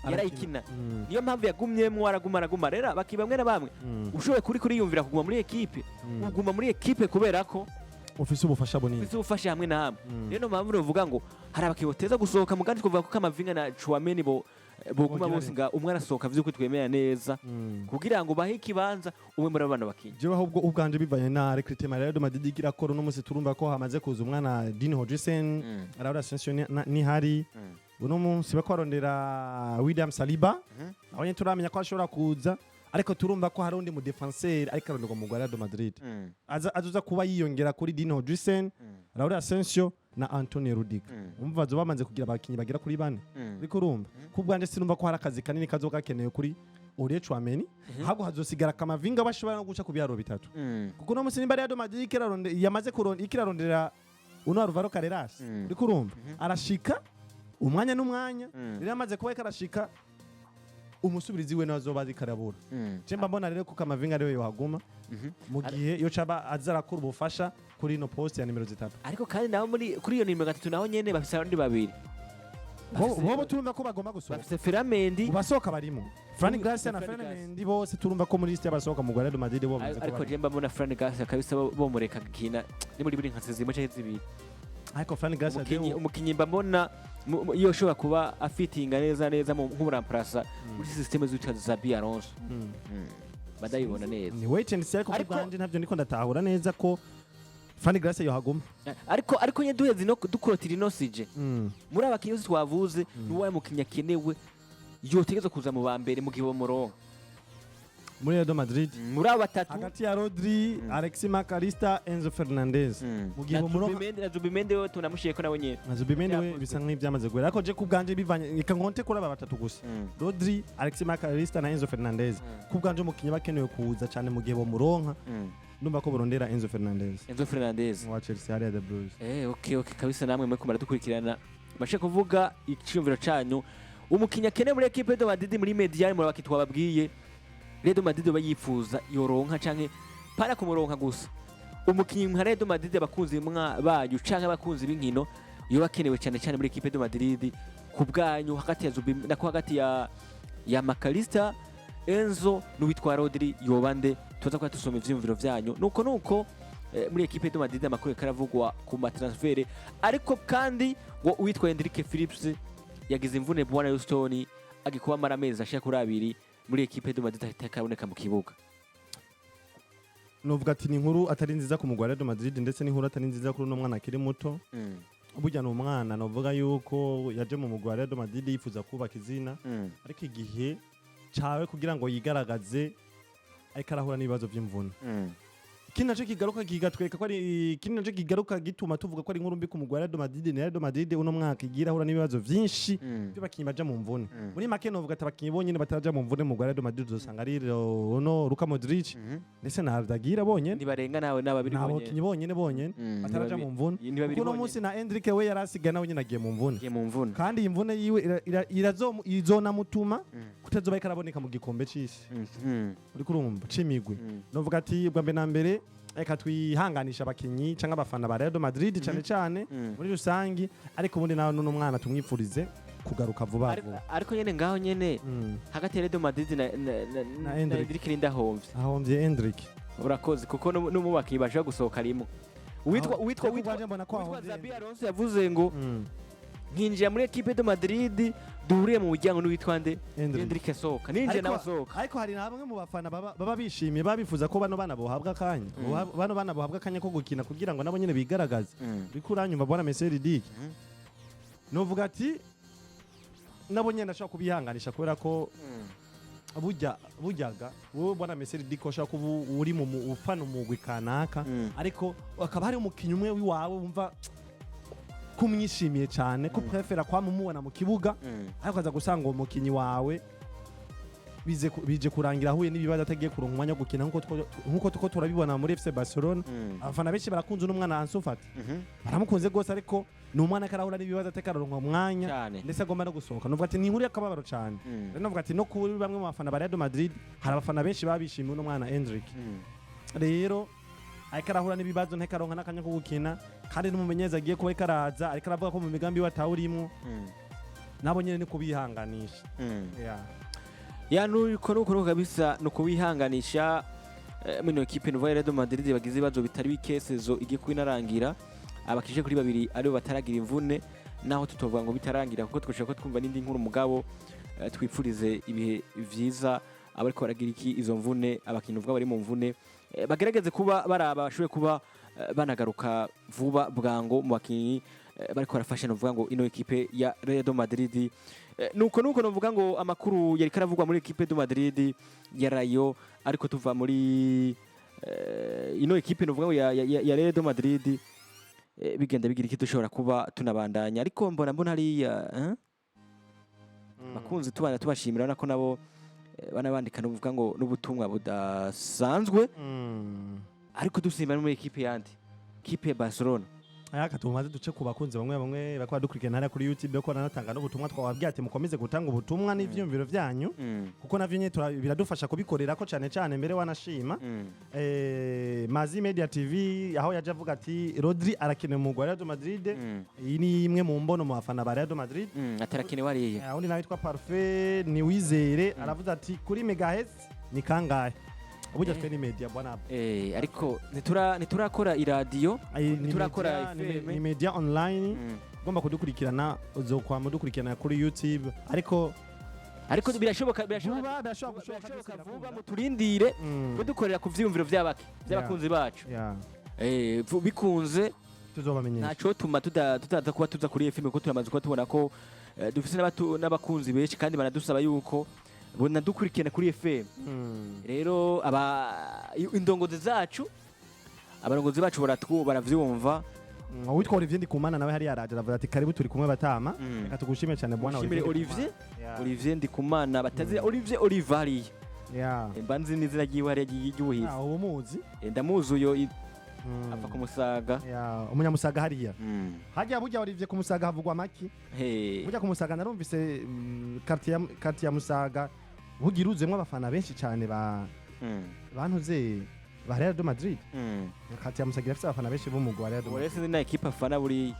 yarayikina. Niyo mpamvu yagumyemwo, araguma, araguma. Rero abakinnyi bamwe na bamwe ushoboye kuri kuriyumvira kuguma muri ekipe, uguma muri ekipe kubera ko Ufise ubufasha bunini. ufise ubufasha hamwe na hamwe. Rero niyo mpamvu novuga ngo hari abakinnyi boteza gusohoka mugandi, twavuga ko Kamavinga na Tchouameni bo boguma Bogira bose, nga umwe arasohoka vy'ukuri twemera neza kugira ngo bahe ikibanza umwe muri abo bana bakinnyi. Jewe ahubwo ubwanje, bivanye na recrutement ya Real Madrid igira koro no musi, turumva ko hamaze kuza umwana Dean Huijsen, Raul Asensio nihari, uno munsi bako barondera William Saliba, nawe nyene turamenya ko ashobora kuza, ariko turumva ko hari undi mu défenseur ariko aronderwa mu Real Madrid aza azoza kuba yiyongera kuri Dean Huijsen, Raul Asensio na Antonio Rudiger. Umva, bazoba bamaze kugira abakinyi bagera kuri bane. Ariko urumva, ku bwanje sinumva ko hari akazi kanini kazoba gakenewe kuri Aurelien Tchouameni, ahubwo hazosigara Kamavinga bashobora no guca ku biharuro 3, kuko uno munsi nimba Real Madrid yamaze ikirarondera uno Alvaro Carreras, uriko urumva arashika umwanya n'umwanya. Rero amaze kuba ariko arashika, umusubirizi we nawe azoba ariko arabura. Je mba mbona rero ko Kamavinga ariwe yohaguma mu gihe iyo caba aza arakora ubufasha kuri ino poste ya nimero 3. Ariko kandi naho muri kuri iyo nimero 3 naho nyene bafise abandi babiri. Bobo turumva ko bagomba gusohoka. Bafise Ferland Mendy. Mu basohoka barimo Fran Garcia na Fran Ferland Garcia. Mendy, bose turumva ko muri liste y'abasohoka mu Real Madrid bo bamaze Ariko kuba. je mba mbona Fran Garcia kabisa bomureka gukina ni muri buri nka zimwe canke zibiri. Ariko Fran Garcia Umukinyi mba mbona iyo ushobora kuba afitinga neza neza nk'umuramparasa muri système z'uwitwa Xabi Alonso, badayibona neza. Ni wait and see, ariko kubwanje ntavyo ndiko ndatahura neza ko Fran Garcia yohaguma. Ariko nye duheze no dukorotira ino sije, muri abakinyi bose twavuze, ni uwahe mukinyi akenewe yotegerezwa kuza mu ba mbere mu gihe bomuronka? Muri Real Madrid? Muri abo batatu. Hagati ya Rodri, Alexis Mac Allister, Enzo Fernandez, mu gihe Na bomuronka. Zubimendi, na Zubimendi we tunamushiyeko nawe nyene. Na Zubimendi we Yakozwe. bisa nk'ivyamaze guhera, ariko je kubwanje bivanye, reka nkonte kuri aba batatu gusa, Rodri, Alexis Mac Allister na Enzo Fernandez, kubwanje umukinyi bakenewe kuza cyane mu gihe bomuronka, ndumva ko borondera Enzo Fernandez Enzo Fernandez wa Chelsea hariya the Blues. Okay, kabisa. Namwe mwe kumara dukurikirana mashe kuvuga iciyumviro canyu, umukinyi akenewe muri équipe de Madrid muri médiane, muri abaki twababwiye Real Madrid bayifuza yoronka, canke para kumuronka gusa, umukinyi nka Real Madrid abakunzi mwa banyu canke abakunzi b'inkino yoba akenewe cyane cyane muri équipe de Madrid ku bwanyu, hagati ya Zubi nako hagati ya Mac Allister, Enzo n'uwitwa Rodri, yoba nde? Tuza kuba tusoma ivyiyumviro vyanyu. Nuko muri équipe de Madrid amakuru karavugwa ku ma transfert, ariko kandi ngo uwitwa Hendrik Phillips yagize imvune, bwana Houston, agikuba amara amezi ashika kuri 2 muri équipe de Madrid atakaboneka mu kibuga. Novuga ati ni inkuru atari nziza ku mugwi wa Real Madrid, ndetse n'inkuru atari nziza kuri uno mwana akiri muto. Burya ni umwana novuga yuko yaje mu mugwi wa Real Madrid yifuza kubaka izina, ariko igihe cawe kugira ngo yigaragaze ariko arahura n'ibibazo vy'imvune. Ikindi naco kigaruka kigatwereka ko ari ikindi naco kigaruka gituma tuvuga ko ari inkuru mbi ku mugwi wa Real Madrid, ni Real Madrid uno mwaka igira ahura n'ibibazo vyinshi by'abakinyi baja mu mvune. Muri make novuga ati abakinyi bonyene bataraja mu mvune mu mugwi wa Real Madrid uzosanga ari uno Luka Modric ndetse na Arda Güler bonyene. Ntibarenga nawe n'ababiri Nta bonyene. bakinyi bonyene bataraja Ni mu mvune, ni babiri kuko uno bonyene. munsi na Endrick we yarasigaye, nawe nyene agiye mu mvune. Agiye mu mvune. Kandi iyi mvune yiwe izonamutuma kutazoba ariko araboneka mu gikombe c'isi, uriko urumva, c'imigwi. Novuga ati ubwa mbere na mbere reka twihanganisha abakinyi canke abafana ba Real Madrid cane cane muri rusangi, ariko ubundi nawe nuno mwana tumwipfurize kugaruka vuba vuba. Ariko nyene ngaho nyene hagati ya Real Madrid na Na na Endrick. Endrick n'indahomvye. Ahomvye Endrick. Urakoze, kuko n'umubakinyi bashobora gusohoka rimwe, uwitwa uwitwa Ariko uwitwa ubwanje mbona ko uwitwa ahomvye. Xabi Alonso yavuze ngo nkinjira muri équipe de Madrid duhuriye mu muryango n'uwitwa nde? Endrick. Endrick asohoka, ninjye nawe asohoka. Ariko hari na bamwe mu bafana baba bishimiye, baba bifuza ko bano bana bohabwa akanya, bano bana bohabwa akanya ko gukina kugira ngo nabo nyene bigaragaze. Uriko uranyumva, bwana Messi Dick? Novuga ati nabo nyene ndashobora kubihanganisha kubera ko Burya buryaga wowe bwana Messi Diko ushaka kuba uri mu ufana umugwi kanaka, ariko akaba hari umukinnyi umwe w'iwawe wumva kumwishimiye cyane, ko prefera kwamumubona mu kibuga, ariko aza gusanga uwo mukinnyi wawe bije kurangira ahuye n'ibibazo, atagiye kuronka umwanya wo gukina, nkuko tuko turabibona muri FC Barcelona. Abafana benshi barakunze uno mwana Ansu Fati, baramukunze rwose, ariko ni umwana karahura n'ibibazo, atakaronka umwanya, ndetse agomba no gusohoka. Nuvuga ati ni inkuru y'akababaro cyane. Rero navuga ati no kuri bamwe mu bafana ba Real Madrid, hari abafana benshi babishimiye uno mwana Endrick. Rero ariko arahura n'ibibazo, ntekaronka n'akanya ko gukina, kandi n'umumenyereza agiye kuba ariko araza ariko aravuga ko mu migambi we atawurimwo. Nabo nyene ni kubihanganisha. Yeah. Ya, nuko kabisa ni ukubihanganisha. Mino ekipe nuva Real Madrid bagize ibibazo bitari bike, saison igiye kuba inarangira, abakije kuri babiri aribo bataragira imvune, naho tutovuga ngo bitarangira kuko twashaka ko twumva n'indi nkuru. Mugabo twipfurize ibihe vyiza abariko baragira iki izo mvune, abakinyi uvuga bari mu mvune, bagerageze kuba baraba bashoboye kuba banagaruka vuba bwango mu bakinyi bariko barafasha novuga ngo ino ekipe ya Real Madrid. Nuko novuga ngo amakuru yari karavugwa muri ekipe de Madrid yarayo, ariko tuva muri ino ekipe novuga ngo ya Real de Madrid, bigenda bigira iki, dushobora kuba tunabandanya, ariko mbona hariya bakunzi tubana tubashimira, urabona ko nabo banabandika novuga ngo n'ubutumwa budasanzwe. Ariko dusimba no muri ekipe yandi, ekipe ya Barcelona. Aya tumaze duce ku bakunzi bamwe bamwe bakaba dukurikirana hariya kuri YouTube, ko banatanga n'ubutumwa. Twababwiye ati mukomeze gutanga ubutumwa n'ivyiyumviro vyanyu, kuko navyo nyene biradufasha kubikorera ko cane cane mbere wanashima. Mazi Media TV aho yaje avuga ati Rodri arakenewe mu mugwi wa Real Madrid. Iyi ni imwe mu mbono mu bafana ba Real Madrid. Atarakenewe hariya. Undi nawe witwa Parfait Niwizere aravuze ati kuri megahertz ni kangahe? Burya twe ni media, bwana. Ariko ntiturakora iradiyo. Ay, ni Ntiturakora FM. Ni media online. Ugomba kudukurikirana, uzokwama udukurikirana kuri YouTube, ariko Ariko birashoboka. Vuba birashobora gushoboka. Birashoboka Byose vuba. birakunda. Muturindire ko dukorera ku vyiyumviro vy'abake vy'abakunzi bacu. Bikunze Tuzobamenyesha. Ntaco tuma tutaza kuba tuza kuri FM, kuko turamaze kuba tubona ko dufise n'abakunzi benshi kandi banadusaba yuko bonadukurikirana kuri FM. Rero aba indongozi zacu, abarongozi bacu baravyumva. Uwitwa Olivier Ndikumana nawe hariya araje aravuga ati karibu, turi kumwe batama. Reka tugushime cyane, bwana. Mushimire Olivier. Olivier. Olivier Ndikumana batazira Olivier Olivier hariya. Mba nzi n'izina ryiwe hariya ry'ubuhizi. Ah, ubu muzi. Ndamuzi uyo ava ku Musaga. Yeah, umunyamusaga hariya. Hajya burya Olivier ku Musaga havugwa amaki? Hey. Burya ku Musaga narumvise quartier ya Musaga bugira uruzemwo abafana benshi cyane ba bantuze ba Real de Madrid. Quartier ya Musaga irafise abafana benshi b'umugwi wa Real de Ubu rero Madrid. sinzi na ekipe afana buriya.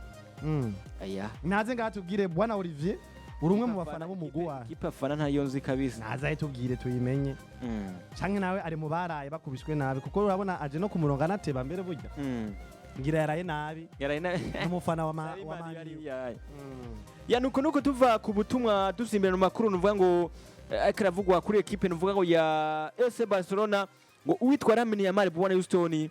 Aya. Naze ngaha tubwire, bwana Olivier, uri umwe mu bafana b'umugwi wa Ekipe afana ntayo nzi kabisa. Naze tubwire tuyimenye. Canke nawe ari mu baraye bakubiswe nabi, kuko urabona aje no ku murongo anateba mbere burya. Ngira yaraye nabi. Yaraye N'umufana wa Salimani wa Man U. yari. Ya, nuko tuva ku butumwa dusimbira mu makuru nuvuga ngo ariko aravugwa kuri ekipe nuvuga ngo ya FC Barcelona, ngo uwitwa Lamine Yamal, Bwana Houston,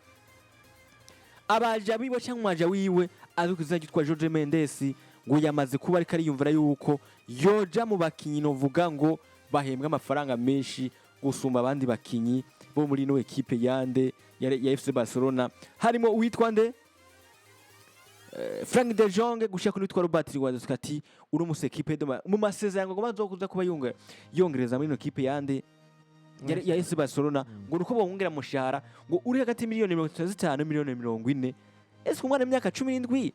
abaja biwe cyangwa umwaja wiwe azwi ku izina ryitwa Jorge Mendes, ngo yamaze kuba ariko ariyumvira yuko yoja mu bakinyi novuga ngo bahembwa amafaranga menshi gusumba abandi bakinyi bo muri ino ekipe yande ya FC Barcelona, harimo uwitwa nde, Frank de Jong, gushaka kuri witwa Robert Lewandowski, ati uri musi ekipe mu masezerano ngo bazokuza kuba yongereza muri ino ekipe yande ya FC Barcelona, ngo nuko bongera mushahara ngo uri hagati miliyoni 35 miliyoni 40. Ese umwana w'imyaka 17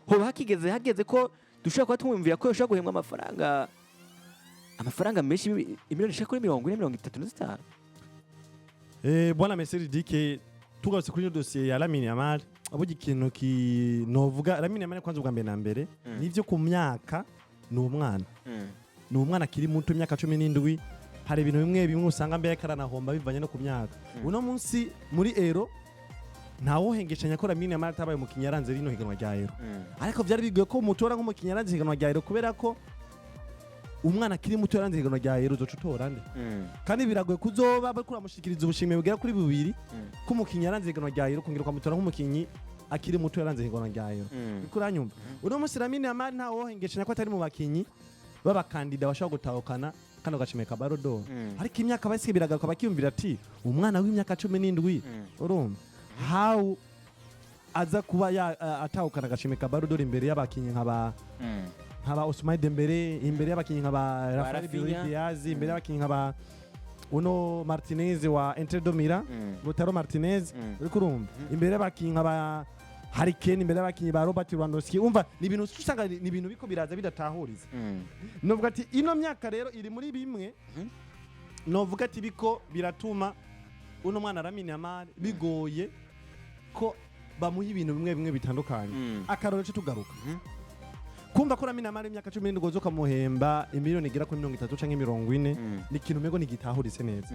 hoba hakigeze hageze ko dushobora kuba tumwumvira ko yoshobora guhembwa amafaranga menshi, miliyoni ishaka kuri 40, 35? Bwana Messi Dike, tugarutse kuri ino dosiye ya Lamine Yamal, burya ikintu ki novuga, Lamine Yamal kwanza ubwa mbere na mbere, nivyo ku myaka ni umwana, ni umwana akiri muto, imyaka 17. Hari ibintu bimwe bimwe usanga mbere karanahomba bivanye no ku myaka. Uno munsi muri Euro ntawohengeshanya ko Lamine Yamal atabaye umukinnyi yaranze rino higanwa rya Euro, ariko byari bigoye ko umutora nk'umukinnyi yaranze higanwa rya Euro, kubera ko umwana akiri muto yaranze higanwa rya Euro uzoca utora nde? Kandi biragoye kuzoba bariko uramushikiriza ubushimwe bugera kuri bubiri, ko umukinnyi yaranze higanwa rya Euro kongera ukamutora nk'umukinnyi akiri muto yaranze higanwa rya Euro. Uriko uranyumva? Uno munsi Lamine Yamal ntawohengeshanya ko atari mu bakinyi B'abakandida bashobora gutahukana kano gashimwe ka Ballon d'Or, ariko imyaka basigaye biragaruka bakiyumvira ati umwana w'imyaka 17, urumva how aza kuba atahukana agashimwe ka Ballon d'Or imbere y'abakinyi nka ba Ousmane Dembele, imbere y'abakinyi nka ba Rafael Rafinha. Diaz, imbere y'abakinyi nka ba uno Martinez wa Inter de Milan, Lautaro Martinez, uriko urumva, imbere y'abakinyi nka ba Harry Kane, imbere y'abakinyi ba Robert Lewandowski, umva ni ibintu usanga ni ibintu biko biraza bidatahuriza. Novuga ati ino myaka rero iri muri bimwe novuga ati biko biratuma uno mwana Lamine Yamal bigoye ko bamuha ibintu bimwe bimwe bitandukanye. Akarorero cyo tugaruka kumva ko Lamine Yamal imyaka 17 gozo ukamuhemba imiliyoni igera kuri 30 canke 40, ni ikintu umengo ntigitahuritse neza.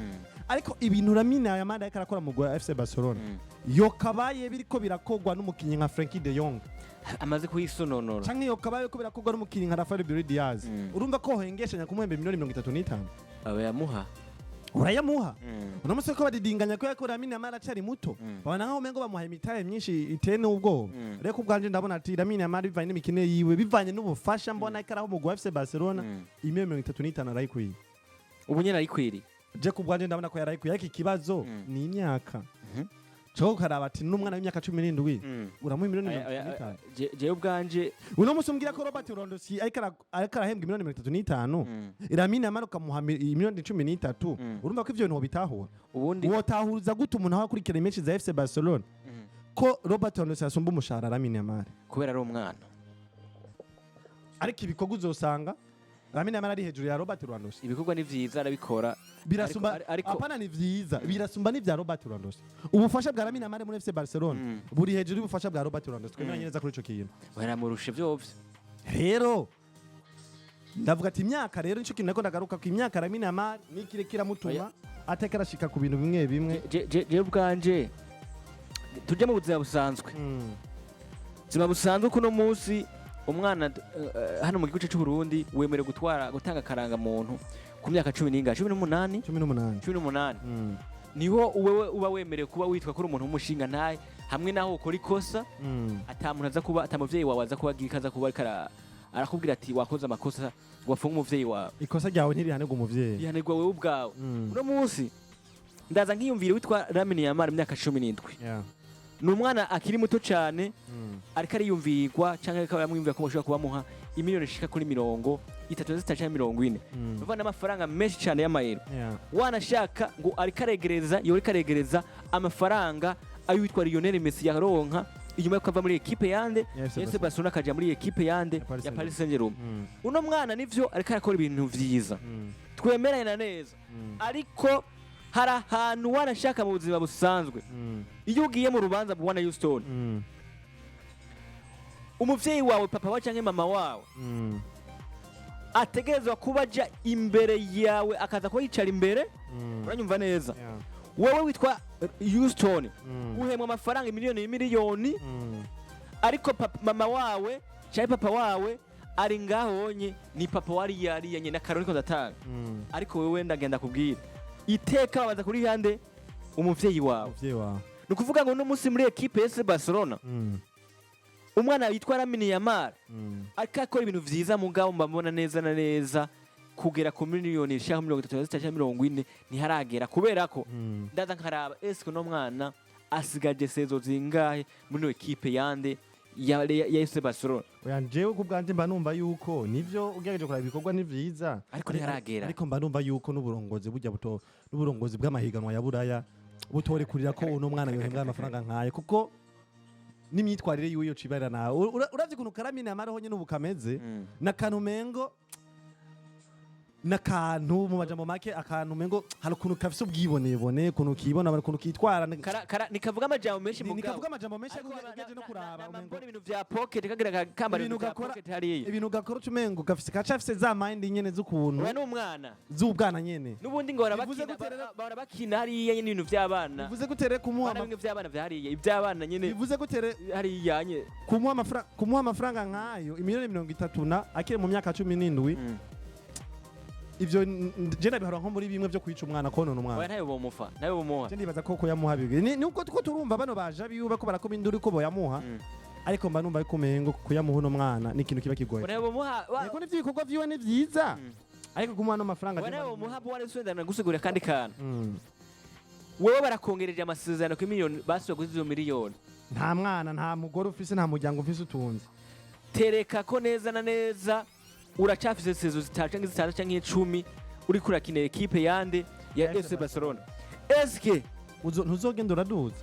Ariko ibintu Lamine Yamal ariko arakora mu gwa FC Barcelona yokabaye biriko birakogwa n'umukinyi nka Frenkie de Jong amaze kuhisononora, canke yokabaye biriko birakogwa n'umukinyi nka Rafael Brito Diaz, urumva ko hengeshanya kumuhemba miliyoni 35? Abayamuha. Urayamuha. Uno munsi ko badidinganya ko yakora Lamine Yamal acari muto, babona nkaho umengo bamuhaye imitahe myinshi iteye n'ubwoba. Rero ku bwanje ndabona ati Lamine Yamal, bivanye n'imikino yiwe, bivanye n'ubufasha mbona ariko araho umugwi wa FC Barcelona, imiliyoni 35 arayikwiye. Ubu nyene ayikwiriye. Je ku bwanje ndabona ko yarayikwiye, ariko ikibazo ni imyaka. Cyo ukaraba ati n'umwana w'imyaka 17 uramuha miliyoni 35? Jewe ubwanje Uno munsi umbwira ko Robert Lewandowski ariko arahembwa miliyoni 35, Lamine Yamal ukamuha miliyoni 13, urumva ko ivyo bintu wobitahura? Ubundi Wotahuza gute umuntu aho akurikirana imenshi za FC Barcelona ko Robert Lewandowski asumba umushahara Lamine Yamal? Kubera ari umwana. Ariko ibikorwa uzosanga Lamine Yamal ari hejuru ya Robert Lewandowski. Ibikorwa ni vyiza, arabikora. Birasumba. Ariko Apana, ni vyiza, birasumba n'ivya Robert Lewandowski. Ubufasha bwa Lamine Yamal muri FC Barcelona buri hejuru y'ubufasha bwa Robert Lewandowski, twemeranye neza kuri ico kintu. Baramurusha vyovyo. Rero ndavuga ati imyaka rero nico kintu nako ndagaruka ku imyaka Lamine Yamal nikire kiramutuma ateka arashika ku bintu bimwe bimwe. Jewe ubwanje tujye mu buzima busanzwe, buzima busanzwe kuno munsi umwana hano mu gihugu cyacu Burundi wemerewe gutwara, gutanga akarangamuntu ku myaka cumi n'ingahe, 18? 18. 18. Niho wewe uba wemerewe kuba witwa ko uri umuntu w'umushinga ntahe, hamwe naho ukora ikosa ata muntu aza kuba, ata muvyeyi wawe aza kuba agira aza kuba ariko arakubwira ati wakoze amakosa, ngo afunge umuvyeyi wawe. Ikosa ryawe ntirihanirwa umuvyeyi. Rihanirwa wewe ubwawe. Uno munsi ndaza nkiyumvira witwa Lamine Yamal, imyaka 17, ni umwana akiri muto cyane, ariko ariyumvirwa cyangwa ariko baramwiyumvira ko bashobora kubamuha imiliyoni ishika kuri 33 cyangwa 40. Urumva n'amafaranga menshi cyane y'amayero. Wanashaka ngo ariko aregereza, yo ariko aregereza amafaranga ayo witwa Lionel Messi yaronka inyuma yuko ava muri ekipe yande? Ya FC. FC Barcelona, akaja muri ekipe yande? Ya Paris. Ya Paris Saint-Germain. Uno mwana nivyo ariko arakora ibintu vyiza, twemeranya na neza, ariko hari ahantu wanashaka mu buzima busanzwe, iyo ugiye mu rubanza bwana Houston, umuvyeyi wawe, papa wawe canke mama wawe, ategerezwa kuba aja imbere yawe, akaza kuba yicara imbere. Uranyumva neza? Yeah. Wowe witwa Houston, uhembwa amafaranga miliyoni miliyoni, ariko papa, mama wawe cyangwa papa wawe ari ngahonye, ni papa wari yariye nyine akaroni ko ndatanga. Ariko wewe ndagenda kubwira iteka babanza kuri yande? Umuvyeyi wawe. Umuvyeyi wawe. Ni ukuvuga ngo uno munsi muri ekipe ya FC Barcelona, umwana yitwa Lamine Yamal ariko akora ibintu vyiza, mugabo mbabona neza na neza kugera ku miliyoni ishaka 33 cyangwa 40 ntiharagera, kubera ko ndaza nkaraba eske uno mwana asigaje saison zingahe muri iyo ekipe yande? Ya FC Barcelona. Oya, jewe ku bwanje mba numva yuko nivyo ugerageje kuraba ibikorwa ni vyiza, Ariko ntiharagera. Ariko mba numva yuko n'uburongozi burya buto, n'uburongozi bw'amahiganwa ya Buraya butorekurira ko uno mwana yohembwa amafaranga nkaye, kuko n'imyitwarire yiwe yo cibarira nawe. Uravye ukuntu Karamine Yamara nyene ubu kameze, n'akantu mengo n'akantu, mu majambo make, akantu mengo hari ukuntu kafise ubwibonebone, ukuntu kibona, ukuntu kitwara. Nikavuga amajambo menshi mugabo. Nikavuga amajambo menshi, ariko Ariko ugejeje no kuraba umengo mbona ibintu vya pocket, kagira kambara Ibintu ibintu vya gakora- pocket hariya. Ibintu gakora ucumengo gafise kacafise za mind nyene z'ukuntu Oya, ni umwana. z'ubwana nyene. N'ubundi ngo bahora Bivuze bakina gute rero? Bahora bakina hariya nyene ibintu vy'abana. Bivuze gute rero kumuha Bana bimwe vy'abana vya hariya, ivy'abana nyene. Bivuze gute rero Hariya nye. kumuha amafaranga nk'ayo, imiliyoni 30 na akiri mu myaka 17? Ivyo je ndabiharura nko muri bimwe vyo kwica umwana, konona Oya, umwana. ntayo bomufa, ntayo bomuha. Je ndibaza ko kuyamuha bibiri ni uko turumva bano baje biwe ko barakoma induru ko boyamuha. Ariko mba numva yuko umengo kuyamuha uno mwana ni ikintu kiba kigoye. Bomuha. Yego, nivyo, ibikorwa vyiwe ni vyiza, ariko kumuha no mafaranga Bomuha bwana, senda nagusigurira kandi kantu. Wewe barakongereje amasezerano ku miliyoni, basubiye kuri izo miliyoni. Nta mwana, nta mugore ufise, nta muryango ufise utunze. Tereka ko neza na neza uracafise saison zitanu canke zitandatu canke 10 uriko urakina ekipe yande ya FC FC Barcelona. Eske Ntuzogenda uraduza?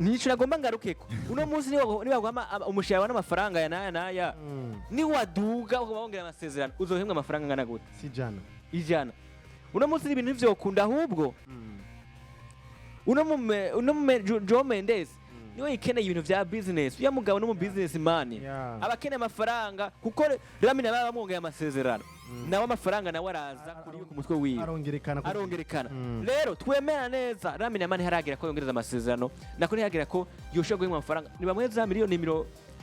Nico nagomba ngarukeko. Uno munsi nibaguha umushahara n'amafaranga ya naya naya, niwaduga ukaba wongera amasezerano, uzohembwa amafaranga angana gute? Si 100? 100. Uno munsi ibintu ntivyokunda. Ahubwo uno mume Joe Mendes niwe yikeneye ibintu vya business. Uya mugabo no mu business man, aba akeneye amafaranga, kuko Lamine baba bamwongeye amasezerano, nawe amafaranga nawe araza kuri ku mutwe wiwe. Arongerekana. Arongerekana. Rero twemera neza, Lamine Yamal ntiharagera ko yongereza amasezerano, nako ntiharagera ko yoshobora guhembwa amafaranga. Ni za miliyoni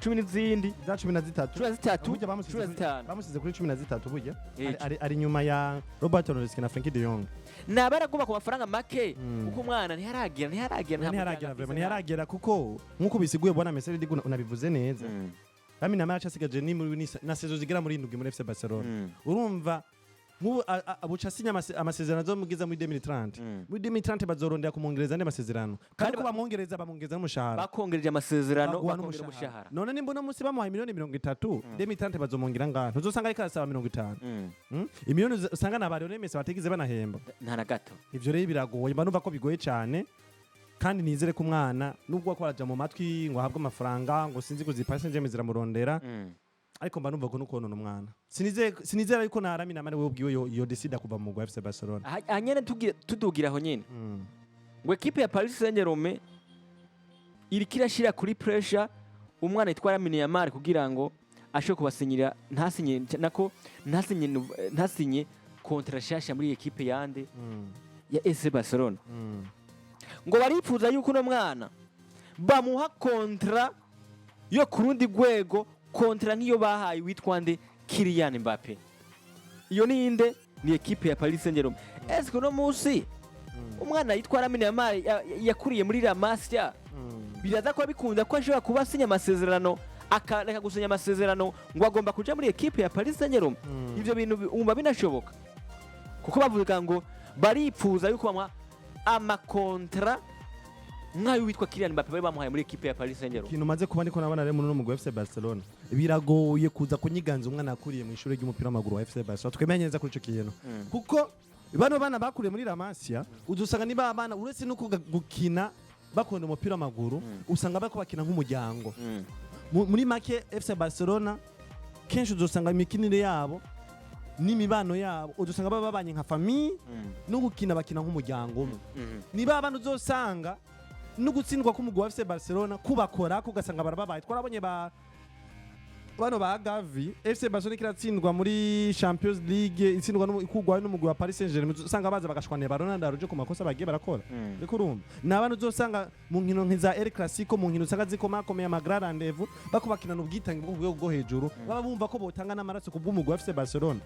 10 n'izindi. Za 13. 13. Burya bamusize 15. Bamusize kuri 13 burya. Eh. Ari nyuma ya Robert Lewandowski na Frenkie de Jong. Naba araguma ku mafaranga make, kuko umwana ntiharagera, nta Ntiharagera. muryango afise. Vraiment ntiharagera, kuko nkuko bisiguye, bwana Messi, unabivuze neza, Lamine Yamal acasigaje ni muri na saison zigera muri 7 muri FC Barcelona. Urumva nk'ubu buca asinya amasezerano azomugeza muri 2030. Muri 2030 bazorondera kumwongereza andi masezerano, kandi Kandi ko bamwongereza, bamwongereza n'umushahara. Bakongereje amasezerano, Baguha bakongera n'umushahara. umushahara. None nimba uno munsi bamuhaye miliyoni 30, 2030 bazomwongera ngaho, ntuzosanga ariko arasaba 50. Imiliyoni usanga na ba Lionel Messi batigeze banahemba. Nta na gato. Ivyo rero biragoye, mba numva ko bigoye cyane. Kandi nizere ko umwana, nubwo ko araja mu matwi ngo ahabwe amafaranga, ngo sinzi kuzipa Saint ziramurondera, ariko mba numva ko nukonona umwana. Sinizera yuko na Lamine Yamal we ubwiwe yo decide kuva mu mugwi wa FC Barcelona. Aha nyene tudugira aho nyene, ngo ekipe ya Paris Saint-Germain iriko irashira kuri pressure umwana yitwa Lamine Yamal kugira ngo ashobore kubasinyira, ntasinye, nako ntasinye contrat shasha muri ekipe yande, ya FC Barcelona. Ngo baripfuza yuko uno mwana bamuha contrat yo ku rundi rwego, contrat nk'iyo bahaye witwa nde, Kylian Mbappe. Iyo ni inde? Ni ekipe ya Paris Saint-Germain. Ese uno munsi umwana yitwa Lamine Yamal yakuriye muri La Masia, biraza kuba bikunda ko ashobora kuba asinya amasezerano, akareka gusinya amasezerano ngo agomba kuja muri ekipe ya Paris Saint-Germain? Ivyo bintu wumva binashoboka? Kuko bavuga ngo baripfuza yuko bamuha amakontra nk'ayo witwa Kylian Mbappe bari bamuhaye muri ekipe ya Paris Saint-Germain. Ikintu maze kuba ndiko nabona rero muri uno mugwi wa FC Barcelona, biragoye kuza kunyiganza umwana yakuriye mu ishuri ry'umupira w'amaguru wa FC Barcelona. Twemenye neza kuri ico kintu, kuko bano bana bakuriye muri La Masia uzusanga niba abana, uretse no gukina bakunda umupira w'amaguru, usanga bariko bakina nk'umuryango. Muri make, FC Barcelona kenshi uzosanga imikinire yabo n'imibano yabo, uzosanga baba babanye nka famille, no gukina bakina nk'umuryango umwe. Niba abana uzosanga no gutsindwa k'umugwi wa FC Barcelona kubakora, ugasanga barababaye. Twarabonye ba bano ba Gavi, FC Barcelona kiratsindwa muri Champions League, itsindwa ikugwayo n'umugwi wa Paris Saint-Germain, usanga baza bagashwanira ba Ronald Araujo ku makosa bagiye barakora. Ariko urumva ni abantu uzosanga mu nkino nk'iza El Clasico, mu nkino usanga zikomakomeye, ama grand rendez-vous, bako bakinana ubwitange bwo ku rwego rwo hejuru, baba bumva ko botanga n'amaraso ku bw'umugwi wa FC Barcelona.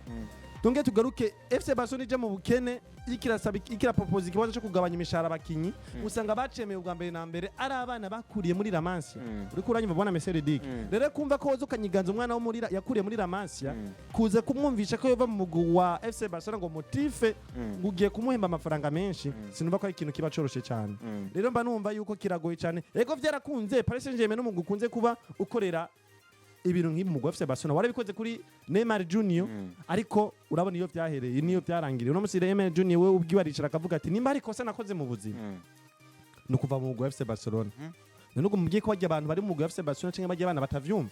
Tunge tugaruke, FC Barcelona ije mu bukene, ikirasaba, ikirapropoza ikibazo cyo kugabanya imishahara abakinyi, usanga bacemeye ubwa mbere na mbere ari abana bakuriye muri La Masia. Uriko uranyumva, bwana Meseredik? Rero kumva ko woza ukanyiganza umwana wo muri yakuriye muri La Masia, kuza kumwumvisha ko yova mu mugwi wa FC Barcelona ngo motif ngo ugiye kumuhemba amafaranga menshi, sinumva ko ari ikintu kiba coroshe cyane. Rero mba numva yuko kiragoye cyane. Ego, vyarakunze, Paris Saint-Germain n'umugwi ukunze kuba ukorera ibintu nk'ibi mugwi wa FC Barcelona, warabikoze kuri Neymar Junior, ariko urabona iyo vyahereye niyo byarangiriye. Uno musi Neymar Junior we ubwiwe aricara akavuga ati: "Nimba hari ikosa nakoze mu buzima, ni ukuva mu mugwi wa FC Barcelona." None ubwo mubwiye ko bajya abantu bari mu mugwi wa FC Barcelona canke bajya abana batavyumva,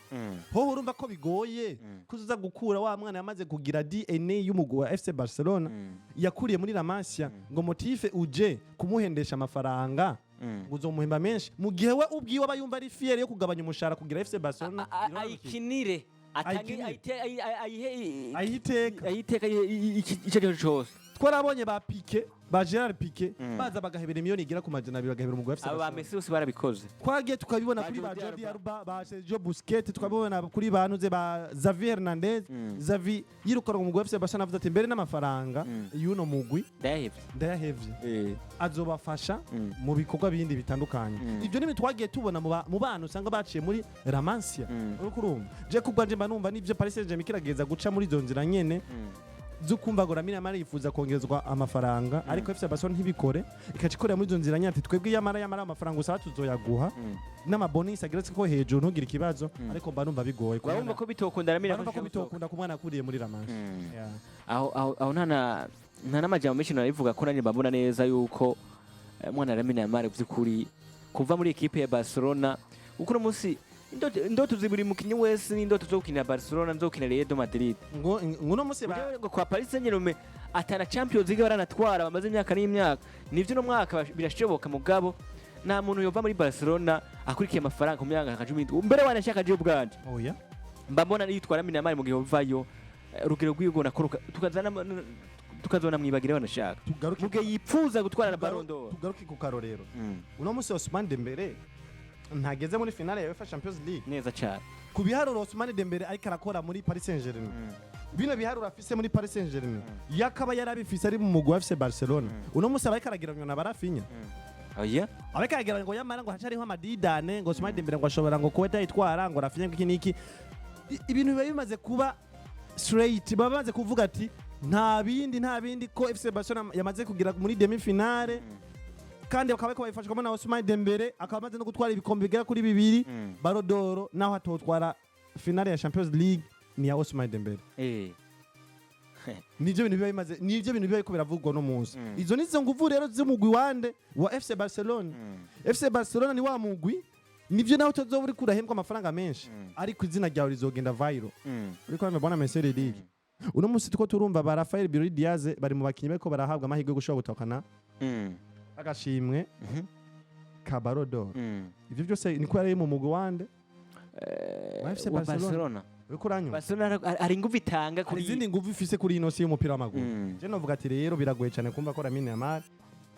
hoho urumva ko bigoye kuza gukura wa mwana yamaze kugira DNA y'umugwi wa FC Barcelona, yakuriye muri La Masia, ngo motif uje kumuhendesha amafaranga, ngo uzomuhemba menshi, mu gihe we ubwiwe aba yumva ari fier yo kugabanya umushahara kugira FC Barcelona ayikinire. Ayikinire. Ayihe ayiteka. Ayiteka icyo ari cyo cyose. Twarabonye ba Piqué. Ba Gerard Piqué baza bagahebera miliyoni igera ku 200, bagahebera umugwi wa FC Aba ba Barcelona. Messi bose barabikoze. Twagiye tukabibona Ba kuri ba Jordi Jordi Alba. Alba, ba Sergio Busquets, tukabibona kuri ba Nuze, ba Xavi Hernandez. Xavi yirukanwa mu mugwi wa FC Barcelona avuze ati: "Mbere n'amafaranga y'uno mugwi Ndayahevye. ndayahevye, azobafasha mu bikorwa bindi bitandukanye." Ibyo ni twagiye tubona mu bana usanga baciye muri La Masia. Uriko urumva, je kubwanje mba numva nivyo Paris Saint-Germain kirageza guca muri izo nzira nyene zo kumva ngo Lamine Yamal yifuza kongerezwa amafaranga, ariko FC Barcelona ntibikore, ikaca ikorera muri izo nzira nyene ati: "Twebwe yamara amafaranga usaba tuzoyaguha n'ama bonus ageretse ko hejuru, ntugire ikibazo." Ariko mba numva bigoye ku Urabumva ko bitokunda Lamine mba numva ko bitokunda ku mwana akuriye muri La Masia. Yeah. Aho nta n'amajambo menshi narivuga ko nanjye mbabona neza yuko mwana Lamine Yamal by'ukuri kuva muri ekipe ya Barcelona, kuko uno munsi indoto ziburi mukinyi wese ni indoto zo gukinira Barcelona, zo gukinira Real Madrid. Ngo nguno munsi ba Ujewe ngo kwa Paris Saint-Germain atana Champions League baranatwara, bamaze imyaka n'imyaka. Nivyo, no mwaka birashoboka, mugabo nta muntu yova muri Barcelona akurikiye amafaranga ku myaka nka 17 mbere wanashaka. Je ubwanje Oya. mba mbona yitwara Lamine Yamal mu gihe uvayo, urugero rw'igona koroka tukazana tukazona mwibagira wanashaka Tugaruke mu gihe yipfuza gutwara na Ballon d'Or. Tugaruke ku karorero. Uno munsi Ousmane Dembele ntageze muri finale ya UEFA Champions League? Neza cyane. Ku biharuro Ousmane Dembele ariko arakora muri Paris Saint-Germain, bino biharuro afise muri Paris Saint-Germain yakaba yarabifise ari mu mugwi wa FC Barcelona, uno munsi aba ariko aragereranywa na ba Raphinha? Oya. Ariko aragereranywa ngo yamara ngo hacariho amadidane, ngo Ousmane Dembele ngo ashobora ngo kuba atayitwara, ngo Raphinha ngo iki n'iki. Ibintu biba bimaze kuba straight, baba bamaze kuvuga ati nta bindi, nta bindi, ko FC Barcelona yamaze kugira muri demi finale kandi bakaba bariko babifashwamo na Ousmane Dembele, akaba amaze no gutwara ibikombe bigera kuri bibiri. Ballon d'Or, naho atotwara finale ya Champions League, ni ya Ousmane Dembele. Nivyo bintu biba bimaze, nivyo bintu biba biriko biravugwa no munsi. Izo nizo nguvu rero z'umugwi wande wa FC Barcelona. FC Barcelona ni wa mugwi, nivyo, nawe utazoba uriko urahembwa amafaranga menshi, ariko izina ryawe rizogenda viral. Uriko urabibona Messi League uno munsi tuko turumva ba Rafael Birori Diaz bari mu bakinyi bariko barahabwa amahirwe yo gushobora gutahukana agashimwe ka Ballon d'Or. Ivyo byose niko yari mu mugwi wande? Wa FC Wa Barcelona. Barcelona. Uriko uranyumva? Barcelona hari inguvu itanga Hari kuri izindi nguvu ifise kuri ino si y'umupira w'amaguru. Je novuga ati rero biragoye cyane kumva ko Lamine Yamal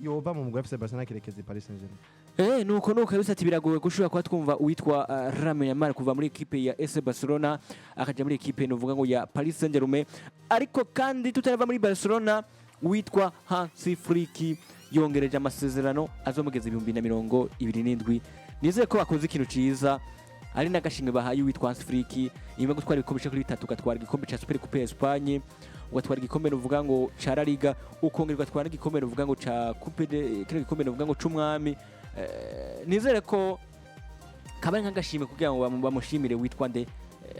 yova mu mugwi wa FC Barcelona akerekeza i Paris Saint-Germain. Nuko kabisa ati biragoye gushobora kuba twumva uwitwa Lamine Yamal kuva muri ekipe ya FC Barcelona akaja muri ekipe novuga ngo ya Paris Saint-Germain. Ariko kandi tutarava muri Barcelona, uwitwa Hansi Flick yongereje amasezerano azomugeza 2027. Nizeye ko bakoze ikintu ciza, ari n'agashimwe bahaye uwitwa Hansi Flick inyuma yo gutwara ibikombe bishika kuri bitatu: ugatwara igikombe ca Super Coupe ya Espagne, ugatwara igikombe novuga ngo ca La Liga, ukongera ugatwara n'igikombe novuga ngo ca Coupe de kino gikombe novuga ngo c'umwami. Nizere ko kabaye nk'agashimwe kugira ngo bamushimire witwa nde,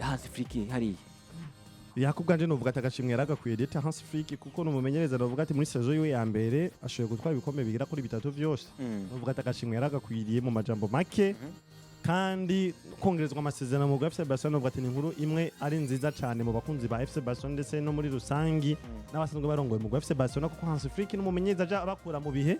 Hansi Flick hariya. Yakubwanje novuga ati agashimwe yaragakwiye Dieter Hans Flick, kuko numumenyereza novuga ati muri saison yiwe ya mbere ashoboye gutwara ibikombe bigera kuri bitatu vyose. Novuga ati agashimwe yaragakwiriye mu majambo make. Kandi kongerezwa amasezerano mu FC Barcelona, novuga ati ni inkuru imwe ari nziza cyane mu bakunzi ba FC Barcelona ndetse no muri rusangi n'abasanzwe barongoye mu FC Barcelona, kuko Hans Flick n'umumenyereza aja abakura mu bihe,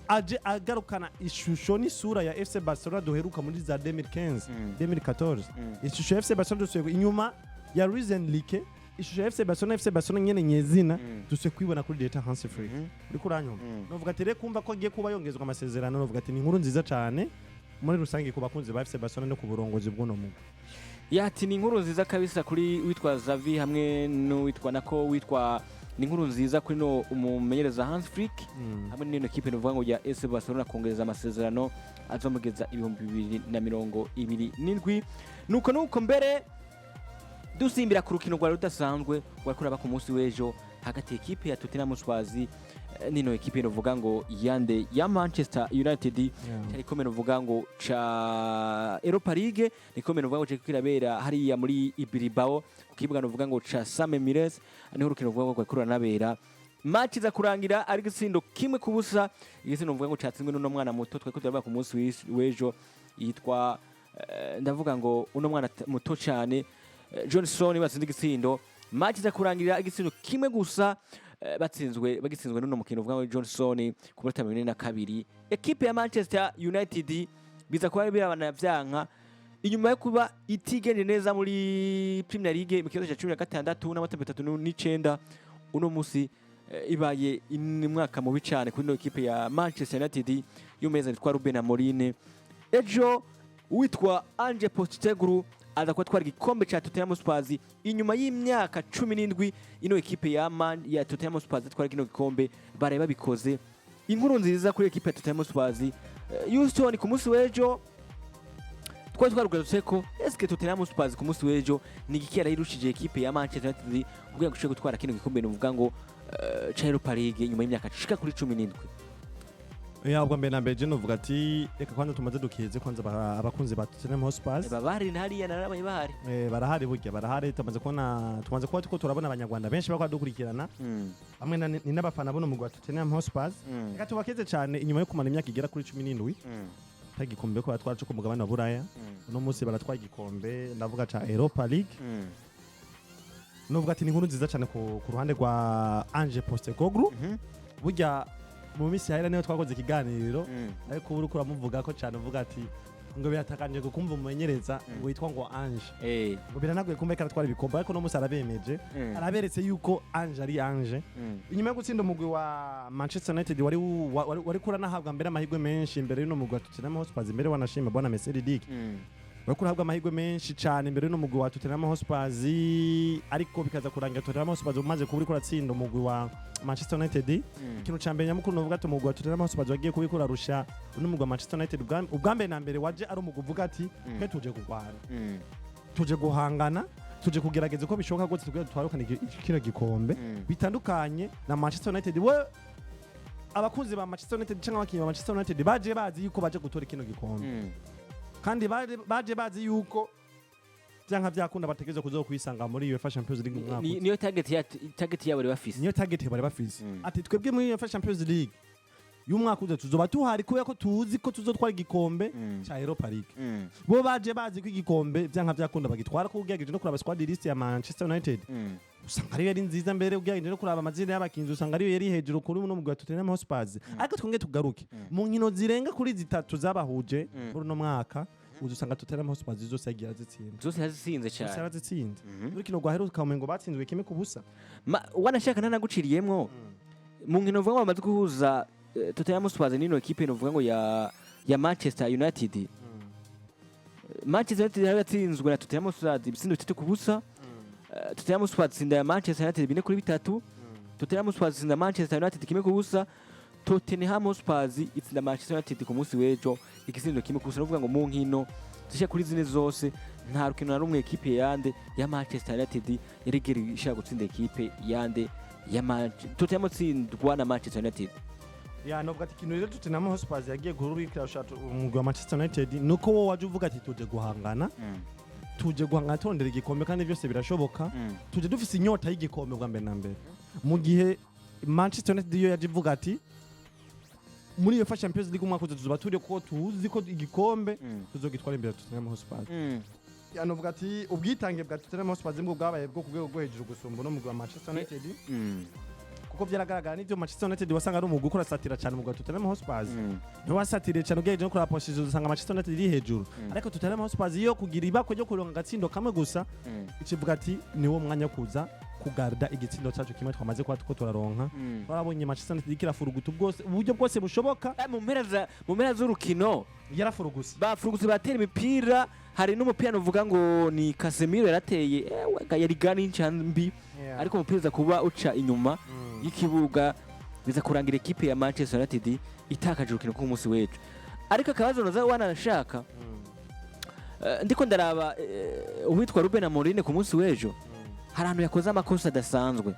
aje agarukana ishusho n'isura ya FC Barcelona duheruka muri za 2015, 2014. Ishusho ya FC Barcelona dusuye inyuma ya Luis Enrique, ishusho ya FC Barcelona, FC Barcelona nyene nyezina, dusuye kwibona kuri Dieter Hans Flick. Uriko uranyumva? Novuga ati rero kumva ko agiye kuba yongezwa amasezerano, novuga ati ni inkuru nziza cyane muri rusange ku bakunzi ba FC Barcelona no ku burongozi bw'uno mugwi. Yati ni inkuru nziza kabisa kuri witwa Xavi hamwe n'uwitwa nako witwa, ni inkuru nziza kuri no umumenyereza Hans Flick hamwe n'ino kipe nuvuga ngo ya FC Barcelona kongereza amasezerano azomugeza 2027. Nuko mbere dusimbira ku rukino rwari rudasanzwe rwari kuraba ku munsi w'ejo hagati ekipe ya Tottenham Hotspur n'ino ekipe novuga ngo yande ya Manchester United. Cyari ikomeye novuga ngo ca Europa League, ni ikomeye novuga ngo cyari kirabera hariya muri Bilbao ku kibuga novuga ngo ca San Mamés. Niho urukino novuga ngo rwari kuranabera. Match iza kurangira ari igitsindo 1-0, igitsindo novuga ngo catsinzwe n'uno mwana muto twari turavuga ku munsi w'ejo yitwa ndavuga ngo uno mwana muto cyane, Johnson, batsinze igitsindo. Match iza kurangira igitsindo kimwe gusa, batsinzwe bagitsinzwe n'uno mukino uvuga ngo Johnson ku minota 42. Ekipe ya Manchester United biza kuba birabana vyanka inyuma yo kuba itigenje neza muri Premier League mu kibazo cya 16 n'amanota 39. Uno musi Ibaye umwaka mubi cyane kuri ino ekipe ya Manchester United y'umumenyereza witwa Ruben Amorim. Ejo uwitwa Ange Postecoglou aza kuba atwara igikombe cya Tottenham Hotspur inyuma y'imyaka 17 ino ekipe ya Tottenham Hotspur atwara kino gikombe. Baraye babikoze. Inkuru nziza kuri ekipe ya Tottenham Hotspur. Houston, ku munsi w'ejo twari twarugarutse ko eske Tottenham Hotspur ku munsi w'ejo ni igiki yarayirushije ekipe ya Manchester United kugira ngo ishobore gutwara kino gikombe, ni uvuga ngo ca Europa League, nyuma y'imyaka ishika kuri 17? Ya, ubwa mbere na mbere je novuga ati reka kwanza tumaze dukeze kwanza abakunzi ba Tottenham Hotspur. Baba bahari hariya, narabaye bahari. Barahari burya, barahari. Tumaze kubona, tumaze kuba tuko turabona Abanyarwanda benshi bakora dukurikirana bamwe ni n'abafana buno mugwi wa Tottenham Hotspur. Reka tubakeze cyane inyuma yo kumara imyaka igera kuri 17 gikombe ko batwara cyo ku mugabane wa Buraya. Uno munsi baratwara igikombe, ndavuga ca Europa League. Novuga ati ni inkuru nziza cyane ku ruhande rwa Ange Postecoglou. Burya mu minsi yahera niyo twakoze ikiganiro, ariko ubu uriko uramuvuga ko cyane, uvuga ati ngo biratakanje kumva umumenyereza ngo witwa ngo Ange, ngo biranagoye kumva ko aratwara ibikombe, ariko uno munsi arabemeje, araberetse yuko Ange ari Ange. Inyuma yo gutsinda umugwi wa Manchester United wari kuranahabwa mbere amahirwe menshi imbere y'uno mugwi wa Tottenham Hotspur, imbere wanashima bwana Messi Dick, wari kurahabwa amahirwe menshi cyane imbere y'uno mugwi wa Tottenham Hotspur, ariko bikaza kurangira Tottenham Hotspur umaze kuba uriko uratsinda umugwi wa Manchester United. Ikintu ca mbere nyamukuru novuga ati umugwi wa Tottenham Hotspur wagiye kubikora rusha uno mugwi wa Manchester United. Ubwa mbere na mbere waje ari umugwi uvuga ati twe tuje kurwana, tuje guhangana, tuje kugerageza uko bishoboka rwose tugira dutwarukane kino gikombe, bitandukanye na Manchester United. We abakunzi ba Manchester United cyangwa abakinnyi ba Manchester United baje bazi yuko baje gutora kino gikombe, kandi baje bazi yuko byanka byakunda bategerezwa kuzo kwisanga muri UEFA Champions League mu mwaka uza. Niyo target yabo bari bafise. Niyo target bari bafise, ati twebwe muri UEFA Champions League y'umwaka uza tuzoba tuhari kubera ko tuzi ko tuzotwara igikombe ca Europa League. Bo baje bazi ko igikombe byanka byakunda bagitwara, ko ugerageje no kuraba squad list ya Manchester United usanga ariyo yari nziza mbere. Ugerageje no kuraba amazina y'abakinzi usanga ariyo yari hejuru kuri uno mugwi wa Tottenham Hotspur. Ariko twongeye tugaruke mu nkino zirenga kuri zitatu zabahuje muri uno mwaka, uza usanga Tottenham Hotspur zose yagiye arazitsinda. Zose yazitsinze Zose cyane. yarazitsinze. Urukino rwaheruka umengo batsinzwe 1-0. Wanashaka ntanaguciriyemwo, mu nkino vuga ngo bamaze guhuza Tottenham Hotspur n'ino ekipe novuga ngo ya Manchester United, Manchester United yari yatsinzwe na Tottenham Hotspur ibitsindo 3-0. Tottenham Hotspur itsinda ya Manchester United 4-3. Tottenham Hotspur itsinda Manchester United 1-0. Tottenham Hotspur itsinda Manchester United ku munsi w'ejo igitsindo 1-0. Nuvuga ngo mu nkino zishya kuri zine zose nta rukino na rumwe ekipe yande ya Manchester United yari igera ishaka gutsinda ekipe yande ya Tottenham itsindwa na Manchester United. Ya, novuga ati ikintu rero Tottenham Hotspur yagiye guhurikira umugwi wa Manchester United nuko wowe waje uvuga ati tuje guhangana, tuje guhangana turondera igikombe kandi byose birashoboka, tuje dufise inyota y'igikombe bwa mbere na mbere, mu gihe Manchester United yo yaje ivuga ati muri UEFA Champions League umwaka uza tuzoba turi ko tuzi ko igikombe tuzogitwara imbere ya Tottenham Hotspur. Ya, novuga ati ubwitange bwa Tottenham Hotspur bwo bwabaye bwo ku rwego rwo hejuru gusumba no mugwi wa Manchester United, kuko byaragaragara n'ibyo Manchester United wasanga ari umugwi ukora satira cyane umugwi wa Tottenham Hotspur. Ntiwasatiriye cyane, ugerageje no kuraba position usanga Manchester United iri hejuru, ariko Tottenham Hotspur yo kugira ibakwe ryo kuronka agatsindo kamwe gusa ikivuga ati niwo mwanya wo kuza kugarda igitsindo cyacu kimwe twamaze kuba tuko turaronka. Twarabonye Manchester United ikirafuruguta bwose uburyo bwose bushoboka. Mu mpera z'urukino yarafuruguse. Bafuruguse, batera imipira. Hari n'umupira uvuga ngo ni Casemiro yarateye, yari gani mbi, ariko umupira uza kuba uca inyuma y'ikibuga, biza kurangira ekipe ya Manchester United itakaje urukino k'umunsi w'ejo. Ariko akabazo naza wanashaka, ndiko ndaraba uwitwa Ruben Amorim ku munsi w'ejo hari ahantu yakoze amakosa adasanzwe,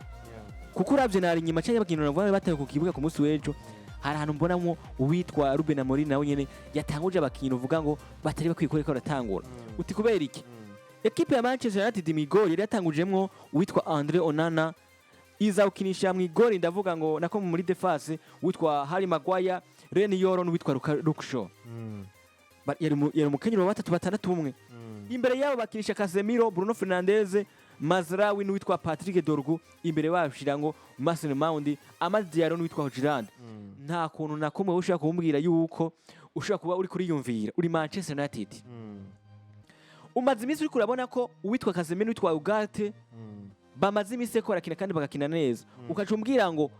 kuko uravye nari inyuma cyangwa abakinyi navuga bataye ku kibuga ku munsi w'ejo, hari ahantu mbonamo uwitwa Ruben Amorim nawe nyene yatanguje abakinyi uvuga ngo batari bakwiye kureka baratangura. Uti kubera iki? Ekipe ya Manchester United mw'igori yari yatangujemwo uwitwa Andre Onana, iza gukinisha mw'igori, ndavuga ngo nako muri défense uwitwa Harry Maguire, Leny Yoro n'uwitwa Luke Shaw. Yari umukenyero wa 3-6-1. Imbere yabo bakinisha Casemiro, Bruno Fernandes, Mazraoui n'uwitwa Patrick Dorgu. Imbere bashira ngo Mason Mount, Amad Diallo n'uwitwa Hojlund. Nta kuntu na kumwe ushobora kumbwira yuko ushobora kuba uri kuriyumvira uri Manchester United, umaze iminsi uriko urabona ko uwitwa Casemiro n'uwitwa Ugarte Bamaze iminsi ko barakina kandi bagakina neza, ukaca umbwira ngo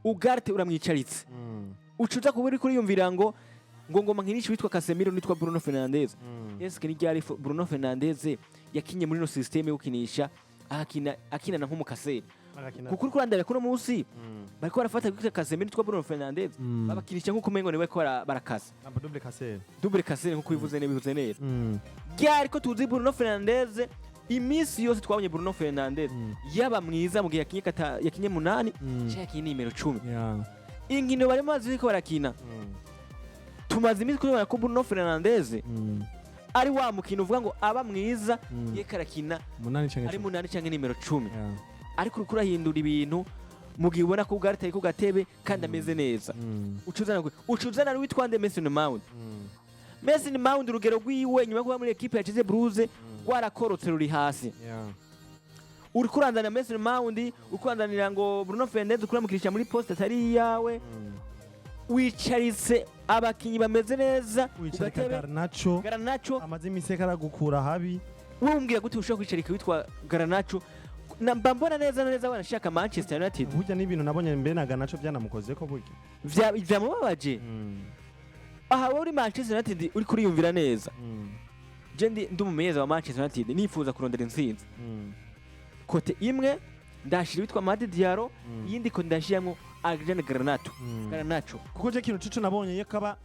Ugarte uramwicaritse, ucuza kuba uri kuriyumvira ngo ngoma nkinisha witwa Casemiro nitwa Bruno Fernandes. Eske ni ryari Bruno Fernandes yakinye muri no système yo gukinisha, akina akinana nk'umukaseri? Kuko uri kurandabira kuno munsi bariko barafata witwa Casemiro nitwa Bruno Fernandes, babakinisha nk'uko umengo niwe ko barakasa. Double casseur. Double casseur, nkuko bivuze neza, bivuze neza. Ryari ko tuzi Bruno Fernandes, iminsi yose twabonye Bruno Fernandes yaba mwiza mu gihe yakinye yakinye munani cyangwa yakinye nimero 10. Inkino barimo bazi ko barakina, tumaze iminsi kubona ko Bruno Fernandes ari wa mukino uvuga ngo aba mwiza yeka arakina munani canke ari 10. Munani cyangwa nimero 10. Ariko uriko urahindura ibintu mu gihe ubona ko Ugarte ari ku gatebe kandi ameze neza. Ucuzana witwa nde? Mason Mount. Mason Mount, urugero rwiwe nyuma yo kuba muri ekipe yacize Bruze rwarakorotse, ruri hasi. Uriko uranzanira Mason Mount, uriko uranzanira ngo Bruno Fernandes, ukuramukirisha muri poste atari iyawe. Wicaritse abakinyi bameze neza ku Wicarika gatebe. Garnacho. Garnacho. Amaze iminsi ariko aragukura habi. Wowe umbwira gute ushobora kwicarika witwa Garnacho? Mba mbona neza na neza wanashaka Manchester United. Burya n'ibintu nabonye mbere na Garnacho byanamukoze ko burya. Vyamubabaje. Aha wowe uri Manchester United, uri kuriyumvira neza. Je ndi umumenyereza wa Manchester United, nifuza kurondera intsinzi, côté imwe ndashira witwa Amad Diallo, iyindi côté ndashiramo Alexander Garnacho. Garnacho. Kuko je kintu cico nabonye iyo kaba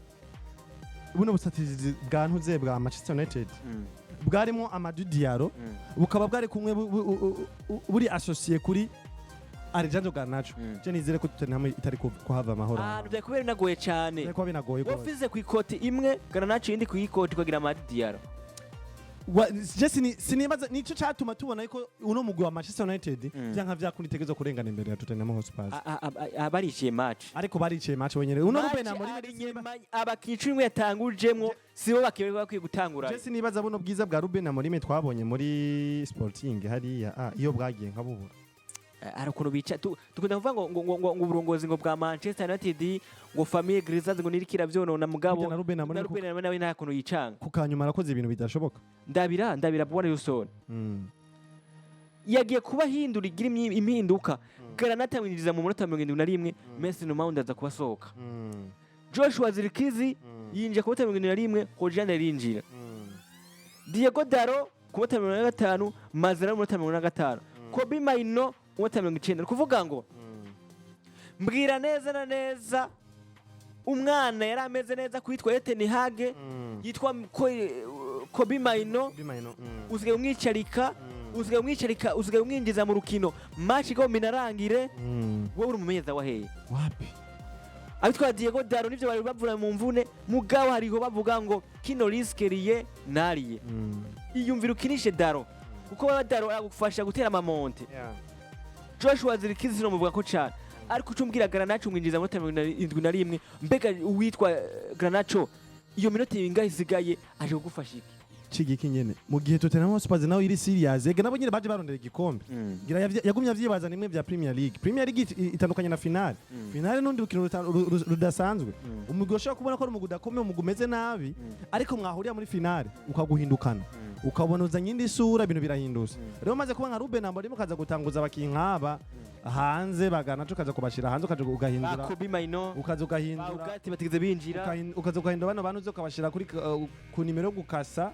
buno busatirizi bwa ntuze bwa Manchester United bwarimo Amad Diallo, bukaba bwari kumwe buri associé kuri Alejandro Garnacho, je nizere ko Tottenham itari kuhava amahoro. Ahantu byari kubera binagoye cyane. Byari kuba binagoye Wowe rwose. ufize ku ikoti imwe Garnacho, iyindi ku ikoti ukagira Amad Diallo. Je sinibaza nico catuma tubona yuko uno mugwi wa Manchester United vyanka vyakunda itegerezwa kurengana imbere ya Tottenham Hotspur. Bariciye match. Ariko bariciye match wenyene uno Match Ruben Amorim. ari nyema, abakinyi 11 yatangujemwo sibo bakiwe bakwiye gutangura. Je sinibaza buno bwiza bwa Ruben Amorim twabonye muri Sporting hariya, iyo bwagiye nka bubura. Hari ukuntu bica dukunda kuvuga ngo uburongozi ngo bwa Manchester United, ngo famille Glazers ngo nirikira vyonona, mugabo Burya na Ruben na Amorim Ruben Amorim nawe nta kuntu yicanga. Ku kanyuma arakoze ibintu bidashoboka. Ndabira Bwana Wilson yagiye kuba ahindura, igira impinduka. Garnacho amwinjiza mu munota 71, Mason Mount aza kuba asohoka. Joshua Zirkzee yinjira ku munota 71, Hojlund arinjira. Diogo Dalot ku munota 45, Mazraoui mu munota 45, Kobbie Mainoo ku munota 90. Ni ukuvuga ngo mbwira neza na neza umwana yari ameze neza kwitwa Ten Hag, yitwa Kobbie Mainoo, usigaye umwicarika, usigaye umwicarika, usigaye umwinjiza mu rukino match igomba inarangire. Wowe uri umumenyereza wa hehe? Wapi. Abitwa Diogo Dalot nivyo bari bavura mu mvune, mugabo hariho bavuga ngo kino risque riye nariye. Iyumvira ukinishe Dalot, kuko wewe Dalot agufasha gutera ama montées. Joshua Zirkzee sinomuvuga ko cyane, ariko ucumbwira Garnacho umwinjiza muri 71, mbega uwitwa Garnacho iyo minota ingahe isigaye aje kugufasha iki? Cigiki nyene mu gihe Tottenham Hotspur nawe iri serious, ega nabo nyene baje barondera igikombe. Ngira yagumye avyibaza nimwe vya Premier League. Premier League itandukanye na finale. Finale n'undi rukino rudasanzwe. Umugwi ushobora kubona ko ari umugwi udakomeye, umugwi umeze nabi, ariko mwahurira muri finale ukaguhindukana, ukabona uzanye indi sura, ibintu birahindutse. Rero maze kuba nka Ruben Amorim ukaza gutanguza abakinyi nk'aba hanze bagana, ukaza kubashira hanze, ukaja ugahindura Ba Kobbie Mainoo, ukaza ba ugahindura Ugarte batigeze binjira. Ukaza ugahindura bano bantu uza ukabashira kuri ku nimero yo gukasa.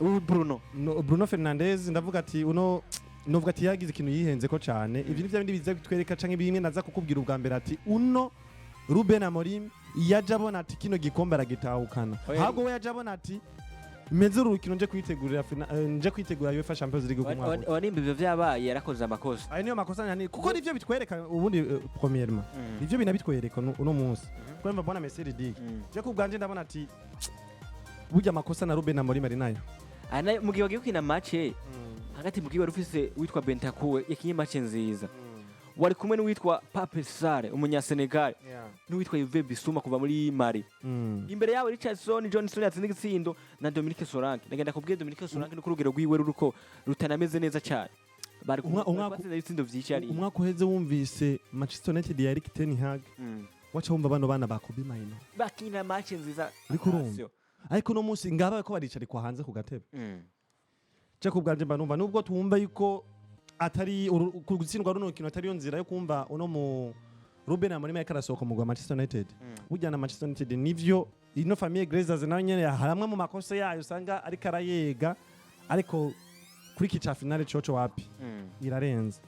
Ubu Bruno. No, Bruno Fernandes, ndavuga ati uno novuga ati yagize ikintu yihenze ko cyane. Ibyo ni bya bindi biza bitwereka canke bimwe naza kukubwira ubwa mbere ati uno Ruben Amorim yaje abona ati kino gikombe aragitahukana. Oya. Ahubwo we yaje abona ati meze uru rukino nje kwitegurira nje kwitegura UEFA Champions League ku mwaka. Wanimba ivyo vyabaye yarakoze amakosa. Ayo niyo makosa nyane, kuko nivyo bitwereka ubundi, premièrement nivyo binabitwereka uno munsi kuko mba mbona Messi Dick. Je ku bwanje ndabona ati burya amakosa na Ruben Amorim ari nayo. Ana mu gihe wagiye gukina match hagati mu gihe wari ufise witwa Bentancur yakinye match nziza, wari kumwe n'uwitwa Pape Sarr umunyasenegal, n'uwitwa Yves Bissouma kuva muri Mali, imbere yabo Richardson Johnson yatsinze igitsindo na Dominique Solanke. Ndagenda kubwira Dominique Solanke no kurugero rwiwe ruruko rutanameze neza cyane, bari batsinze ibitsindo vyinshi ari Umwaka uheze wumvise Manchester United ya Erik ten Hag, waca wumva bano bana ba Kobbie Mainoo bakina match nziza. Ariko urumva. Attention. Ariko uno munsi ngaba ko baricarikwa hanze ku gatebe. Je ku bwanje mba numva nubwo twumva yuko Atari gutsindwa runo rukino atari yo nzira yo kumva uno mu Ruben Amorim yariko arasohoka mu Manchester United. Burya na Manchester United nivyo, ino famille Glazers nayo nyene hari amwe mu makosa yayo usanga ariko arayega, ariko kuri iki ca finale coco wapi, irarenze.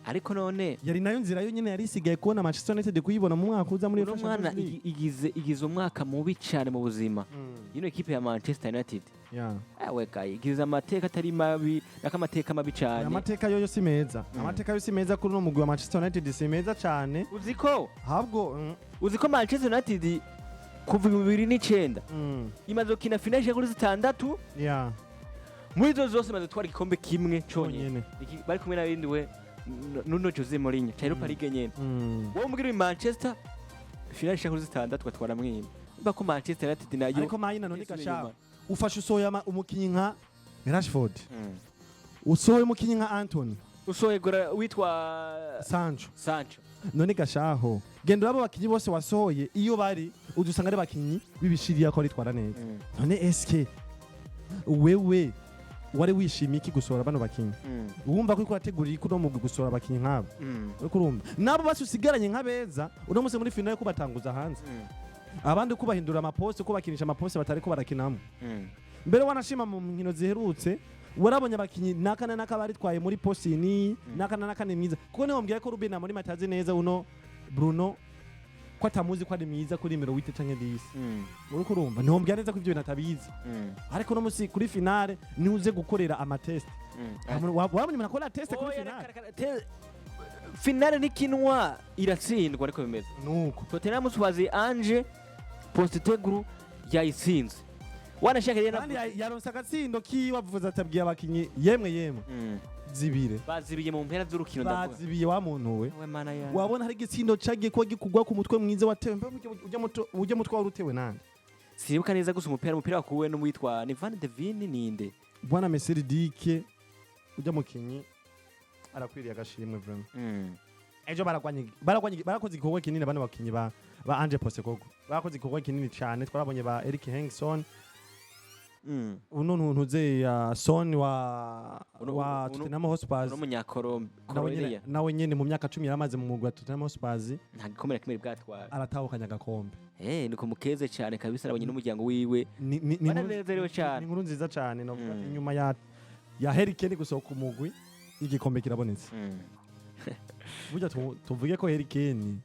Ariko none Yari nayo nzira yo nyene yari isigaye kubona Manchester United kuyibona mu mwaka uza muri uno UEFA mwana Champions League. igize umwaka mubi cyane mu buzima ino ekipe ya Manchester United. Awe gayi, igize amateka atari mabi, nako amateka mabi cyane. Amateka yoyo si meza. Amateka yo si meza kuri uno mugwi wa Manchester United, si meza cyane. Uzi ko Ahubwo uzi ko Manchester United kuva 2009 imaze gukina finale ishika kuri zitandatu. Muri izo zose imaze gutwara igikombe kimwe cyonyine. Cyonyine. Bari kumwe n'abindi we Nuno Jose Mourinho ca Europa League nyene. Wowe umbwira uyu Manchester finale ishika kuri zitandatu batwara mwimwe, niba ko Manchester United nayo Ariko mayina none isubiye gasha inyuma. Ufashe usohoye umukinyi nka Rashford, usohoye umukinyi nka Anthony, Usohoye gora witwa Sancho. Sancho. None gashaho genda urabo abakinyi bose wasohoye iyo bari uza usanga ari abakinyi b'ibishiriya ko ritwara neza. None eske wewe wari wishimiye iki gusohora bano bakinyi? Wumva ko uriko urategurira iki uno mugwi gusohora abakinyi nk'abo? Uriko urumva nabo basi usigaranye nk'abeza uno munsi muri finale kubatanguza hanze, abandi kubahindura amaposte, kubakinisha amaposte batariko barakinamo. Mbere wanashima mu nkino ziherutse warabonye abakinyi naka na naka baritwaye muri poste ni naka na naka ni mwiza, kuko niho mbwiye ko Ruben Amorim atazi neza uno Bruno ko atamuzi ko ari mwiza kuri nimero 8 canke 10. Uriko urumva niho mbwiye neza ko ivyo bintu atabizi, ariko no musi kuri finale niuze gukorera amatest. Wabonye umuntu akora test kuri Oya, finale? reka, reka, finale ntikinwa, iratsindwa, ariko bimeze. Nuko Tottenham Hotspur Ange Postecoglou yayitsinze, wanashaka rero. Kandi yaronse agatsindo kiwe, avuze atabwiye abakinyi: "Yemwe yemwe, zibire." Bazibiye mu mpera z'urukino, ndavuga. Bazibiye wa muntu we. We mana yanjye. Wabona hari igitsindo cagiye kuba gikugwa ku mutwe mwiza watewe. Mbe ujya mutwe wari utewe nande? Sinibuka neza gusa umupira wakuwe n'uwitwa ni Van de Ven, ninde? Bwana Messi Dike, ujya mukinyi arakwiriye agashimwe vraiment. Ejo baragwanye, barakoze igikorwa kinini bano bakinyi ba Ange Postecoglou, barakoze igikorwa kinini cyane. Twarabonye ba Eric Hengson, uno ntuze ya Son wa wa Tottenham Hotspur. Uno munyakolombiya. Nawe nyene mu myaka 10 yaramaze mu mugwi wa Tottenham Hotspur, Nta gikombe na kimwe bwatwara. aratahukanye agakombe. Niko mukeze cyane kabisa, nabonye n'umuryango wiwe Ni baranezerewe cyane. Ni inkuru nziza cyane novuga ati inyuma ya Harry Kane gusohoka umugwi, igikombe kirabonetse. Burya tuvuge ko Harry Kane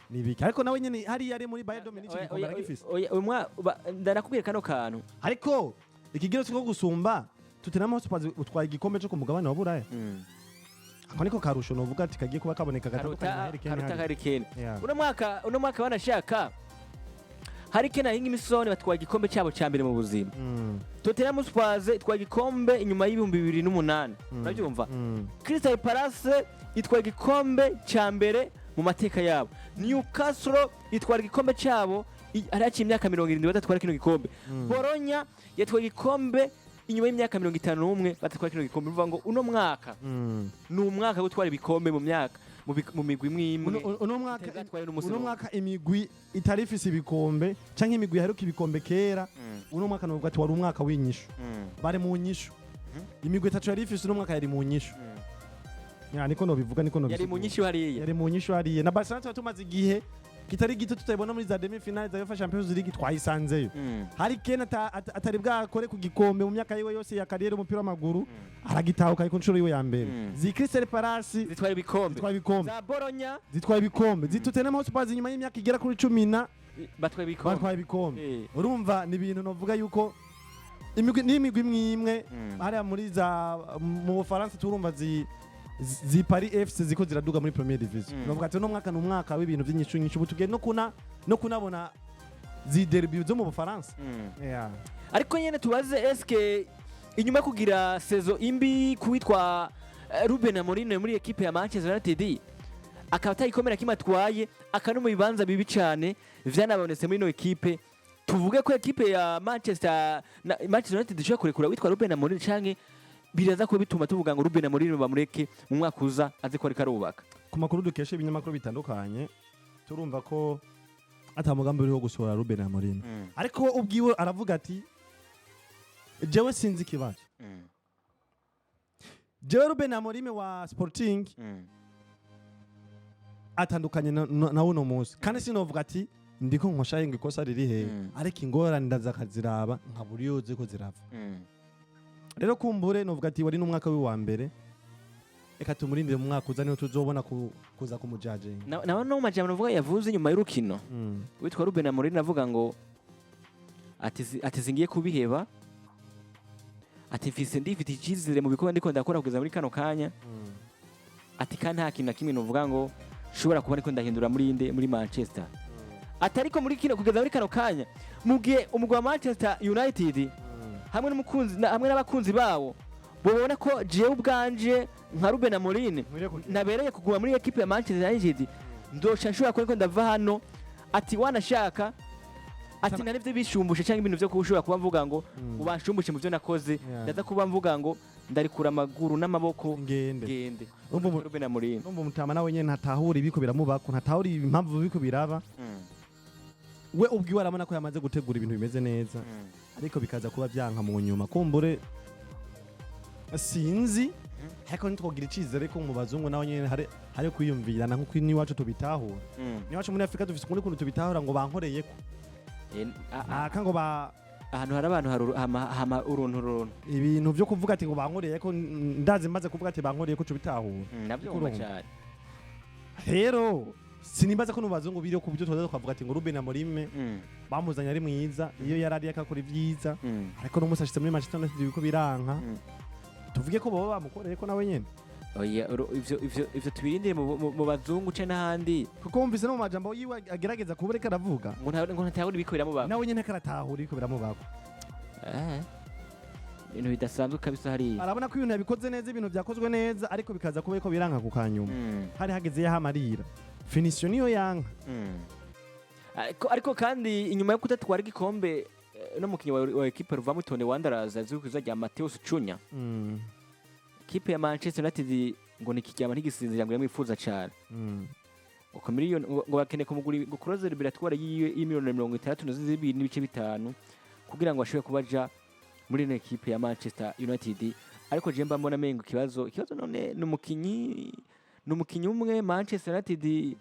ni biki, ariko nawe nyene hariya ari muri Bayern Munich, Oya, igikombe oya, aragifise. Oya, uyu ndanakubwira kano kantu. Ariko ikigero cyo gusumba Tottenham Hotspur utwaye igikombe cyo ku mugabane wa Buraya, ako niko karusho novuga ati kagiye kuba kaboneka gatandukanye na Karuta Harry Kane karuta hariya. Harry Kane. Yeah. Uno mwaka banashaka Harry Kane na Heung-min batwaye igikombe cyabo cya mbere mu buzima. Tottenham Hotspur itwaye igikombe inyuma y'2008, urabyumva? Crystal Palace itwaye igikombe cya mbere mu mateka yabo. Newcastle itwara igikombe cyabo hari haciye imyaka 70 badatwara kino gikombe. Bologna yatwaye igikombe inyuma y'imyaka 51 badatwara kino gikombe. Bivuga ngo uno mwaka ni umwaka wo gutwara ibikombe mu myaka mu migwi imwe imwe Uno mwaka itari bwatwaye n'umunsi uno n'umwe. mwaka imigwi itari ifise ibikombe canke imigwi yaheruka ibikombe kera, uno mwaka novuga ati wari umwaka w'inyishu. Bari mu nyishu. Imigwi itatu yari ifise uno mwaka yari mu nyishu. Ya, niko nobivuga, niko Yari mu nobisigura. nyinshi hariya. Yari mu nyishu hariya. Na Barcelona tuba tumaze igihe kitari gito tutayibona muri za demi finale za UEFA Champions League, twayisanzeyo. Harry Kane atari bwakore ku gikombe mu myaka yiwe yose ya carrière y'umupira w'amaguru, aragitahuka ku nshuro yiwe ya mbere. Zi Crystal Palace Zitwara ibikombe. zitwaye ibikombe. Za Bologna Zitwaye ibikombe. Zi Tottenham Hotspur inyuma y'imyaka igera kuri cumi na batwaye ibikombe. batwaye ibikombe. Urumva ni ibintu novuga yuko imigwi n'imigwi imwe imwe hariya muri za mu Bufaransa turumva zi Paris FC ziko ziraduga muri Premier Division. Novuga ati uno mwaka ni umwaka w'ibintu by'inyishu nyinshi, ubu tugiye no kunabona zi derby zo mu Bufaransa. Yeah. Ariko nyene tubaze, eske inyuma yo kugira saison imbi kuwitwa Ruben Amorim muri equipe ya Manchester United, akaba atagikomera kimwe atwaye, akaba no mu bibanza bibi cyane vyanabonetse muri ino equipe, tuvuge ko equipe ya Manchester United ishobora kurekura witwa Ruben Amorim, canke biraza kuba bituma tuvuga ngo Ruben Amorim bamureke mu mwaka uza azi ko ariko arubaka? Ku makuru dukesha ibinyamakuru bitandukanye, turumva ko ata mugambi uriho gusohora Ruben Amorim, ariko ubwiwe aravuga ati: "Jewe sinzi ikibazo." Jewe Ruben Amorim wa Sporting atandukanye na uno munsi, kandi sinovuga ati ndiko nkoshaye ngo ikosa riri hehe, ariko ingorane ndaza akaziraba nkabura iyo ziko zirava. Rero kumbure novuga ati wari n'umwaka we wa mbere, reka tumurindire mu mwaka uza niho tuzobona kuza kumujajinga. Nawe no mu majambo navuga yavuze inyuma y'urukino, witwa Ruben Amorim avuga ngo ati singiye kubiheba, ati mfise ndifite icyizere mu bikorwa ndiko ndakora kugeza muri kano kanya, ati kandi nta kintu na kimwe novuga ngo nshobora kuba ndiko ndahindura muri inde, muri Manchester, ati ariko muri kino, kugeza muri kano kanya, mu gihe umugwi wa Manchester United hamwe n'umukunzi hamwe n'abakunzi bawo bobona ko jewe ubwanje nka Ruben Amorim Nkwiriye nabereye kuguma muri ekipe ya Manchester United, ndoca nshobora kuba ndiko ndava hano, ati wanashaka, ati nta nivyo bishumbushe cyangwa ibintu vyo kushobora kuba mvuga ngo ubanshumbushe mu byo nakoze, ndaza kuba mvuga ngo ndarikura amaguru n'amaboko ngende. Ngende. Urumva Ruben Amorim. Numva umutama nawe nyene ntatahura ibiko biramubako, ntatahura impamvu biko biraba. We ubwiwe arabona ko yamaze gutegura ibintu bimeze neza, ariko bikaza kuba byanka mu nyuma. Kumbure sinzi, ariko ntitwogira icizere ko mu bazungu nawe nyene hari kwiyumvirana nkuko n'iwacu tubitahura. N'iwacu muri Afurika dufise ukundi kuntu tubitahura, ngo bankoreyeko aka ngo ba Ahantu hari abantu hama uruntu runtu. Ibintu vyo kuvuga ati ngo bankoreyeko, ndazi maze kuvuga ati bankoreyeko cubitahura. Navyumva Urumva. cyane. Rero sinimbaza ko mu bazungu biriho ku buryo twaza tukavuga ati ngo Ruben Amorim bamuzanye ari mwiza, iyo yari ari akakora ibyiza, ariko n'umunsi ashitse muri Manchester United biriko biranka, tuvuge ko boba bamukoreye ko nawe nyene. Oya, ivyo tubirindire mu bazungu ce n'ahandi. Kuko wumvise no mu majambo yiwe agerageza kuba ariko aravuga, ngo ntatahura ibiko biramubako. Nawe nyene ariko aratahura ibiko biramubako. Ibintu bidasanzwe kabisa hariya. Arabona ko ibintu yabikoze neza, ibintu vyakozwe neza, ariko bikaza kuba ariko biranka ku kanyuma. Hari hageze yaho amarira, finition niyo yanka. Ariko kandi inyuma yo kudatwara igikombe, no mukinyi wa ekipe Wolverhampton Wanderers azwi ku izina rya Matheus Cunha, ekipe ya Manchester United ngo ni kiryama ntigisinzira, ngo yamwifuza cyane, ngo ku miliyoni ngo bakeneye kumugura, ngo clause libératoire yiwe y'imiliyoni 62.5 kugira ngo ashobore kuba aja muri ino ekipe ya Manchester United. Ariko je mba mbona mengo ikibazo none ni umukinyi umwe. Manchester United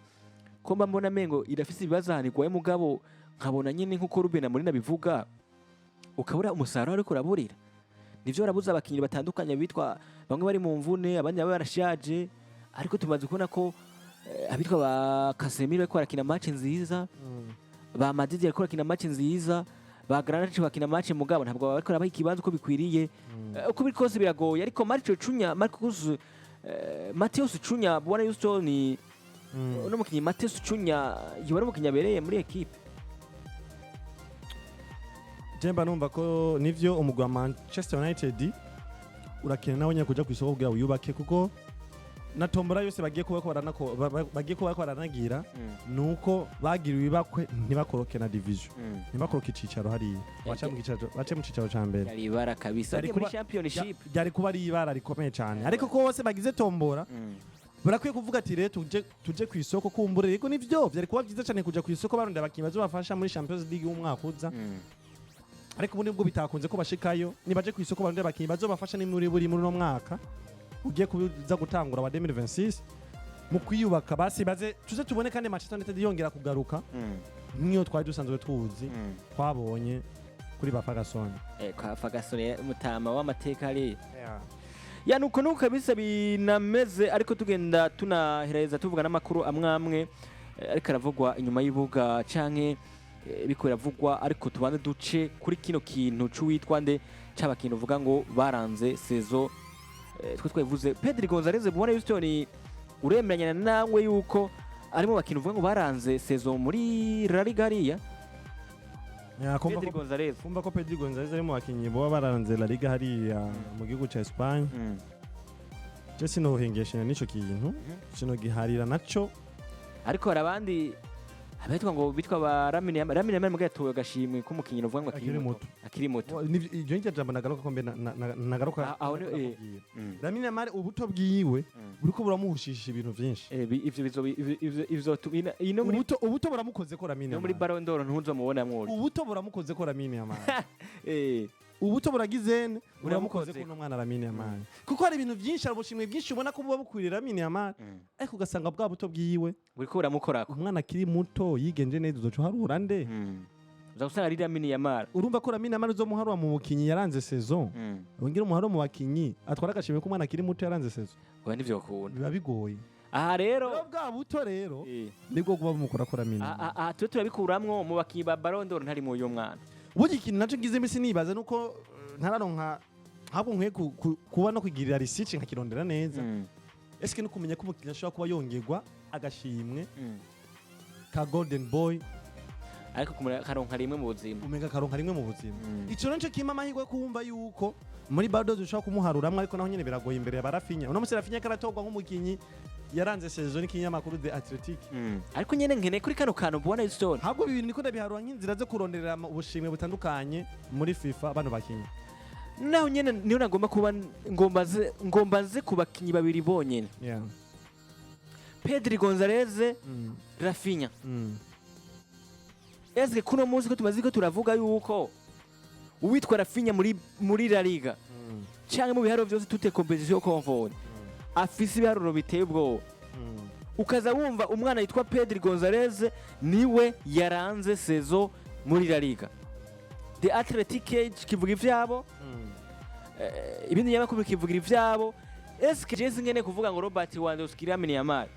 ko mba mbona mengo irafise ibibazo ahantu igwaye, mugabo nkabona nyine nkuko Ruben Amorim abivuga, ukabura umusaruro ariko uraburira nivyo barabuza abakinyi batandukanye bitwa bamwe bari mu mvune, abandi baba barashaje, ariko tumaze kubona ko abitwa ba Casemiro bariko barakina match nziza, ba Madrid bariko barakina match nziza, ba Garnacho bakina match, mugabo ntabwo bariko barabaha ikibanza uko bikwiriye. Uko biri kose biragoye, ariko Marco Cunha Marcus Matheus Cunha, bwana Houston, ni uno mukinyi Matheus Cunha yoba ari umukinyi abereye muri ekipe. Jemba numva ko nivyo umugwi wa Manchester United urakina nawe nyine kuja ku isoko kugira wiyubake, kuko na tombora yose bagiye kuba bagiye kuba ko baranagira nuko bagiriwe ibakwe ntibakoroke na division, ntibakoroke icicaro hariya, bace mu cicaro ca mbere. Yari ibara kabisa. Yari Bagiye muri kuba Championship. Byari kuba ari ibara rikomeye cyane, ariko ko bose bagize tombora, barakwiye kuvuga ati rero tuje ku isoko kumbure. Ariko nivyo byari kuba byiza cyane kuja ku isoko barondera abakinyi bazobafasha muri Champions League y'umwaka uza, ariko ubu nibwo bitakunze ko bashikayo. Nibaje ku isoko barondera abakinyi bazobafasha ni muri buri muri uno mwaka ugiye kuza gutangura wa 2026 mu kwiyubaka, basi baze tuze tubone kandi Manchester United yongera kugaruka nk'iyo twari dusanzwe tuzi, twabonye kuri ba Ferguson. Kwa Ferguson, mutama w'amateka hariya. Ya, nuko kabisa binameze, ariko tugenda tunahereza tuvuga n'amakuru amwe amwe ariko aravugwa inyuma y'ibuga canke biko biravugwa, ariko tubanze duce kuri kino kintu c'uwitwa nde, c'abakintu uvuga ngo baranze saison. Twe twabivuze Pedri Gonzalez, bubona Houston, uremeranya nawe yuko arimo bakintu uvuga ngo baranze saison muri La Liga hariya? Ya, kumva Pedri ko Gonzalez. Kumva ko Pedri Gonzalez ari mu bakinyi boba baranze La Liga hariya mu gihugu ca Espagne, je sinohengeshanya n'ico kintu, sinogiharira naco. Ariko hari abandi abitwa ngo bitwa ba Lamine Yamal. Lamine Yamal muga yatowe agashimwe k'umukinyi uvuga ngo akiri Akiri muto, muto. Akiri muto. Ivyo niryo jambo nagaruka ko mbe nagaruka Aho ni nakubwira. Lamine Lamine Yamal ubuto bwiwe buriko buramuhushisha ibintu vyinshi. Ivyo bizo ivyo ino muri Ubuto buramukoze ko Lamine no muri Yamal. Ballon d'Or ntuzomubona mwuri. Ubuto buramukoze ko Lamine Yamal. Ubuto buragizene buramukoze Buramukoze. kuno mwana Lamine Yamal, kuko hari ibintu byinshi, hari ubushimwe bwinshi ubona ko buba bukwiriye Lamine Yamal, ariko ugasanga bwa buto bwiwe Buriko buramukorako. Umwana akiri muto yigenje neza, uzoca uharura nde? Uza gusanga ari Lamine Yamal. Urumva ko Lamine Yamal uzomuharura mu mukinyi yaranze saison, wongere umuharure mu bakinyi atwara agashimwe k'umwana akiri muto yaranze saison? Oya, ntivyokunda. Biba bigoye. Aha rero Rero bwa buto rero nibwo buba bumukora ko Lamine Yamal. Aha tube turabikuramwo mu bakinyi ba Ballon d'Or ntarimo uyo mwana. Burya ikintu nacyo ngize iminsi nibaza nuko ntararonka, ahubwo nkwiye kuba no kugirira research nkakirondera neza. Eske no kumenya ko umukinnyi ashobora kuba yongerwa agashimwe ka Golden Boy, ariko karonka rimwe mu buzima? Umenga karonka rimwe mu buzima. Ico nico kimpa amahirwe yo kumva yuko muri Ballon d'Or ushobora kumuharuramwo, ariko naho nyene biragoye imbere ya ba Raphinha. Uno musi Raphinha karatorwa nk'umukinyi yaranze saison n'ikinyamakuru The Athletic. Ariko nyene nkeneye kuri kano kantu ubona Stone. Ahubwo ibi bintu niko ndabiharura nk'inzira zo kuronderera ubushimwe butandukanye muri FIFA bano bakinyi. Naho nyene niyo nagomba kuba ngomba nze ku bakinyi babiri bonyene, Pedri Gonzalez, Raphinha. Eske kuno munsi ko tumaze ko turavuga yuko uwitwa Raphinha muri La Liga canke mu biharuro vyose, toutes compétitions confondues, afise ibiharuro biteye ubwoba, ukaza wumva umwana yitwa Pedri Gonzalez niwe yaranze saison muri La Liga, The Athletic kivuga ivyabo, ibindi binyamakuru bikivugira ivyabo, eske je ngene kuvuga ngo Robert Lewandowski, Lamine Yamal,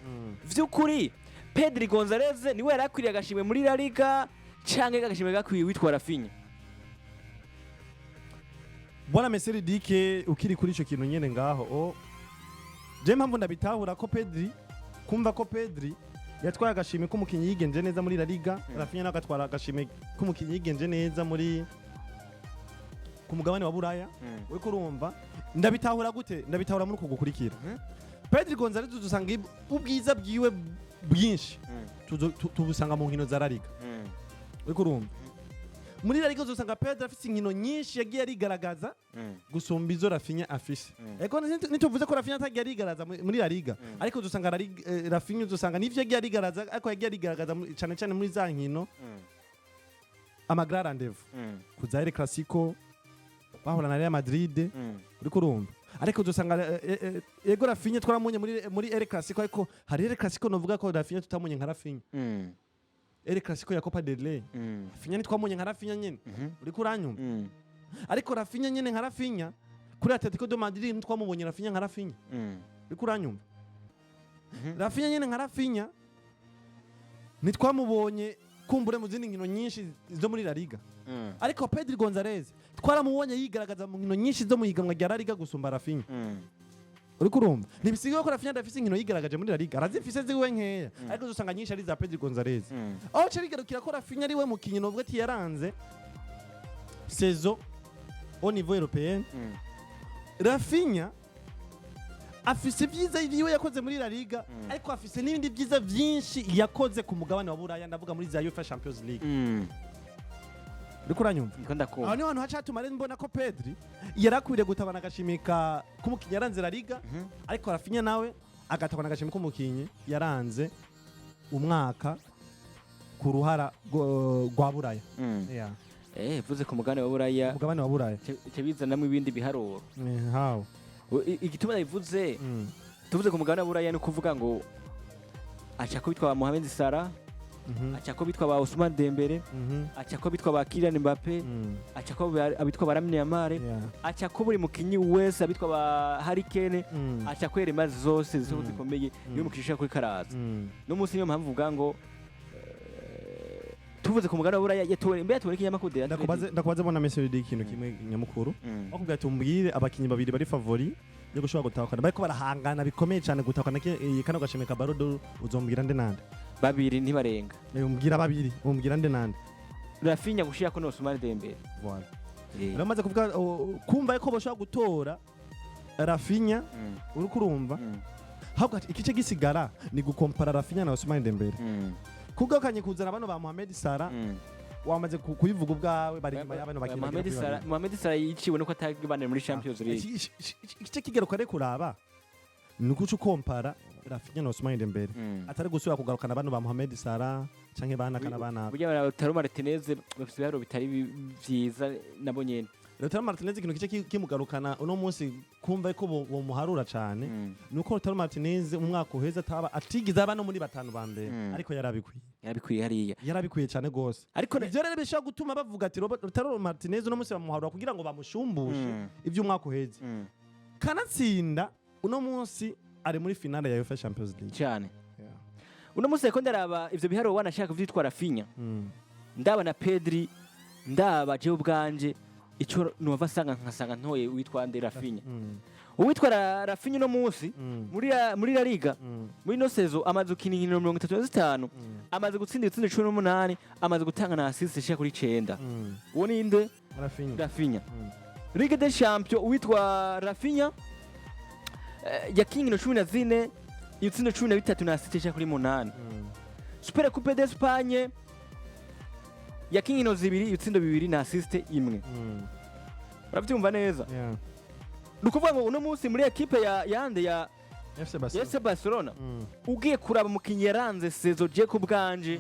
vy'ukuri Pedri Gonzalez niwe yari akwiriye agashimwe muri La Liga canke agashimwe gakwiye witwa Raphinha? Bwana Meseri Dike, ukiri kuri ico kintu nyene ngaho, o je mpamvu ndabitahura ko Pedri, kumva ko Pedri yatwaye agashimwe k'umukinyi yigenje neza muri La Liga, Raphinha nawe agatwara agashimwe k'umukinyi yigenje neza muri ku mugabane wa Buraya, uriko urumva ndabitahura gute? Ndabitahura muri uku gukurikira: Pedri Gonzalez dusanga ubwiza bwiwe bwinshi tubusanga mu nkino za La Liga. Uriko urumva, muri La Liga uzosanga Pedri afise inkino nyinshi yagiye arigaragaza gusumba izo Raphinha afise. Ego, ntituvuze ko Raphinha atagiye arigaragaza muri La Liga, ariko uzosanga La Liga, Raphinha uzosanga nivyo yagiye arigaragaza, ariko yagiye arigaragaza cane cane muri za nkino ama grand rendez-vous, kuza El Clasico bahura na Real Madrid. Uriko urumva, ariko uzosanga ego, Raphinha twaramunye muri El Clasico, ariko hari El Clasico novuga ko Raphinha tutamunye nka Raphinha, El Clasico ya Copa del Rey. Raphinha ntitwamunye nka Raphinha nyene. Uriko uranyumva? Ariko Raphinha nyene nka Raphinha kuri Atletico de Madrid ntitwamubonye Raphinha nka Raphinha. Uriko uranyumva? Raphinha nyene nka Raphinha ntitwamubonye kumbure mu zindi nkino nyinshi zo muri La Liga, ariko Pedri Gonzalez twaramubonye yigaragaza mu nkino nyinshi zo mu higanwa rya La Liga gusumba Raphinha. Uriko urumva, ntibisigaye ko Raphinha adafise inkino yigaragaje muri La Liga, arazifise ziwe nkeya, ariko uzosanga nyinshi ari za Pedri Gonzalez. Aho ca bigarukira ko Raphinha ari we mukinyi novuga ati yaranze saison au niveau européen. Raphinha afise ibyiza yiwe yakoze muri La Liga, ariko afise n'ibindi byiza byinshi yakoze ku mugabane wa Buraya, ndavuga muri za UEFA Champions League. Uriko uranyumva? Niko Aho ndakumva. niho hantu hacatuma rero mbona ko Pedri yarakwiriye gutabana agashimwe ka k'umukinyi yaranze La Liga, ariko Raphinha nawe agatabana agashimwe k'umukinyi yaranze umwaka ku ruhara rwa Buraya. Yeah. Vuze ku mugabane wa Buraya, Umugabane wa Buraya. Ce bizanamwo ibindi biharuro. How? Igituma nabivuze, tuvuze ku mugabane wa Buraya, ni ukuvuga ngo aca ko bitwa ba Mohamed Salah, aca ko bitwa ba Ousmane Dembele, aca ko bitwa ba Kylian Mbappe, aca ko abitwa ba Lamine Yamal, aca ko buri mukinyi wese, abitwa ba Harry Kane, aca ko erema zose zose zikomeye niyo mukinyi ushaka kuri karaza. No munsi niyo mpamvu uvuga ngo tuvuze ku mugabane wa Buraya yatubone mbe yatubone ikinyamakuru de Ndakubaze bona Messi ikintu kimwe nyamukuru. Bakubwira ati umbwire abakinyi babiri bari favori yo gushobora gutahukana, bariko barahangana bikomeye cyane gutahukana kano gashimwe ka Ballon d'Or, uzombwira nde nande? Babiri ntibarenga. Umbwira babiri, umbwira nde nande? Raphinha gushira ko Ousmane Dembele. Voilà. Rero maze kuvuga kumva ko bashobora gutora Raphinha, uriko urumva, ahubwo ati igice gisigara ni gukompara Raphinha na Ousmane Dembele, kugakanye kuzana bano ba Mohamed Salah. Wamaze kubivuga ubwawe, bari inyuma y'abano bakinyi bagera Mohamed kuri Salah babiri. Mohamed Salah yiciwe nuko atagibanira muri Champions League. Igice kigaruka rero kuraba ni ukuca ukompara Raphinha na Ousmane Dembele, atari gusubira kugarukana bano ba Mohamed Salah canke banaka na banaka. Burya Lautaro Martinez bafite ibiharuro bitari vyiza nabo nyene. Lautaro Martinez, ikintu kice kimugarukana uno munsi kumva ko bomuharura cane, nuko Lautaro Martinez umwaka uheze ataba atigeze aba no muri batanu ba mbere, ariko yarabikwiye. Yarabikwiye hariya. Yarabikwiye cane gose. Ariko ivyo rero bishobora gutuma bavuga ati Lautaro Martinez uno munsi bamuharura kugira ngo bamushumbushe ivy'umwaka uheze. Kanatsinda uno munsi ari muri finale ya UEFA Champions League. Cyane. Uno munsi ariko ndaraba ivyo biharuro, wanashaka kuvyitwa Raphinha, ndaba na Pedri, ndaba jewe ubwanje ico nova asanga nkasanga ntoye witwa nde? Raphinha. Uwitwa Raphinha uno munsi muri La Liga, muri ino saison amaze gukina inkino 35, amaze gutsinda ibitsindo 18, amaze gutanga na assist ishika kuri 9. Uwo ni nde? Raphinha. Raphinha. Ligue des Champions, uwitwa Raphinha yakinye inkino 14, ibitsindo 13 na assist ishika kuri 8. Super Coupe d'Espagne yakinye inkino 2, ibitsindo 2 na assist 1. Uravyumva neza? Yeah. Ni ukuvuga ngo uno munsi muri ekipe ya yande ya FC Barcelona. FC Barcelona, ugiye kuraba umukinyi yaranze saison, je ku bwanje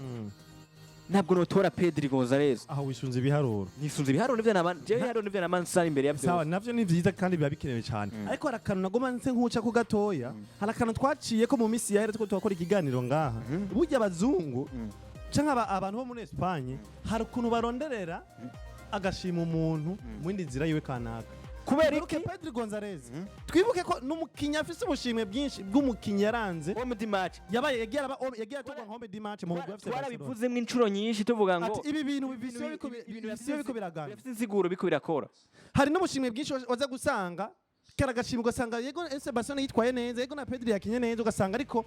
ntabwo notora Pedri Gonzalez. Aho wisunze ibiharuro. Nisunze ibiharuro nivyo naba jewe, ibiharuro nivyo naba nsana imbere ya Sawa, byose. navyo ni vyiza kandi biba bikenewe cyane, ariko hari akantu nagoma nse nkuca ko gatoya. Hari akantu twaciye ko mu minsi yahera two turakora ikiganiro ngaha. Burya abazungu canke abantu bo muri Espagne hari ukuntu baronderera agashima umuntu mu yindi nzira yiwe kanaka. Kubera Twibuke iki? Pedri Gonzalez, twibuke ko n'umukinyi afise ubushimwe bwinshi bw'umukinyi yaranze Homme du match. Yabaye yagiye araba yagiye atorwa nka homme du match mu mugwi wa FC Barcelona. Twarabivuzemwo inshuro nyinshi tuvuga ngo Ati ibi bintu bifise biko biragana. Bifise insiguro biko birakora. Hari n'ubushimwe bwinshi waza gusanga karagashimwe, ugasanga yego FC Barcelona yitwaye neza, yego na Pedri yakinye neza, ugasanga ariko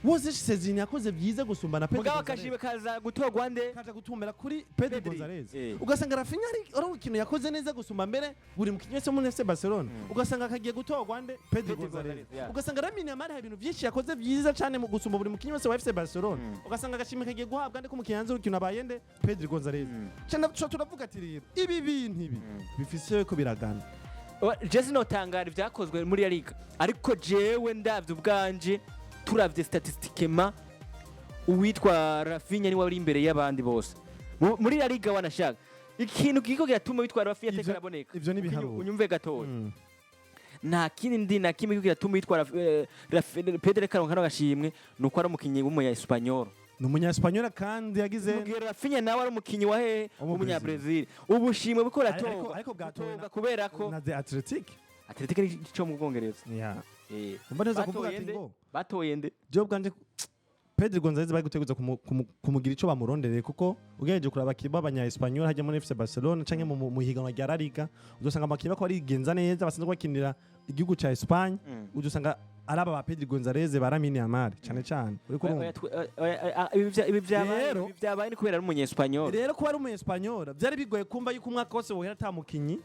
wose Sezini yakoze byiza gusumba na Pedri Mugabo Gonzalez. akashimwe kaza gutorwa nde? Kaja gutumbera kuri Pedri Pedri. Gonzalez. Ugasanga Raphinha ari ikintu yakoze neza gusumba mbere buri mukinyi wese wo muri FC Barcelona, ugasanga kagiye gutorwa nde? Pedri Pedri Gonzalez. Gonzalez, yeah. Ugasanga Lamine Yamal hari ibintu byinshi yakoze byiza cyane mu gusumba buri mukinyi wese wa FC Barcelona, ugasanga agashimwe kagiye guhabwa nde k'umukinyi yanze urukino abaye nde? Pedri Gonzalez. Cyane turavuga ati rero ibi bintu ibi bifise ko biragana. Je sinotangara ibyakozwe muri ya liga, ariko jewe ndavye ubwanje, turavye statistiquement, uwitwa Raphinha niwe ari imbere y'abandi bose muri la liga. Wanashaka ikintu kiko kiratuma witwa Raphinha ateka araboneka. Ivyo ni ibiharuro. Unyumve gatoya. Nta kindi ndi na kimwe kiko kiratuma witwa Pedro karonka kano gashimwe, nuko ari umukinyi w'umunya Espanyol. Ni umunya-Espanyol kandi yagize Mugihe Raphinha nawe ari umukinyi wa hehe? Wo mu W'umunya Brazil. Ubushimwe buko buratorwa Ariko bwatowe butorwa kubera ko na The Athletic. Athletic ni cyo mu Bwongereza. Yeah. Umva neza kuvuga Batoye ati nde? ngo Batoye nde? jewe ubwanje Pedri Gonzalez bari guteguza kumugira ico bamurondereye, kuko ugerageje kuraba abakinyi b'abanya Espanyol hajya muri FC Barcelona canke mu higanwa rya La Liga, uzosanga abakinyi bako barigenza neza basanzwe bakinira igihugu ca Espagne, uzosanga ari aba ba Pedri Gonzalez, ba Lamine Yamal cane cane, uriko urumva? Oya, oya, oya, ibi vyabaye Rero ibi vyabaye ni kubera ari umunya Espanyol. Rero kuba ari umu Espanyol vyari bigoye kumva yuko umwaka wose wohera ata mukinyi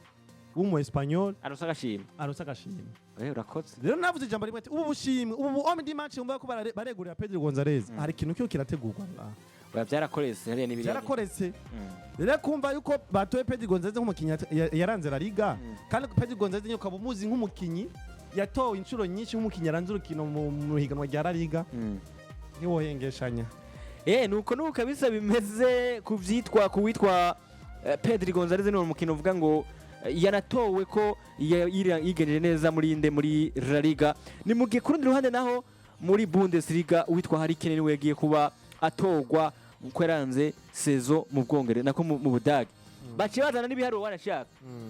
w'umu Espanyol aronse agashimwe. Aronse agashimwe. Urakoze. Rero navuze ijambo rimwe ati ubu bushimwe, ubu homme du match wumva ko baregurira Pedri Gonzalez, hari ikintu kiyo kirategurwa ngaha. Oya, byarakoretse hariya n'ibiriya. Byarakoretse. Rero kumva yuko batoye Pedri Gonzalez nk'umukinyi yaranze La Liga, kandi Pedri Gonzalez nyine ukaba umuzi nk'umukinyi yatowe inshuro nyinshi nk'umukinyi yaranze urukino mu higanwa rya La Liga, ntiwohengeshanya. Nuko nuko kabisa bimeze ku vyitwa ku witwa Pedri Gonzalez. Ni umukino uvuga ngo yanatowe ko yigenjeje neza muri inde? Muri La Liga. Ni mu gihe ku rundi ruhande naho muri Bundesliga uwitwa Harry Kane niwe yagiye kuba atorwa uko yaranze saison mu Bwongereza, nako mu Budage. Baciye bazana n'ibiharuro, wanashaka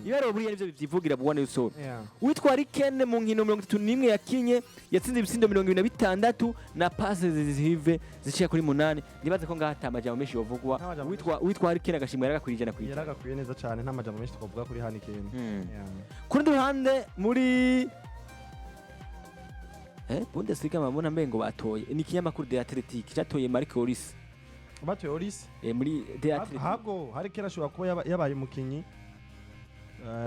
ibiharuro buriya nivyo bivyivugira bwana Yusuf. Uwitwa Harry Kane mu nkino 31 yakinye yatsinze ibitsindo 26 na passes zihive zishika kuri 8. Nibaze ko ngaha ata majambo menshi yovugwa. Nta majambo. Uwitwa Harry Kane agashimwe yaragakwira 100%. Yaragakwiye neza cyane, nta majambo menshi twavuga kuri Harry Kane. Ku rundi ruhande muri Bundesliga mabona mbengo batoye ni ikinyamakuru The Athletic cyatoye Marc Olise. Batoye Olise. Muri The Athletic. Ahubwo Harry Kane ashobora kuba yabaye umukinyi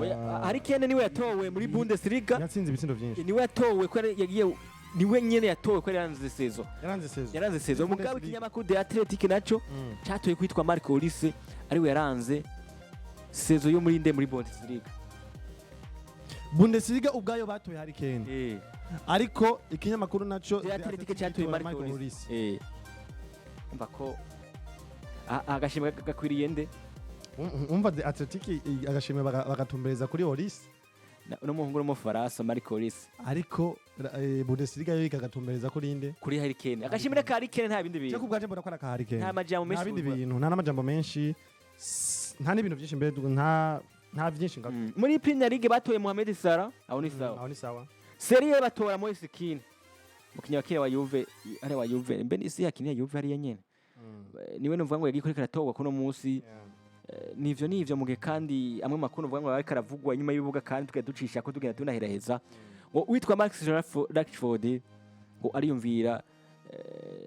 Oya, Harry Kane niwe yatowe muri Bundesliga. Yatsinze ibitsindo byinshi. Niwe yatowe ko yagiye, niwe nyene yatowe ko yaranze saison. Yaranze saison. Yaranze saison. Mugabo Bundesliga. ikinyamakuru The Athletic naco catoye kwitwa Marc Olise ariwe yaranze saison yo muri nde? Muri Bundesliga. Bundesliga ubwayo batoye Harry Kane, ariko ikinyamakuru naco The Athletic catoye Marc Olise. Umva ko agashimwe gakwiriye nde? Umva The Athletic agashimwe bagatumbereza kuri Olise. Uno muhungu w'umufaransa Marc Olise. Ariko Bundesliga yo ikagatumbereza kuri inde? Kuri Harry Kane. Agashimire ka Harry Kane, nta bindi Cyo bintu. Ku bwaje mbona ko ari aka Harry Kane. Nta majambo menshi. Nta bindi bintu, nta n'amajambo menshi, nta n'ibintu byinshi mbere, nta byinshi nga. Muri Premier League batoye Mohamed Salah, aho ni sawa. Aho ni sawa. Serie A batora Moise Kean, umukinnyi wa kera wa Juve, ari wa Juve mbe ni isi yakiniye Juve hariya nyene. Niwe numva ngo yagiye kuri karatorwa kuno munsi. Nivyo mugihe kandi amwe makuru uvuga ngo ariko aravugwa inyuma y'ibibuga, kandi tugenda ducisha ko tugenda tunaheraheza ngo witwa Max Rashford ngo ariyumvira,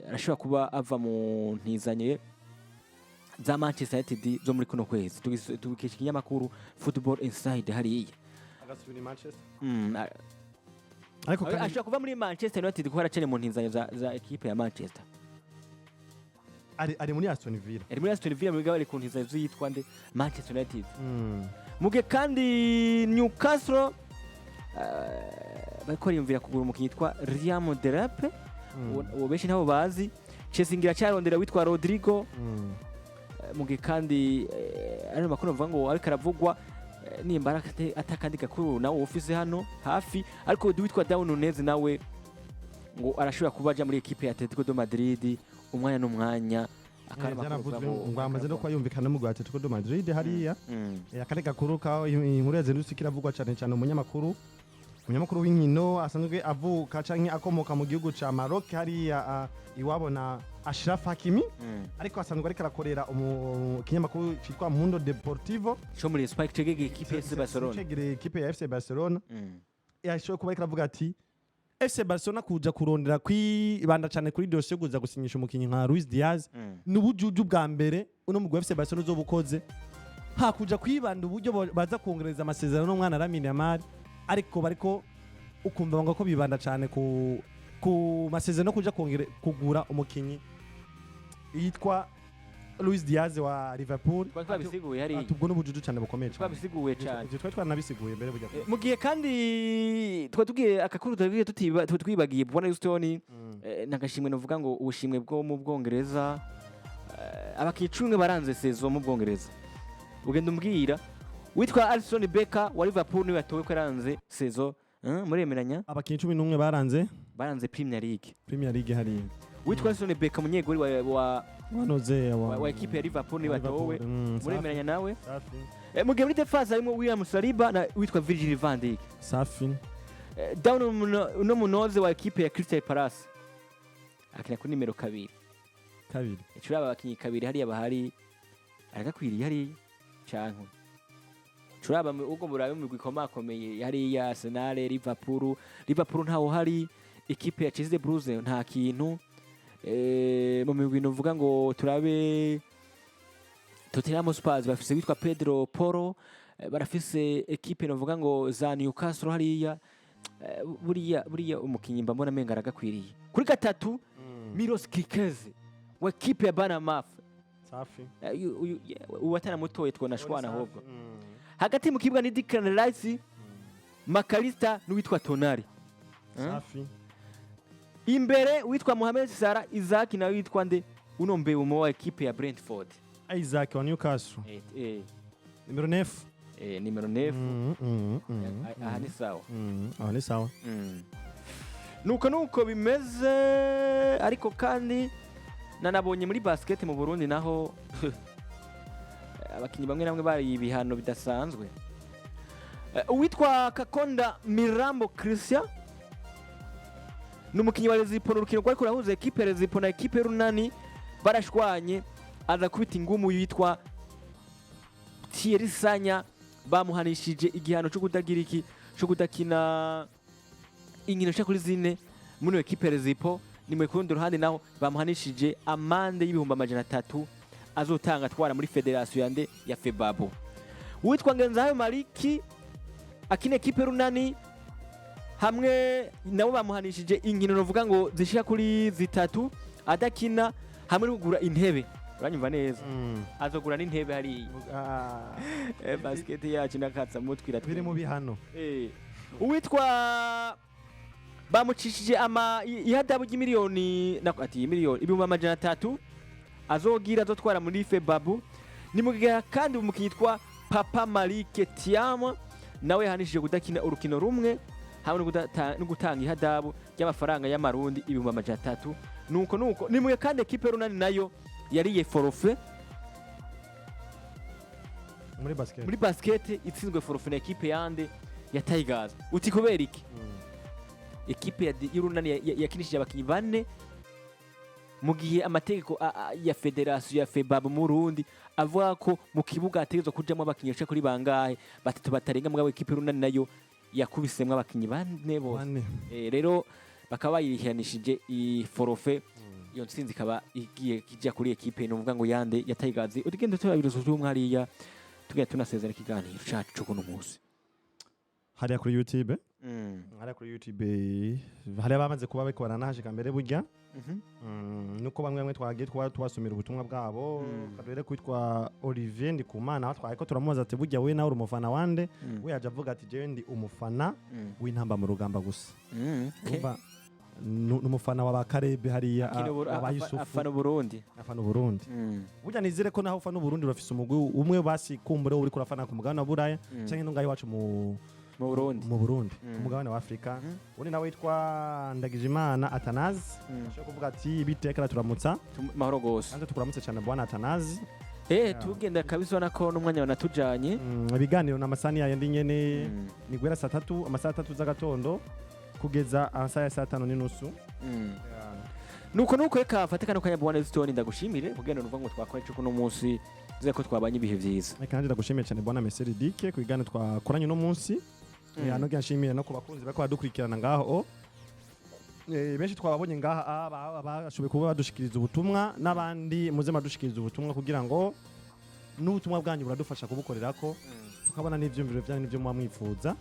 arashobora kuba ava mu ntizanye za Manchester United zo muri kuno kwezi. Tubikesha ikinyamakuru Football Inside hariya. Agasubira i Manchester. Ariko kandi Ashobora kuva muri Manchester United kuko aracari mu ntizanyo za equipe ya Manchester. Ari muri Aston Villa. Ari muri Aston Villa, mugabo ari ku ntizanyo z'iyitwa nde? Manchester United. Mugihe kandi Newcastle bariko bariyumvira kugura umukinnyi yitwa Liam Delap. Uwo benshi ntabo bazi. Chelsea ngira cyarondera witwa Rodrigo. Mugihe kandi ari makuru bavuga ngo ariko aravugwa, nimba ari atakandi gakuru nawe ufise hano hafi, ariko witwa Darwin Nunez nawe ngo arashobora kuba aja muri equipe ya Atletico de Madrid umwanya n'umwanya. Akaba ari amakuru Byaravuzwe bavuga ngo amaze no kuba yumvikana mu Atletico de Madrid hariya. Akandi gakuru ka inkuru yazindutse kiravugwa cyane cyane, umunyamakuru w'inkino asanzwe avuka canke akomoka mu gihugu ca Maroc hariya, iwabo na Ashraf Hakimi, ariko asanzwe ariko arakorera ikinyamakuru citwa Mundo Deportivo co muri Espagne cegege equipe ya FC Barcelona. Cegereye equipe ya FC Barcelona. Yashoboye kuba ariko aravuga ati FC Barcelona kuja kurondera kwibanda cyane kuri dosiye yo kuza gusinyisha umukinnyi nka Luis Diaz ni ubujuju bwa mbere uno mugwi wa FC Barcelona uzoba ukoze, hakuja kwibanda uburyo baza kongereza amasezerano n'umwana Lamine Yamal, ariko bariko ukumva ngo ko bibanda cyane ku masezerano kuja kugura umukinyi yitwa Luis Diaz wa Liverpool. Twari twabisiguye hariya. Ati ubwo n'ubujuju cyane bukomeye cyane. Twabisiguye cyane. Ivyo twari twaranabisiguye mbere burya. Mu gihe kandi twari tugiye akakuru tugiye twibagiye Bwana Houston, nagashimwe novuga ngo ubushimwe bwo mu Bwongereza, abakinyi 10 baranze saison mu Bwongereza. Ugenda umbwira witwa Alisson Becker wa Liverpool niwe yatowe ko yaranze saison, muremeranya? Abakinyi 11 baranze Baranze Premier League. Premier League hariya. Witwa Alisson Becker, umunyegoli wa wanoze wa equipe ya Liverpool, niwe yatowe. Muremeranya nawe? Safi. Mu gihe muri défense harimo William Saliba na witwa Virgil van Dijk. Safi. Darwin uno munoze wa equipe ya Crystal Palace akina kuri nimero 2. 2. Icuraba abakinyi kabiri hariya bahari aragakwiriye hariya, canke curaba ubwo murabe mu migwi ikomakomeye hariya: Arsenal, Liverpool ntawo hari, equipe ya Chelsea Blues nta kintu. Mu migwi novuga ngo turabe Tottenham Hotspur bafise witwa Pedro Porro, barafise equipe novuga ngo za Newcastle hariya. Buriya umukinyi mba mbona menga aragakwiriye. Kuri 3, Milos Kerkez wa equipe ya Bournemouth. Safi. Uyu uyu ataramutoye twonashwana ahubwo. Hagati mu kibuga ni Declan Rice, Mac Allister n'uwitwa Tonali. Safi. Imbere witwa Mohamed Salah, Isaac nawe witwa nde uno Mbeumo wa equipe ya Brentford. Isaac wa Newcastle. Nimero 9. Nimero 9. Aha ni sawa. Aho ni sawa. Nuko bimeze, ariko kandi nanabonye muri basket mu Burundi naho abakinyi bamwe namwe bari ibihano bidasanzwe. Uwitwa Kakonda Mirambo Christian ni umukinyi wa Rezipo. Ni urukino rwari kurahuza ekipe ya Rezipo na ekipe y'Urunani, barashwanye aza kubita ingumu yitwa Thierry Sanya, bamuhanishije igihano cyo kutagira iki, cyo kudakina inkino nshya kuri zine muri iyo ekipe ya Rezipo. Ni mu kurundi ruhande naho bamuhanishije amande y'300,000 azotanga atwara muri federasiyo yande ya Febabo. Uwitwa Ngenzahayo Maliki akina ekipe Runani hamwe nabo bamuhanishije inkino novuga ngo zishika kuri zitatu adakina, hamwe no kugura intebe. Uranyumva neza? Azogura n'intebe hariya. Basket yacu nakatsa mutwi. Biri mu bihano. Uwitwa bamucishije ama ihadabu ry'imiliyoni ati miliyoni 300,000 azogira azotwara muri Febabu. Ni mu gihe kandi umukinnyi yitwa Papa Malike Thiam nawe yahanishije kudakina urukino rumwe hamwe no gutanga ihadabu ry'amafaranga y'amarundi 300,000. Nuko ni mu gihe kandi ekipe y'Urunani nayo yariye forfait muri basket. Muri basket itsinzwe forfait na ekipe yande? Ya Tigers. Uti kubera iki? Ekipe y'Urunani yakinishije abakinyi bane mu gihe amategeko ya federasiyo ya FEBAB mu Burundi avuga ko mu kibuga hategerezwa kujamwo abakinyi bashika kuri bangahe? Batatu batarenga. Mugabo ekipe y'Urunani nayo yakubisemwo abakinyi bane bose. Bane. Rero bakaba bayirihanishije i forfait. Iyo ntsinzi ikaba igiye kijya kuri ekipe nuvuga ngo yande? Ya Tigers. Utugenda turabiruza utumwe hariya, tugenda tunasezera ikiganiro cacu cyo kuno munsi. Hariya kuri YouTube, hariya kuri YouTube hariya bamaze kuba bariko baranahashika mbere burya. Nuko bamwe bamwe twagiye twasomera ubutumwa bwabo. Kadore kwitwa Olivier Ndikumana, aho twariko turamubaza ati: "Burya we nawe uri umufana wande?" We yaje avuga ati: "Jewe ndi umufana w'Intamba mu Rugamba gusa." Urumva, ni umufana wa ba Karebe hariya, Akina wa ba Yusufu. Afana Burundi. Afana Uburundi. Burya nizere ko naho ufana Uburundi urafise umugwi umwe basi kumbure uri kurafana ku mugabane wa Buraya canke no ngaho iwacu mu Mu Burundi. Mu Burundi, ku mugabane wa Afrika. Undi nawe witwa Ndagijimana Atanazi ashobora kuvuga ati: "Biteka turamutsa." Mahoro gose. Kandi tukuramutse cyane, bwana Atanazi. Tugenda kabisa, ubona ko n'umwanya wanatujanye. Ibiganiro n'amasani yayandi nyene. Ni guhera saa tatu, amasaha 3 z'agatondo kugeza amasaha ya saa 5:30. Nuko reka fate kano kanya, bwana Stone, ndagushimire kugenda nuvuga ngo twakora ico kuno munsi nzeye ko twabanye ibihe vyiza. Reka nanjye ndagushimiye cyane, bwana Meseri Dike, ku biganiro twakoranye uno munsi. Anogira nshimiye no ku bakunzi bariko baradukurikirana ngaho. Benshi twababonye ngaha, bashoboye kuba badushikiriza ubutumwa, n'abandi muze madushikiriza ubutumwa kugira ngo n'ubutumwa bwanyu buradufasha kubukorerako, tukabona n'ivyumviro vyanyu n'ivyo muba mwifuza.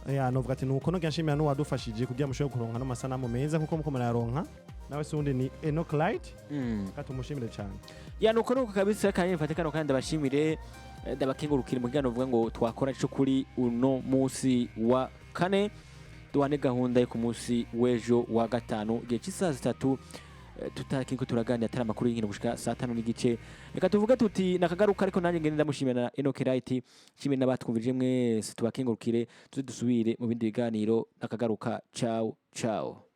Ya, novuga ati nuko nogira nshimira n'uwadufashije kugira mushobore kuronka n'amasanamu meza nkuko muko murayaronka, nawe se uwundi ni Enoch Light. Reka tumushimire cyane. Ya, nuko kabisa. Kandi mfate kano kandi ndabashimire, ndabakengurukire mu kiganiro uvuga ngo twakora ico kuri uno munsi wa kane. Duhane gahunda yo ku munsi w'ejo wa gatanu igihe cy'isaha 3, tutakiriko turaganira atari amakuru y'inkino gushika saa 5:30. Reka tuvuge tuti nakagaruka, ariko nanjye ngende ndamushimira na Enoch Light, nshimire n'abatwumvirije mwese, tubakengurukire, tuze dusubire mu bindi biganiro. Nakagaruka, ciao ciao.